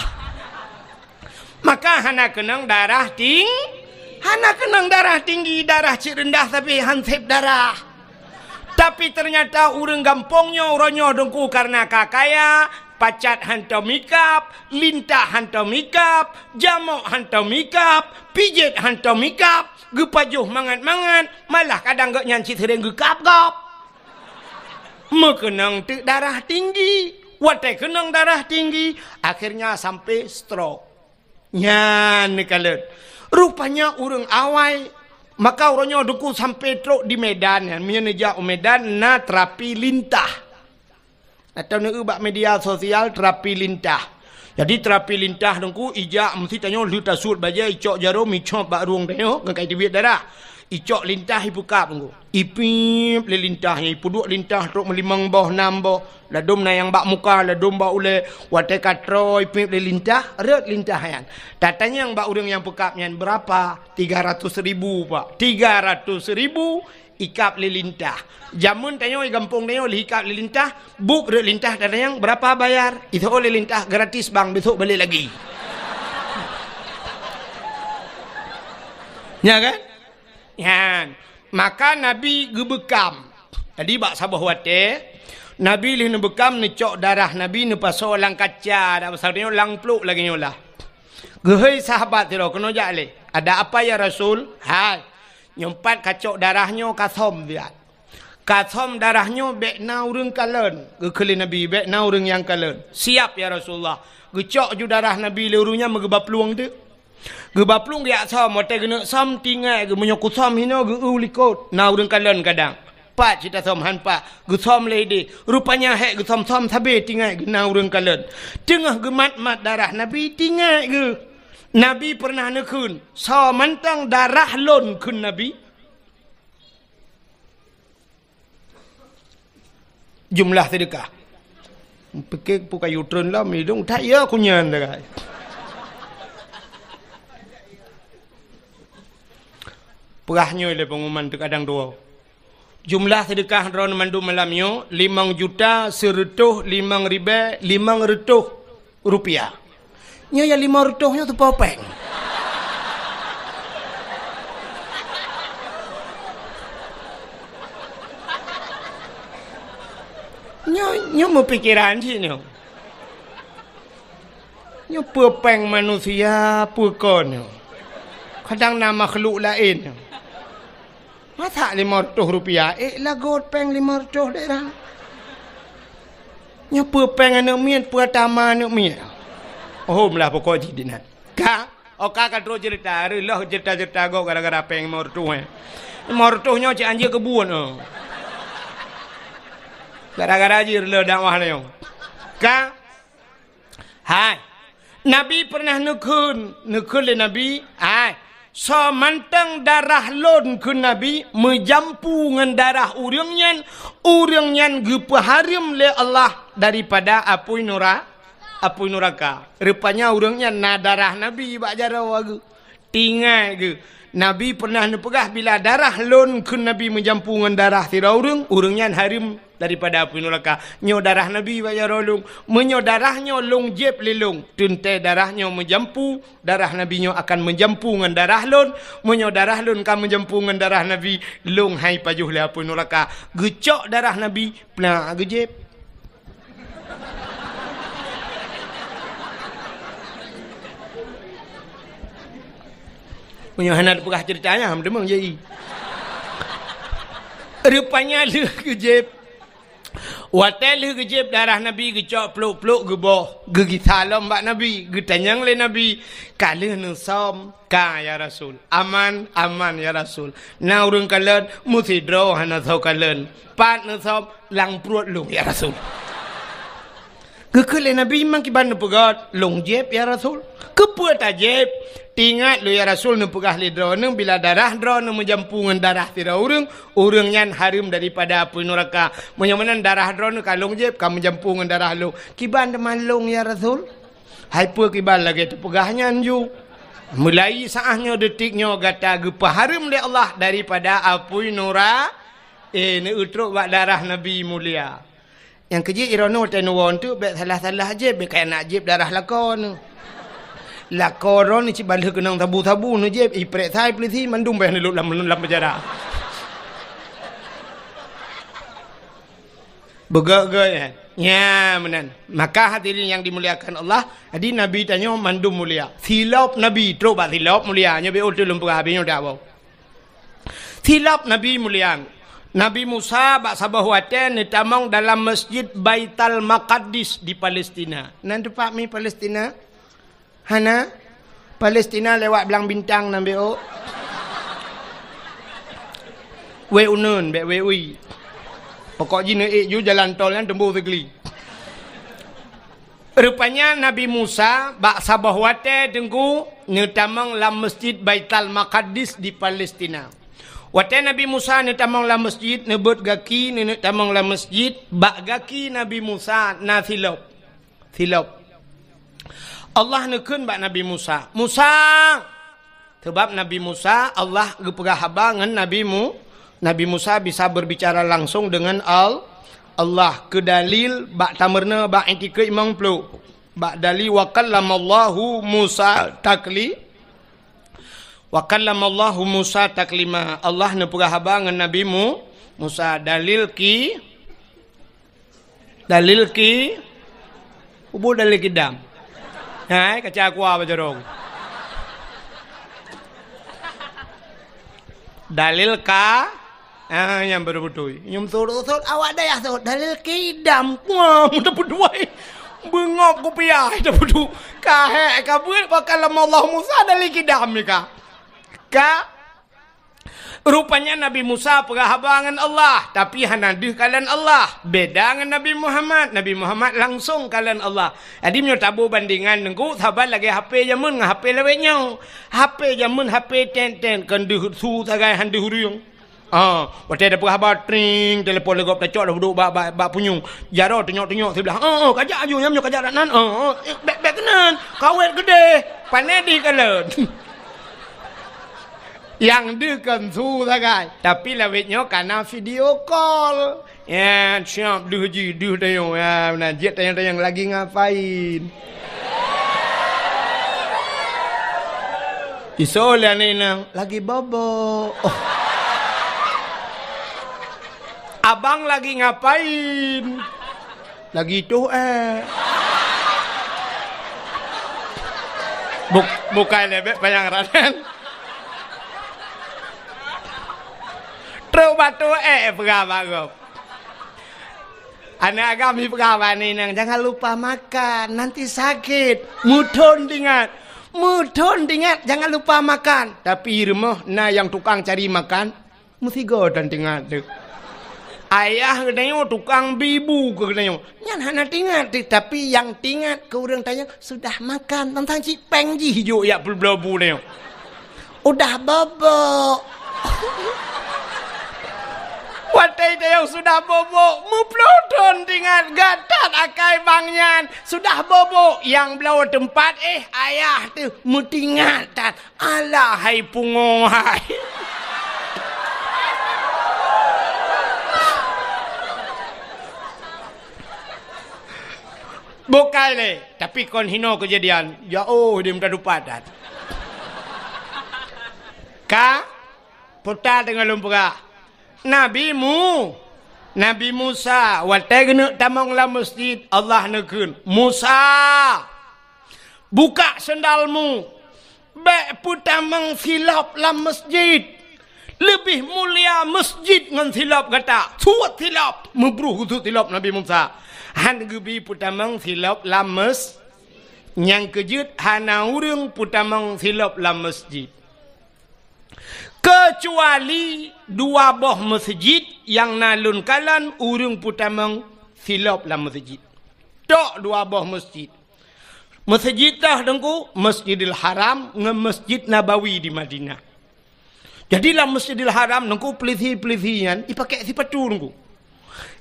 Maka hana keunong darah ting-, hana keunong darah tinggi, darah cit reundah sabe han sép darah. Tapi teunyata ureuëng gampông nyoe uroe nyoe teungku kareuna ka kaya, pacat hantom ikab, lintah hantom ikab, jamok hantom ikab, pijet hantom ikab, geupajoh mangat-mangat, malah kadang gobnyan cit seuréng geukab gob. Meukeunong teuk darah tinggi. Watée keunong darah tinggi, akhirnya sampai stroke. Nyan neukalon. Rupanya ureuëng awai, maka uroe nyoe teungku sampai trok di Medan nyan. Meunyoe neujak u Medan na terapi lintah. Atau neueu bak media sosial terapi lintah. Jadi terapi lintah teungku ijak meusti tanyoe lheueh tasuet bajée icok jaroe icop bak rueng tanyoe ngon kai teubiet darah. Icok lintah ipeukab teungku. Ipiep lé lintah nyan, ipeuduek lintah trok meulimong boh, nam boh. Ladôm na nyang bak muka, ladôm bak ulée. Watée ka troe ipiep lé lintah, rot lintah nyan. Tatanyong bak ureuëng nyang peukab nyan, "Berapa?" "Tiga ratus ribu, Pak." Tiga ratus ribu ikab lé lintah. Jameun tanyoe di gampông tanyoe lheueh ikab lé lintah, buet rot lintah tatanyong, "Berapa bayar?" Iseuôt lé lintah, "Gratis, Bang, besok balik lagi." Nya kan? Nyan. Maka Nabi geubeukam. Jadi bak saboh watée, Nabi lheueh neubeukam neucok darah Nabi neupasoe lam kaca, dak pasal nyoe lam plôk lagée nyoe lah. Geuhôi sahabat sidroe keunoe jak lé. "Ada apa ya Rasul?" "Hai, nyoe pat kacok darah nyoe kasöm siat. Kasöm darah nyoe bék na ureuëng kalon." Geukheun lé Nabi, "Bék na ureuëng nyang kalon." "Siap ya Rasulullah." Geucok ju darah Nabi lé ureuëng nyan meugeuba plueng teuk. Geuba plueng geujak söm, watée geuneuk söm tingai geuh, "Meunyoe kusöm hinoe geueu likot, na ureuëng kalon kadang." "Pat cit tasöm?" "Han pat." Geusöm lé idéh. Rupanya hék geusöm-söm sabe tingai geuh na ureuëng kalon. Teungoh geumat-mat darah Nabi tingai geuh. Nabi peureunah neukheun, "Soe mantong darah lôn?" kheun Nabi. Jumlah seudeukah. Pike peue kayu treun lom, idong that ya kunyan sagai. Peugah nyoe lé pengumuman teukadang dua. Jumlah seudeukah droeneuh mandum malam nyoe limong juta seureutôh limong ribée limong reutôh rupiah. Nyoe nyang limong reutôh nyoe teupeue péng. Nyoe, nyoe meupikeran cit nyoe. Nyoe peue péng manusia, peue kon nyoe. Kadang na makhluk laén nyoe. Masa limong reutôh rupiah, ék lagot péng limong reutôh dirham. Nyoe peue péng aneuk miet, peue tama aneuk miet. Oh, meulah pokok jih dinan. Ka, oh, ka, ka trok ceurita, reuloh ceurita-ceurita gob gara-gara péng limong reutôh, eh. Limong reutôh nyoe cit anjeuk keubuet, oh. Gara-gara jih reuloh dakwah nyoe. Ka, hai, Nabi peureunah neukheun, neukheun lé Nabi, hai, soe mantong darah lôn, kheun Nabi, meujampu ngon darah ureuëng nyan, ureuëng nyan geupeuhareuem lé Allah daripada apui nura-, apui nuraka. Rupanya ureuëng nyan na darah Nabi bak jaroe geuh. Ingat geuh, Nabi peureunah neupeugah, "Bila darah lôn," kheun Nabi, "meujampu ngon darah sidroe ureuëng, ureuëng nyan hareuem daripada apui nuraka." Nyoe darah Nabi bak jaroe lôn. Meunyoe darah nyoe lôn jieb lé lôn, teuntée darah nyoe meujampu, darah Nabi nyoe akan meujampu ngon darah lôn. Meunyoe darah lôn ka meujampu ngon darah Nabi, lôn hai pajoh lé apui nuraka. Geucok darah Nabi, plah geujieb. Meunyoe hana teupeugah ceurita nyan, han meudeungoe jai. Rupanya lheueh geujieb. Watée lheueh geujieb darah Nabi, geucok plôk-plôk geuboh, geugisa lom bak Nabi, geutanyong lé Nabi, "Ka lheueh neusöm?" "Ka, ya Rasul." "Aman?" "Aman, ya Rasul." "Na ureuëng kalon?" "Meusidroe hana soe kalon." "Pat neusöm?" "Lam pruet lôn, ya Rasul." Geukheun lé Nabi, "Memang kiban neupeugét, 'Lôn jieb, ya Rasul.'" "Keupeue tajieb?" "Ingat lôn, ya Rasul, neupeugah lé droeneuh, bila darah droeneuh meujampu ngon darah sidroe ureuëng, ureuëng nyan hareuem daripada apui nuraka. Meunyoe meunan darah droeneuh ka lôn jieb, ka meujampu ngon darah lôn." "Kiban teuma lôn, ya Rasul?" "Hai peue kiban lagée teupeugah nyan ju. Mulai saát nyoe, detik nyoe gata geupeuhareuem lé Allah daripada apui nura-, eh, neutrok bak darah Nabi mulia." Nyang keujeuet droeneuh watée neuwoe teuk bék salah-salah jieb, bék kaya nak jieb darah lakoe neuh. Lakoe droeneuh cit ban lheueh keunong sabu-sabu neujieb, iprek sai peulisi mandum bék neulok lam, lam penjara. Beugét-gét, eh. Nya, meunan. Maka hadirin yang dimuliakan Allah, jadi Nabi tanyoe mandum mulia. Silop Nabi, trok bak silop mulia. Nyoe bék uteue lôn peugah habéh nyoe dak boh. Silop Nabi mulia. Nabi Musa bak saboh watée neutamong dalam Masjid Baital Maqaddis di Palestina. Nan teumpat mi Palestina? Hana? Palestina lewat Blang Bintang nan bék ôk. Wée uneun, bék wée ui. Pokok jih neuék ju jalan tol nyan teumbôh sigli. Rupanya Nabi Musa bak saboh watée teungku neutamong lam Masjid Baital Maqaddis di Palestina. Watée Nabi Musa neutamong lam masjid, neubeuet gaki, neuneuk tamong lam masjid, bak gaki Nabi Musa na silop. Silop. Allah neukheun bak Nabi Musa, "Musa!" Sabab Nabi Musa, Allah geupeugah haba ngon Nabi Mu-, Nabi Musa bisa berbicara langsung dengan Al-, Allah. Keu dalil bak tameurunoe bak itikeuet limong plôh. Bak dalil, "Wa kallamallahu Musa takli-, wa kallamallahu Musa taklima." Allah neupeugah haba ngon Nabi Mu-, Musa. Dalil ki-, Dalil ki-, ubu dalil kidam. Hai, kaca aqua bajarong. Dalil ka, ah, nyang baru beutôi. Nyum surut-surut, awak dayah surut. Dalil kidam. Wah, mudah beutôi. Beungop kupiah, dah beutôi. Ka hek, ka buet, bahkan lam Allah Musa dalil kidam ni ka. Ka, Rupanya Nabi Musa peugah haba ngon Allah, tapi hana deuh kalon Allah. Beda ngon Nabi Muhammad. Nabi Muhammad langsong kalon Allah. Jadi, meunyoe taboh bandingan teungku, saban lagée H P jameun ngon H P lawét nyoe. H P jameun, H P tet-tet, kon deuh su sagai, han deuh ureuëng. Ah, watée tapeugah haba, tring, telepon lé gob tacok, dah duek bak, bak, bak punyueng. Jaroe tunyok-tunyok siblah. "Oh, oh, kajak aju, nyan nyoe kajak dak nan. Oh, oh, eh, bék, bék keunan. Kawét geudeh. Pane deuh kalon." Nyang deuh kon su sagai, tapi lawét nyoe kana video call. Ya, siap deuh jih, deuh tanyoe. Ya, meunan, jeuet tanyong-tanyong, "Lagi ngapain?" Isoe lé aneuk inong, "Lagi bobo." Oh. "Abang lagi ngapain?" "Lagi toh, eh." Buk-, bukai lé bék panyang ranan. Batuk, eh, peugah bak gob. Aneuk agam jipeugah bak inong, "Jangan lupa makan, nanti sakit." Meuthon teuingat. Meuthon teuingat, "Jangan lupa makan." Tapi rumoh na nyang tukang cari makan, meusigoe tan teuingat teuh. Ayah geutanyoe tukang bi bu keu geutanyoe. Nyan hana teuingat teuh, tapi nyang teuingat keu ureueng tanyoe sudah makan, tantang cit péng jih jok jak peubloe bu tanyoe. Udah bobok. Watèe tayong sudah bobok, meuploe thon teuingat, gata akai bang nyan sudah bobok, nyang bloe teumpat, eh, ayah teuh meuteuingat that, alah hai pungo hai. Bukai lé, tapi kon hinoe keujadian. Ya oh, di muka dupat dat. Ka, puta teungoh lôn peugah. Nabi Mu, Nabi Musa, watèe geuneuk tamong lam masjid, Allah neukheun, "Musa, buka sendalmu." Bèk peutamong silop lam masjid. Leubeh mulia masjid ngon silop gata. Suet silop. Meubruh geusuet silop Nabi Musa. Han geubi peutamong silop lam mes-, nyang keujeuet hana ureueng peutamong silop lam masjid. Keucuali dua boh masjid nyang na lôn kalon ureueng peutamong silop lam masjid. Tok dua boh masjid. Masjid toh Teungku, Masjidil Haram ngon Masjid Nabawi di Madinah. Jadi lam Masjidil Haram Teungku, peulisi-peulisi nyan jipakèk sipatu Teungku.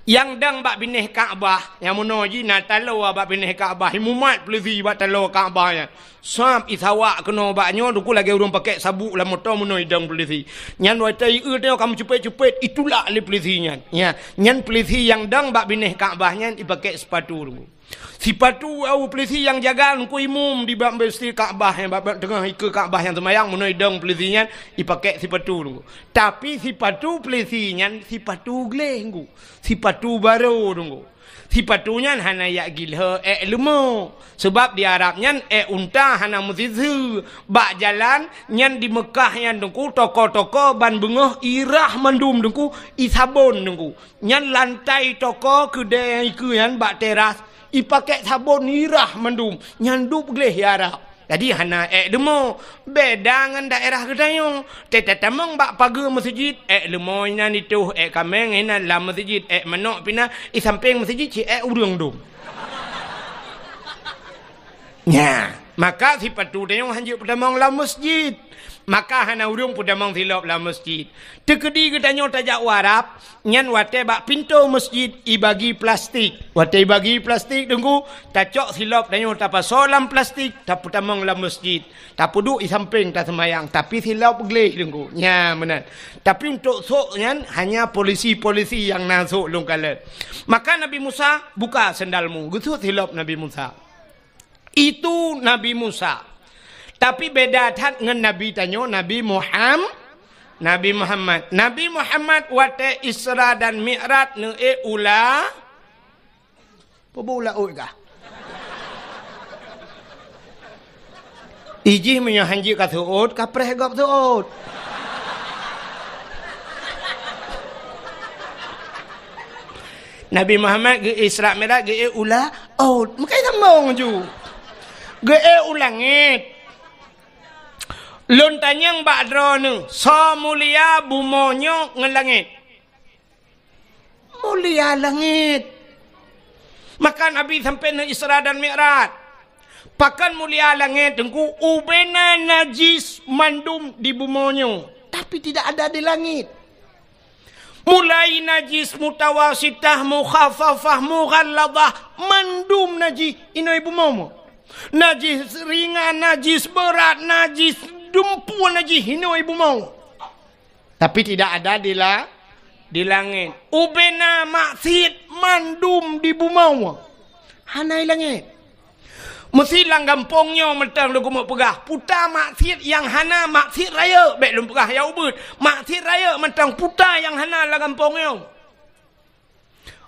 Nyang dong bak binéh Ka'bah, nyang meunoe jih na taloe bak binéh Ka'bah, jimumat peulisi bak taloe Ka'bah nyan. Sab jisawak keunoe bak nyoe Teungku lagèe ureueng pakèk sabuk lam moto meunoe jidong peulisi. Nyan watèe jieu tanyoe ka meucupet-cupet, jitulak lé peulisi nyan. Nya, nyan peulisi nyang dong bak binéh Ka'bah nyan jipakèk sipatu Teungku. Sipatu awak peulisi nyang jaga Teungku imum di bak Masjid Ka'bah, nyang bak, bak teungoh ikeue Ka'bah nyang seumayang, meunoe jidong peulisi nyan jipakèk sipatu Teungku. Tapi sipatu peulisi nyan sipatu gleh Teungku. Sipatu barô Teungku. Sipatu nyan hana jak gilhô èk leumo. Seubab di Arab nyan èk unta hana meusiseue. Bak jalan nyan di Meukah nyan Teungku, toko-toko ban beungoh irah mandum Teungku, jisabon Teungku. Nyan lantai toko keudè nyang ikeue nyan bak teras, jipakèk sabon irah mandum, nyan dub gleh di Arab. Jadi hana èk leumo, beda ngon daerah geutanyoe. Teutamong bak pageue masjid, èk leumo inan itôh, èk kaméng inan lam masjid, èk manok pih na, di sampéng masjid cit èk ureueng dum. Nya, maka sipatu tanyoe hanjeuet peutamong lam masjid. Maka hana ureueng peutamong silop lam masjid. Teukeudi geutanyoe tajak u Arab, nyan watèe bak pintoe masjid jibagi plastik. Watèe jibagi plastik Teungku, tacok silop tanyoe tapasoe lam plastik, tapeutamong lam masjid. Tapeuduek di sampéng taseumayang, tapi silop gleh Teungku. Nya meunan. Tapi untuk sôk nyan hanya polisi-polisi nyang na sôk lôn kalon. Maka Nabi Musa, "Buka sendalmu." Geusuet silop Nabi Musa. Itu Nabi Musa. Tapi beda that ngon Nabi tanyoe, Nabi Muham-, Nabi Muhammad. Nabi Muhammad watèe Isra dan Mi'raj neuék u la-, peue bu u laôt kah? Ijih meunyoe hanjeuet ka seuôt, ka preh gob seuôt. Nabi Muhammad geu-Isra Mi'raj geuék u laôt, meukai sambông ju. Geuék u langét. Lôn tanyong bak droeneuh, soe mulia bumoe nyoe ngon langét? Mulia langét. Maka Nabi sampoe ngon Isra dan Mi'raj. Pakon mulia langét Teungku, ubena najis mandum di bumoe nyoe, tapi tidak ada di langét. Mulai najis mutawasitah, mukhaffafah, mughalladhah, mandum najis inoe bumoe. Najis ringan, najis beurat, najis dumpue, najis inoe bumoe. Tapi tidak ada di la-, di langét. Ubena maksiet mandum di bumoe. Hana i langét. Meusi lam gampông nyoe mantong lôn keumeung peugah, puta maksiet nyang hana, maksiet rayeuk, bèk lôn peugah nyang ubit. Maksiet rayeuk mantong puta nyang hana lam gampông nyoe.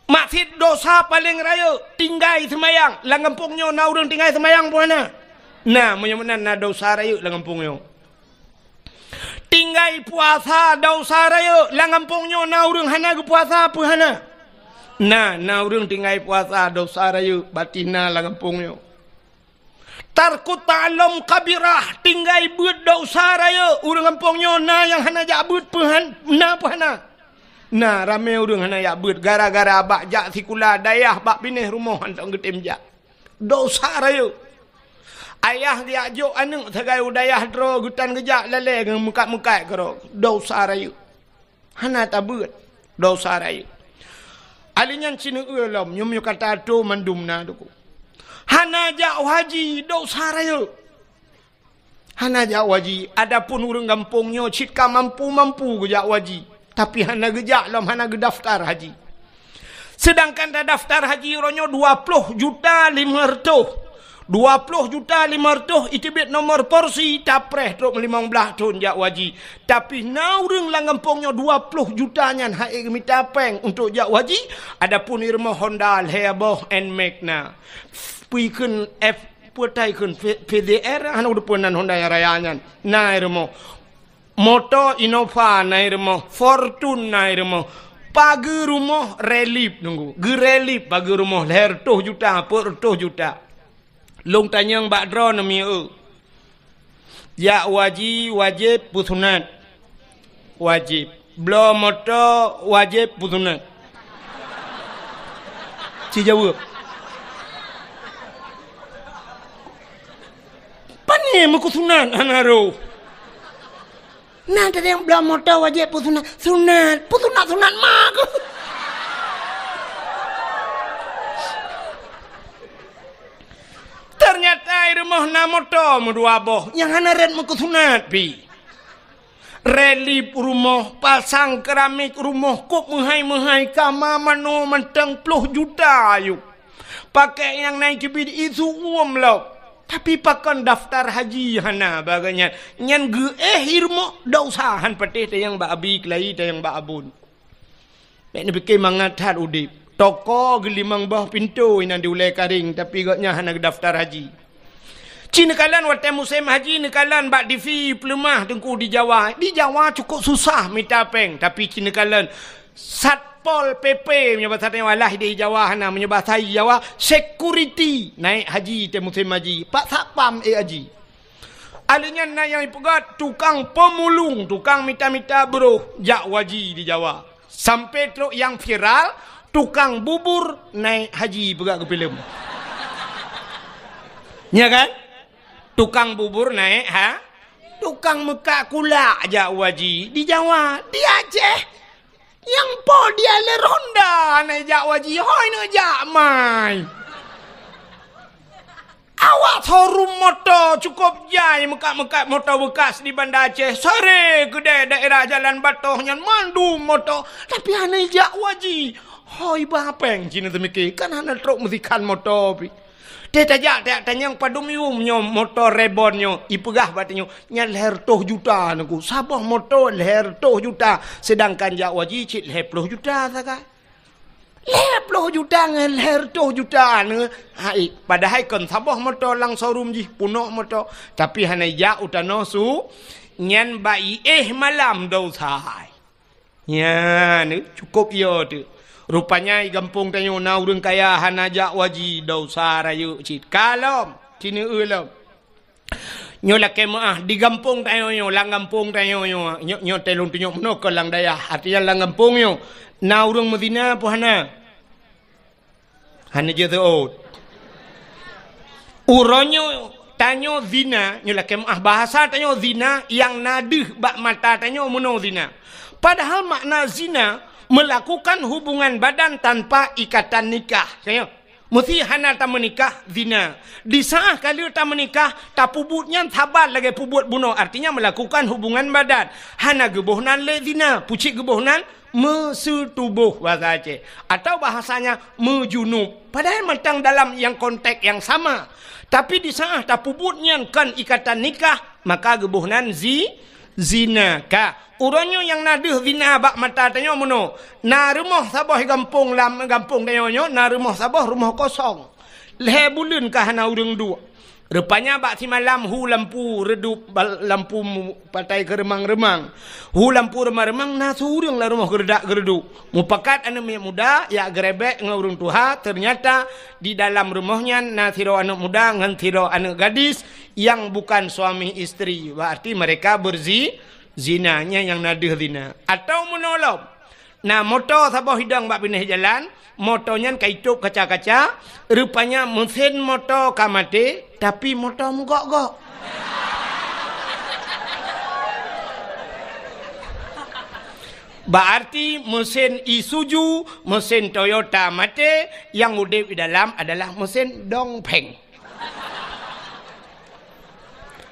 Maksiet dosa paleng rayeuk, tinggai seumayang. Lam gampông nyoe na ureueng tinggai seumayang peue hana? Na, meunyoe meunan na dosa rayeuk lam gampông nyoe. Ting- Tinggai puasa desya rayeuk, lam gampông nyoe na ureuëng hana geupuasa peue hana? Na, na ureuëng tinggai puasa desya rayeuk, batin na lam gampông nyoe. Tarkut ta'allum kabirah, tinggai beuet desya rayeuk, ureuëng gampông nyoe na nyang hana jak beuet peue han-, na peue hana? Na, ramé ureuëng hana jak beuet gara-gara bak jak sikula dayah bak binéh rumoh hana geutém jak. Desya rayeuk. Ayah geujak jok aneuëk sagai u dayah droe geutan geujak lalée geumeukat-meukat keudroe. Desya rayeuk. Hana tabeuet. Desya rayeuk. Ali nyan sineue lom, nyoe meunyoe ka tato mandum na duku. Hana jak haji, desya rayeuk. Hana jak haji, adapun ureuëng gampông nyoe cit ka mampu-mampu geujak haji, tapi hana geujak lom, hana geudaftar haji. Seudangkan tadaftar haji uroe nyoe dua ploh juta limong reutôh. Dua ploh juta limong reutôh iteubiet nomor porsi, tapreh trok limong blaih thon jak haji. Tapi na ureuëng lam gampông nyoe dua ploh juta nyan han ék geumita péng untuk jak haji, adapun irumoh Honda lhée boh Nmax na. Pui kheun F Peue tai kheun P-, P D R, hana udeupeue nan Honda nyang raya nyan. Na i rumoh. Moto Innova na i rumoh, Fortuner na i rumoh. Pageue rumoh relief nunggu. Geurelief pageue rumoh lhée reutôh juta, peuet reutôh juta. Lôn tanyong bak droeneuh mieu. Jak haji wajéb peue sunat? Wajéb. Bloe moto wajéb peue sunat? Ci jaweueb. Pane meukeu sunat hana roh. Na teudeung bloe moto wajéb peue sunat? Sunat. Peue sunat-sunat ma keuh? Teunyata i rumoh na moto meudua boh nyang hana rot meukeu sunat pih. Relief rumoh, pasang keramik rumoh, kôp meuhai-meuhai, kama manoe mantong ploh juta ayue. Pakèk nyang na i keubiet isu uem lom. Tapi pakon daftar haji hana bak geuh nyan. Nyan geuéh i rumoh, desya han patéh tanyong bak abi keulayi, tanyong bak abon. Bék neupike mangat that udeb. Toko geulimong boh pintoe inan di Ulèe Karéng, tapi gobnyan hana geudaftar haji. Ci neukalon watèe musém haji neukalon bak T V peuleumah teungku di Jawa. Di Jawa cukôp susah mita péng, tapi ci neukalon Satpol P P meunyoe basa tanyoe alah di Jawa hana, meunyoe basa Jawa security naik haji teuh musém haji. Pak Satpam ék haji. Ahli nyan na nyang ipeugah tukang pemulung, tukang mita-mita broh jak haji di Jawa. Sampai trok nyang viral, tukang bubur naik haji peugah keu filem. Nya kan? Tukang bubur naik ha? Tukang meukat kulak jak haji di Jawa, di Aceh. Nyang po dia le ronda naik jak haji, hoi neujak mai. Awak showroom moto cukôp jai meukat-meukat moto beukas di Banda Aceh. Sare keudè daerah Jalan Batoh nyan mandum moto, tapi hana jak haji. Hoi bah péng cina teumike, kan hana trok meusikhan moto pi. Teuh tajak tajak tanyong padum yum nyoe moto Reborn nyoe, ipeugah bak tanyoe nyan lhèe reutôh juta nangku. Saboh moto lhèe reutôh juta, seudangkan jak haji cit lhèe ploh juta sagai. Lhèe ploh juta ngon lhèe reutôh juta nyoe, hai, padahai kon saboh moto lam showroom jih, punok moto, tapi hana jak u tanoh su, nyan bak iéh malam desya hai. Nyan, cukôp yo teuh. Rupanya i gampông tanyoe na ureuëng kaya hana jak haji, desya rayeuk cit. Ka lom, ci neueu lom. Nyoe lakée meuáh di gampông tanyoe nyoe, lam gampông tanyoe nyoe, nyoe, nyoe teuh lôn tunyok meunoe kon lam dayah. Artinya lam gampông nyoe na ureuëng meuzina peue hana? Hana jeuet seuôt. Uroe nyoe tanyoe zina, nyoe lakée meuáh bahasa tanyoe zina nyang na deuh bak mata tanyoe meunoe zina. Padahal makna zina melakukan hubungan badan tanpa ikatan nikah. Tanyoe, meusi hana tameunikah zina. Di saát ka lheueh tameunikah, tapeubuet nyan saban lagée peubuet bunoe, artinya melakukan hubungan badan. Hana geuboh nan lé zina, pucit geuboh nan meuseutuboh bahasa Aceh, atau bahasanya meujunub. Padahai mantong dalam nyang konteks nyang sama. Tapi di saát tapeubuet nyan kon ikatan nikah, maka geuboh nan zi-, zina. Ka, uroe nyoe nyang na deuh zina bak mata tanyoe meunoe. Na rumoh saboh gampông lam gampông tanyoe nyoe, na rumoh saboh rumoh kosong. Lhèe buleuen ka hana ureuëng duek. Rupanya bak simalam hu lampu redup bal-, lampu mu-, patai keureumang-reumang. Hu lampu reumang-reumang na su ureuëng lam rumoh geuredak-geureuduk. Mupakat aneuëk miet muda jak geurebek ngon ureuëng tuha, ternyata di dalam rumoh nyan na sidroe aneuëk muda ngon sidroe aneuëk gadis nyang bukan suami istri. Berarti mereka berzi-, zina, nyan nyang na deuh zina. Atau meunolom, na moto saboh hidang bak binéh jalan, moto nyan ka itôb kaca-kaca, rupanya meusén moto ka maté, tapi moto meugok-gok. Berarti meusén Isuzu, meusén Toyota maté, nyang udeb di dalam adalah meusén Dongfeng.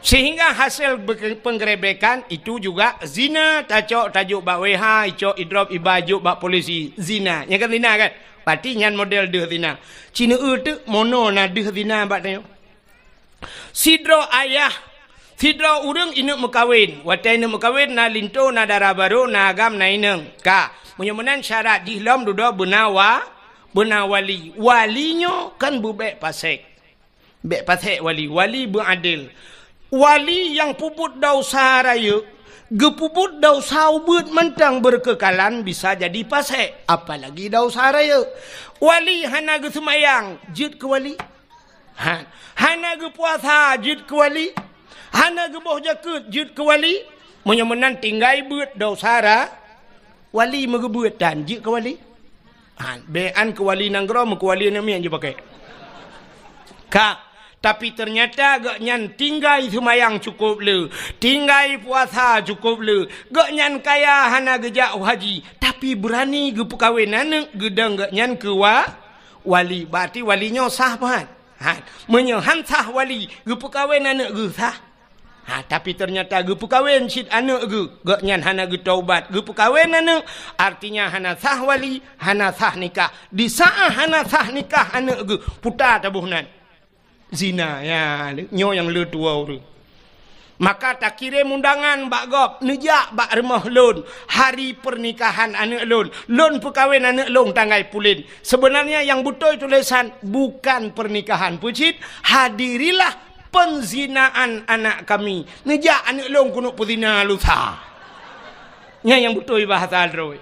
Sehingga hasil be-, penggerebekan itu juga zina, tacok tajok bak W H, icok idrop iba jok bak polisi, zina. Nyan kan zina kan? Berarti nyan model deuh zina. Ci neueu teuk mono na deuh zina bak tanyoe. Sidroe ayah, sidroe ureuëng ineuëk meukawen. Watée ineuëk meukawen na linto, na dara barô, na agam, na inong. Ka, meunyoe meunan syarat jih lom dudoe beuna wa-, beuna wali. Wali nyoe kan beubek pasék. Bék pasék wali, wali beuadil. Wali nyang peubuet desya rayeuk, geupeubuet desya ubeuet mantong beureukeukhalan bisa jadi pasék, apalagi desya rayeuk. Wali hana geuseumayang, jeuet keu wali. Ha, hana geupuasa, jeuet keu wali. Hana geuboh jakeuet, jeuet keu wali. Meunyoe meunan tinggai beuet desya ra-, wali meugeubeuet tan, jeuet keu wali. Ha, bék an keu wali nanggroe, meukeu wali aneuk miet jipakai. Ka, tapi ternyata gobnyan tinggai seumayang cukup le, tinggai puasa cukup le, gobnyan kaya hana geujak u haji, tapi beurani geupeukawen aneuk geudong gobnyan keu wa-, wali. Berarti wali nyoe sah pat. Ha, meunyoe han sah wali, geupeukawen aneuk geuh sah? Ha, tapi ternyata geupeukawen cit aneuk geuh, gobnyan hana geutaubat, geupeukawen aneuk, artinya hana sah wali, hana sah nikah. Di saat hana sah nikah aneuk geuh, puta taboh nan. Zina, ya, nyoe nyang le tuwoe ureuëng. Maka takirém undangan bak gob, neujak bak rumoh lôn, hari pernikahan aneuk lôn, lôn peukawen aneuk lôn tanggai pulen. Sebenarnya nyang beutôi tulésan bukan pernikahan peucit, hadirilah penzinaan anak kami. Neujak aneuk lôn keuneuk peuzina lusa. Nyan nyang beutôi bahasa droe.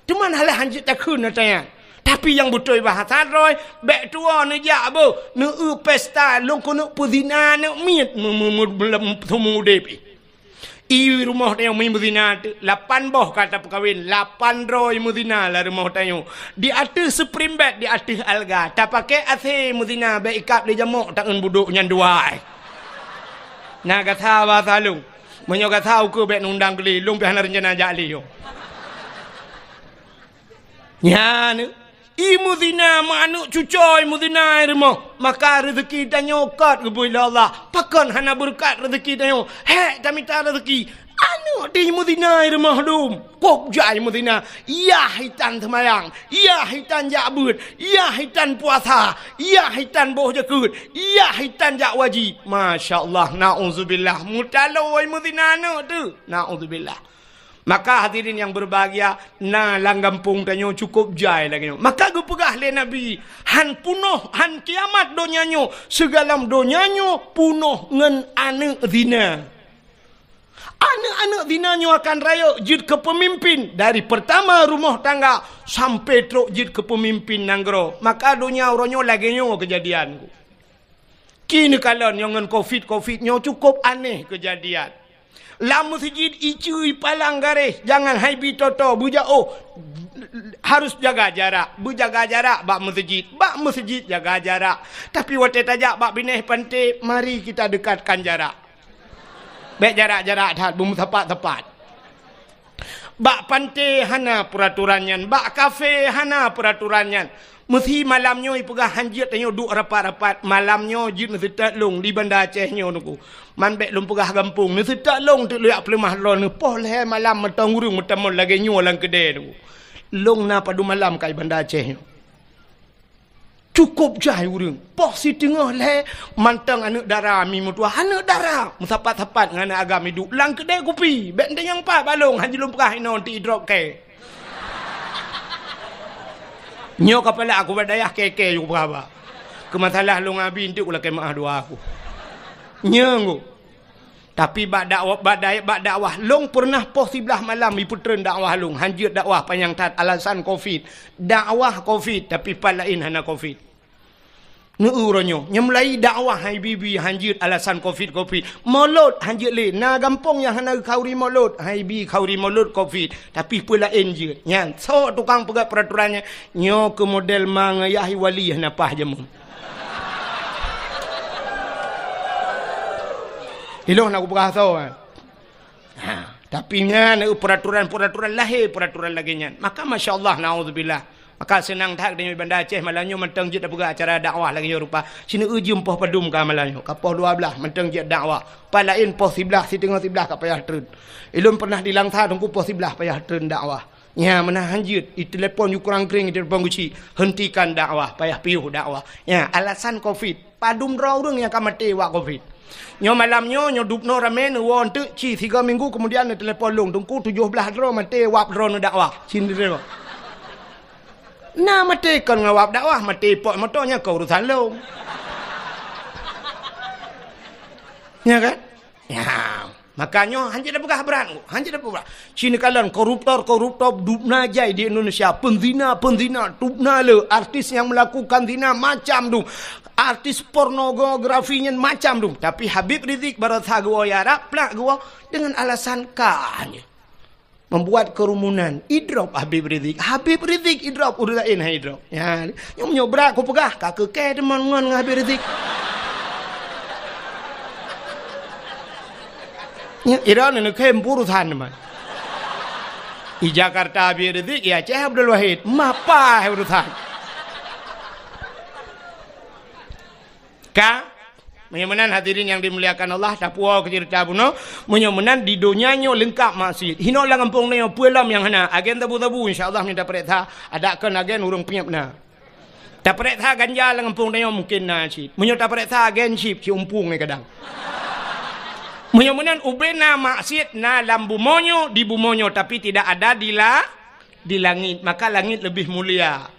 Teuma hana lé hanjeuet takheun ata nyan. Tapi nyang beutôi bahasa droe, bék tuwoe neujak beuh, neueu pesta lôn keuneuk peuzina aneuk miet meu-, meu-, meu-, meu-, seumeu udeb. I rumoh tanyoe mi meuzina teuk, lapan boh ka tapeukawen, lapan droe meuzina lam rumoh tanyoe. Di ateueh spring bed, di ateueh alga, tapakée A C meuzina, bék ikab lé jamok taeun budok nyan dua. Na gata ba saleueng. Meunyoe gata ukeue bék nundang keu lé, lôn pih hana reuncana jak lé nyoe. Nyan, i meuzina, meu aneuk cucoe i meuzina i rumoh, maka reuzeuki tanyoe kot geubri lé Allah. Pakon hana beureukat reuzeuki tanyoe? Hék tamita reuzeuki. Aneuk teuh i meuzina i rumoh dum. Kôb jai meuzina. Yah itan seumayang, yah itan jak beuet, yah itan puasa, yah itan boh jakeuet, yah itan jak wajéb. Masya Allah, nauzubillah. Meutaloe i meuzina aneuk teuh. Nauzubillah. Maka hadirin yang berbahagia, na lam gampông tanyoe cukup jai lagée nyoe. Maka geupeugah lé Nabi, han punoh, han kiamat donya nyoe, sigohlom donya nyoe punoh ngon aneuk zina. Aneuk-aneuk zina nyoe akan rayeuk jeuet keu peumimpin, dari peurtama rumoh tangga sampai trok jeuet keu peumimpin nanggroe. Maka donya uroe nyoe lagée nyoe keujadian. Kini kalon nyang ngon covid-covid nyoe cukup aneh keujadian. Lam meuseujid iceue ipalang garéh, jangan hai bi toto, beujaoh, harus jaga jarak. Beujaga jarak bak meuseujid, bak meuseujid jaga jarak. Tapi watée tajak bak binéh panté, mari kita dekatkan jarak. Bék jarak-jarak that, beumeusapat-sapat. Bak panté hana peuratoran nyan, bak kafé hana peuratoran nyan. Meusi malam nyoe ipeugah hanjeuet tanyoe duek rapat-rapat, malam nyoe jeuet neuseutôt lôn di Banda Aceh nyoe Teungku. Man bék lôn peugah gampông, neuseutôt lôn teuk lôn jak peuleumah droeneuh poh lhée malam mantong ureuëng meutamong lagée nyoe lam keudée Teungku. Lôn na padub malam ka i Banda Aceh nyoe. Cukup jai ureuëng. Poh siteungoh lhée mantong aneuk dara mi meutuah, aneuk dara meusapat-sapat ngon aneuk agam iduek lam keudée kupi. Bék tanyong pat bak lôn, han jeuet lôn peugah inoe ti idrop kée. Nyoe kapala aku bak dayah kée-kée yue peugah ba. Keu masalah lôn abi nteuk ulakée meuah dua aku. Nyeunggu. Tapi bak dakwah, bak dai-, bak dakwah, lôn pernah poh siblaih malam jipeutreun dakwah lôn. Hanjeuet dakwah panyang that alasan covid. Dakwah covid, tapi pat laén hana covid. Neu uroe nyoe, nyang mulai dakwah hai bibi hanjeuet alasan covid, covid. Molot hanjeuet lé. Na gampông nyang hana khauri molot, hai bi khauri molot covid. Tapi peue laén jeuet. Nyan, sok tukang peugah peraturan nyan, nyoe keu model ma ngon yah wali hana paih jameun. Ilôn na kupeugah soe, eh. Ha, tapi nyan, eh, peraturan-peraturan lahé peraturan lagée nyan. Maka masya Allah, naudzubillah. Maka seunang that geutanyoe Banda Aceh malam nyoe mantong jeuet tapeugah acara dakwah lagée nyoe rupa. Sineuk jeuem poh padum ka malam nyoe, ka poh dua blaih mantong jeuet dakwah. Pat laén poh siblaih, siteungoh siblaih ka payah treun. Ilôn pernah di Langsa teungku poh siblaih payah treun dakwah. Nya, meunan hanjeuet, itelepon ju kurang kring, itelepon geuchik, hentikan dakwah, payah piôh dakwah. Nya, alasan covid. Padum droe ureuëng nyang ka maté wak covid. Nyoe malam nyoe, nyoe dubnoe ramé neuwoe eunteuk ci sigoe minggu keumudian neutelepon lôn, teungku tujoh blaih droe maté wab droeneuh dakwah. Cindri. Na maté kon ngon wab dakwah, maté pot moto nyan kon urusan lôn. Nya kan? Nya. Maka nyoe hanjeuet tapeugah brat, hanjeuet tapeugah brat. Ci neukalon koruptor-koruptor dubna jai di Indonesia, penzina-penzina dubna le, artis nyang melakukan zina macam dum, artis pornografi nyan macam dum. Tapi Habib Rizik barosa geuwoe ya rab plak geuwoe dengan alasan ka nyoe. Membuat kerumunan, idrop Habib Rizik. Habib Rizik idrop, ureuëng laén han idrop. Ya, nyoe meunyoe brat kupeugah, ka keu kée teuma ngon ngon Habib Rizik. Nya, ira ni khem urusan teuma. Di Jakarta Habib Rizik, di Aceh Abdul Wahid. Mapa urusan? Ka? Meunyoe meunan hadirin nyang dimuliakan Allah, tapuwoe keu ceurita bunoe, meunyoe meunan di donya nyoe leungkap maksiet. Hinoe lam gampông nyoe peue lom nyang hana, agen sabu-sabu insya Allah meunyoe tapareksa, adak kon agen ureuëng peunyeb na. Tapareksa ganja lam gampông tanyoe mungkin na cit. Meunyoe tapareksa agen cit, siumpung lé kadang. Meunyoe meunan ubena maksiet na lam bumoe nyoe, di bumoe nyoe, tapi tidak ada di la-, di langit, maka langit lebih mulia.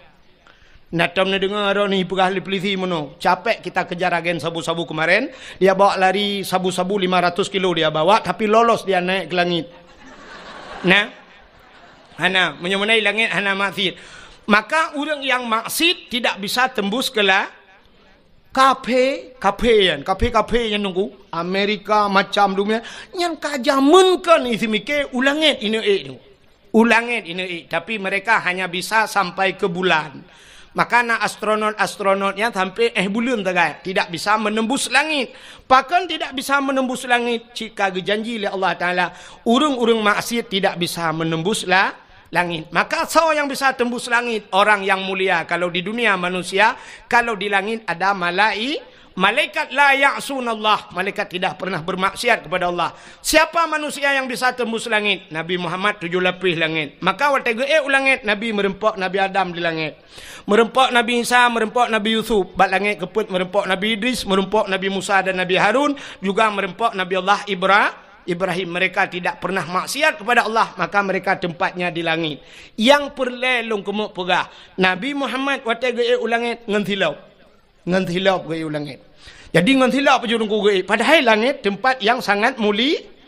Na tom neudeungoe droeneuh peugah lé polisi meunoe, capek kita kejar agen sabu-sabu kemarin, dia bawa lari sabu-sabu lima ratus kilo dia bawa, tapi lolos dia naik ke langit. Nah, Hana, meunyoe meunan langét hana maksiet. Maka ureuëng nyang maksiet tidak bisa tembus keu la-, kafé, kafé nyan, kafé-kafé nyan nunggu, Amerika, macam dunia, nyan ka jameun kon isi miké u langét ineuk ék tu. U langét ineuk ék, tapi mereka hanya bisa sampai ke bulan. Maka na astronot-astronot nyan sampai éh buleuen sagai, tidak bisa menembus langit. Pakon tidak bisa menembus langit? Cit ka geujanji lé Allah Taala, ureuëng-ureuëng maksiet tidak bisa menembus la-, langit. Maka soe nyang bisa tembus langit? Orang yang mulia. Kalau di dunia manusia, kalau di langit ada malai-, malaikat la ya'sunallah, malaikat tidak pernah bermaksiat kepada Allah. Siapa manusia yang bisa tembus langit? Nabi Muhammad tujoh lapéh langét. Maka watée geuék u langét, Nabi meureumpok Nabi Adam di langét. Meureumpok Nabi Isa, meureumpok Nabi Yusuf, bak langét keupeuet meureumpok Nabi Idris, meureumpok Nabi Musa dan Nabi Harun, juga meureumpok Nabi Allah Ibra-, Ibrahim. Mereka tidak pernah maksiat kepada Allah, maka mereka tempatnya di langit. Nyang peureulée lôn keumeuk peugah, Nabi Muhammad watée geuék u langét ngon silop. Ngon silop geuék u langét. Jadi ngon silop pajôh teungku geuék. Padahai langét tempat yang sangat muli-,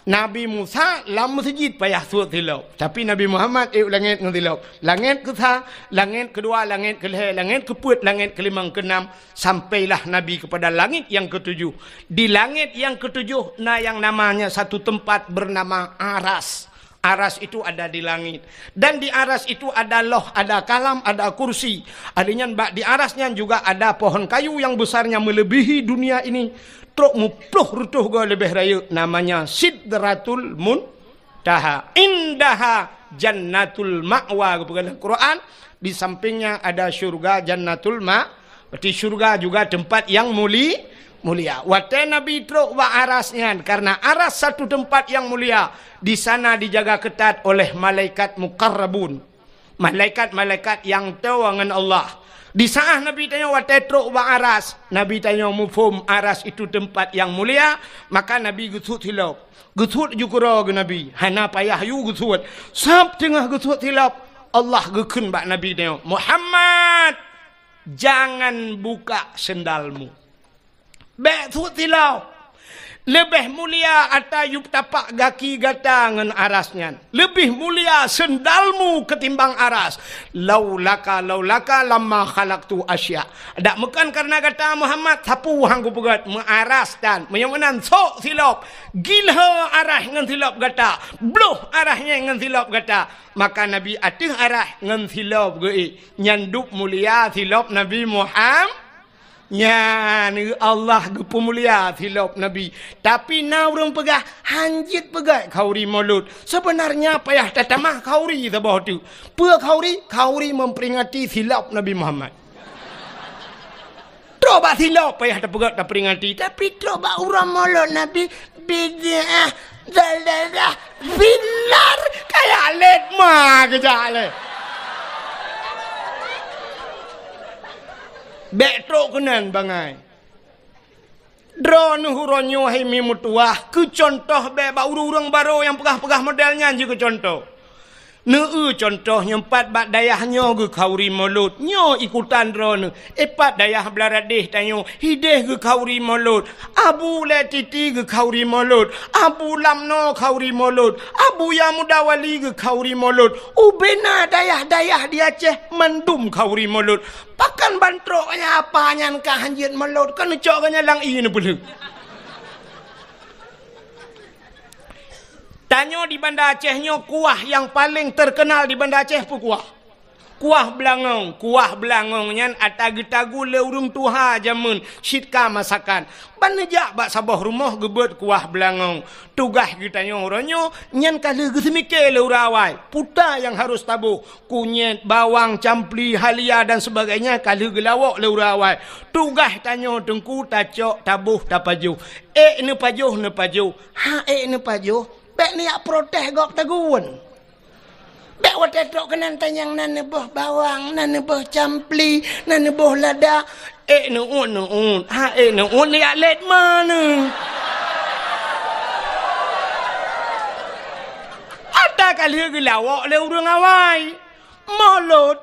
Nabi Musa lam meuseujid payah sot silop. Tapi Nabi Muhammad ék u langét ngon silop. Langét keusa, langét keudua, langét keulhée, langét keupeuet, langét keulimong, keunam, sampailah Nabi kepada langit yang ketujuh. Di langit yang ketujuh na yang namanya satu tempat bernama Aras. Aras itu ada di langit. Dan di Aras itu ada Loh, ada Kalam, ada Kursi. Artinya bak di Aras nyan juga ada pohon kayu yang besarnya melebihi dunia ini. Trok muploh reutôh goe leubeh rayeuk, namanya Sidratul Muntaha. Indaha Jannatul Ma'wa, geupeugah lam Quran. Di sampingnya ada syurga Jannatul Ma-, berarti syurga juga tempat yang muli-, mulia. Watée Nabi trok bak Aras nyan, karena Aras satu tempat yang mulia, di sana dijaga ketat oleh malaikat muqarrabun. Malaikat-malaikat nyang toe ngon Allah. Di saat Nabi tanyoe watée trok bak Aras, Nabi tanyoe muphom Aras itu tempat yang mulia, maka Nabi geusuet silop. Geusuet ju keudroe geuh Nabi, hana payah yue geusuet. Sab teungoh geusuet silop, Allah geukheun bak Nabi tanyoe, "Muhammad, jangan buka sendalmu." Bék suet silop. Leubeh mulia ata yup tapak gaki gata ngon aras nyan. Leubeh mulia seundalmu ketimbang aras. Laulaka, laulaka lamma khalaqtu asya. Dak meukan karena gata Muhammad, sapeue han kupeugét, meuaras tan. Meunyoe meunan, sok silop. Gilho aras ngon silop gata. Bloh aras nyan ngon silop gata. Maka Nabi ateueh aras ngon silop geuék. Nyan dub mulia silop Nabi Muhammad. Nyan, Allah geupeumulia silop Nabi. Tapi na ureuëng peugah, han jeuet peugét khauri Maulud. Seubeunarnya payah tatamah khauri saboh teuk. Peue khauri? Khauri memperingati silop Nabi Muhammad. Trok bak silop payah tapeugét taperingati. Tapi trok bak uroe Maulud Nabi, bid'ah, dalalah, finnar, kaya lét ma geujak lé. Bék trok keunan bangai. Droeneuh uroe nyoe hai mi meutuwah, keu cuntoh bék bak ureuëng-ureuëng barô nyang peugah-peugah model nyan jih keu cuntoh. Neu-eu cuntoh nyoe pat bak dayah nyoe geukhauri Maulud, nyoe ikutan droeneuh. Ipat dayah Blaradeh tanyoe, hideh geukhauri Maulud. Abu Lé Titi geukhauri Maulud. Abu Lamno khauri Maulud. Abu Yamuda Wali geukhauri Maulud. Ubena dayah-dayah di Aceh mandum khauri Maulud. Pakon ban trok nyan apa nyan ka han jeuet Maulud, kon neucok geuh nyan lam ié neupeulheueh. Tanyoe di Banda Aceh nyoe kuah nyang paleng teukeunal di Banda Aceh peue kuah? Kuah beulangong. Kuah beulangong nyan ata geutagu lé ureuëng tuha jameun cit ka masakan. Ban neujak bak saboh rumoh geubeuet kuah beulangong. Tugaih geutanyoe uroe nyoe nyan ka lheueh geuseumiké lé ureuëng awai. Peue nyang harôh taboh? Kunyét, bawang, campli, halia dan sebagainya ka lheueh geulawok lé ureuëng awai. Tugaih tanyoe teungku tacok, taboh, tapajoh. Ék neupajoh, neupajoh. Ha ék neupajoh, bék neujak protes gob tagun. Bék watée trok keunan tanyong na neuboh bawang, na neuboh campli, na neuboh lada. Ék neuôt, neuôt. Ha ék neuôt, neujak lét ma neuh. Ata ka lheueh geulawok lé ureuëng awai. Maulud,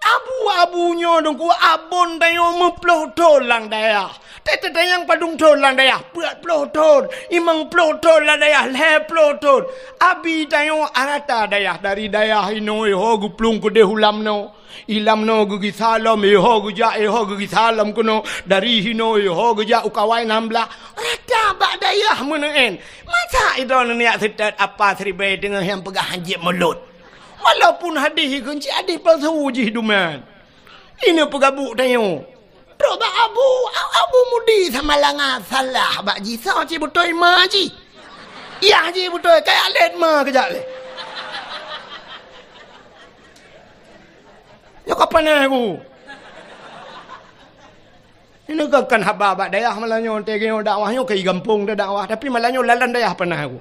abu-abu nyoe teungku, abon tanyoe meuploh thon lam dayah. Teuteutanyong padum thon lam dayah, peuet ploh thon, limong ploh thon lam dayah, lhée ploh thon. Abi tanyoe rata dayah, dari dayah inoe ho geuplueng keudeh u Lamno. I Lamno geugisa lom, iho geujak, iho geugisa lom keunoe. Dari hinoe iho geujak u Kawai Nam Blah. Rata bak dayah meuneuen. Masa idroeneuh neujak seutôt apa siribée deungon nyang peugah han jeuet Maulud? Walaupun hadih ikheun cit hadih palsu jih duman. Ineuk peugabuk tanyoe. Trok bak abu, abu mudi sama langa salah bak jih soe cit beutôi ma jih. Yah jih beutôi kaya lét ma keujak lé. Nyoe ka panéh ku. Ini kan, kan haba bak dayah malam nyoe, teuh nyoe dakwah nyoe keu gampông teuh dakwah, tapi malam nyoe lalan dayah panéh ku.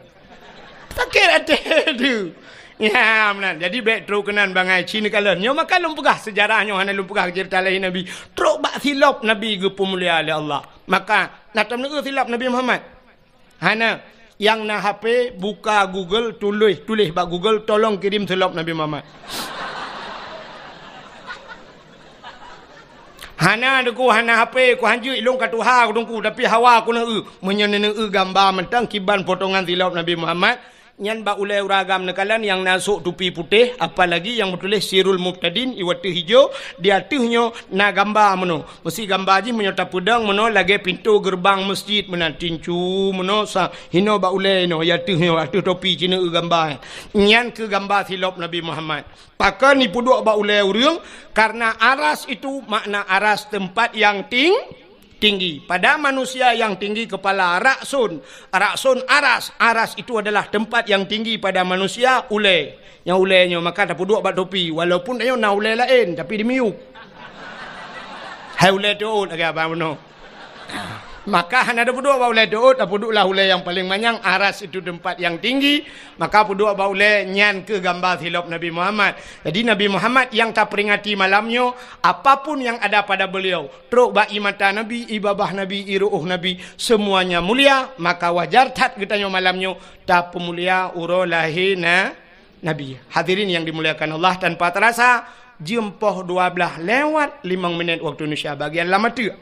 Sakét até tu. Ya, meunan. Jadi bék trok keunan bangai ci neukalon. Nyoe maka lôn peugah seujarah nyoe hana lôn peugah ceurita lahé Nabi. Trok bak silop Nabi geupeumulia lé Allah. Maka na tom neu silop Nabi Muhammad. Hana. Nyang na H P, buka Google, tuléh, tuléh bak Google, "Tolong kirim silop Nabi Muhammad." Hana, teungku, hana H P, ku hanjeuet ilôn ka tuha, ku teungku, tapi hawa ku neu-eu. Meunyoe neu-eu gamba mantong kiban potongan silop Nabi Muhammad, nyan bak ulée ureuëng agam neukalon nyang na sôk tupi putéh, apalagi nyang meutuléh Sirul Mubtadin, iwateuh ijo, di ateueh nyoe na gamba meunoe. Meusi gamba jih meunyoe tapeudong meunoe lagée pintoe geureubang meuseujid meunan, tincu meunoe sa, hinoe bak ulée inoe, ya teuh nyoe, ateueh topi cit neu-eu gamba. Nyan keuh gamba silop Nabi Muhammad. Pakon ipeuduek bak ulée ureuëng? Karena aras itu makna aras tempat yang ting-, tinggi. Pada manusia yang tinggi kepala, ra'sun. Ra'sun aras. Aras itu adalah tempat yang tinggi pada manusia, ulée. Nyang ulée nyoe maka tapeuduek bak topi, walaupun tanyoe na ulée laén, tapi dimiyueb. Hai ulée teuôt lagée abang bunoe. Maka hana tapeuduek bak ulée teuôt, tapeudueklah ulée nyang paleng manyang, aras itu tempat yang tinggi, maka peuduek bak ulée nyan keuh gamba silop Nabi Muhammad. Jadi Nabi Muhammad nyang taperingati malam nyoe, apapun yang ada pada beliau, trok bak ié mata Nabi, ié babah Nabi, ié ru'uh Nabi, semuanya mulia, maka wajar that geutanyoe malam nyoe tapeumulia uroe lahé na-, Nabi. Hadirin yang dimuliakan Allah, tanpa terasa, jeuem poh dua blaih lewat limong minét waktu Indonesia bagian lam ateueh.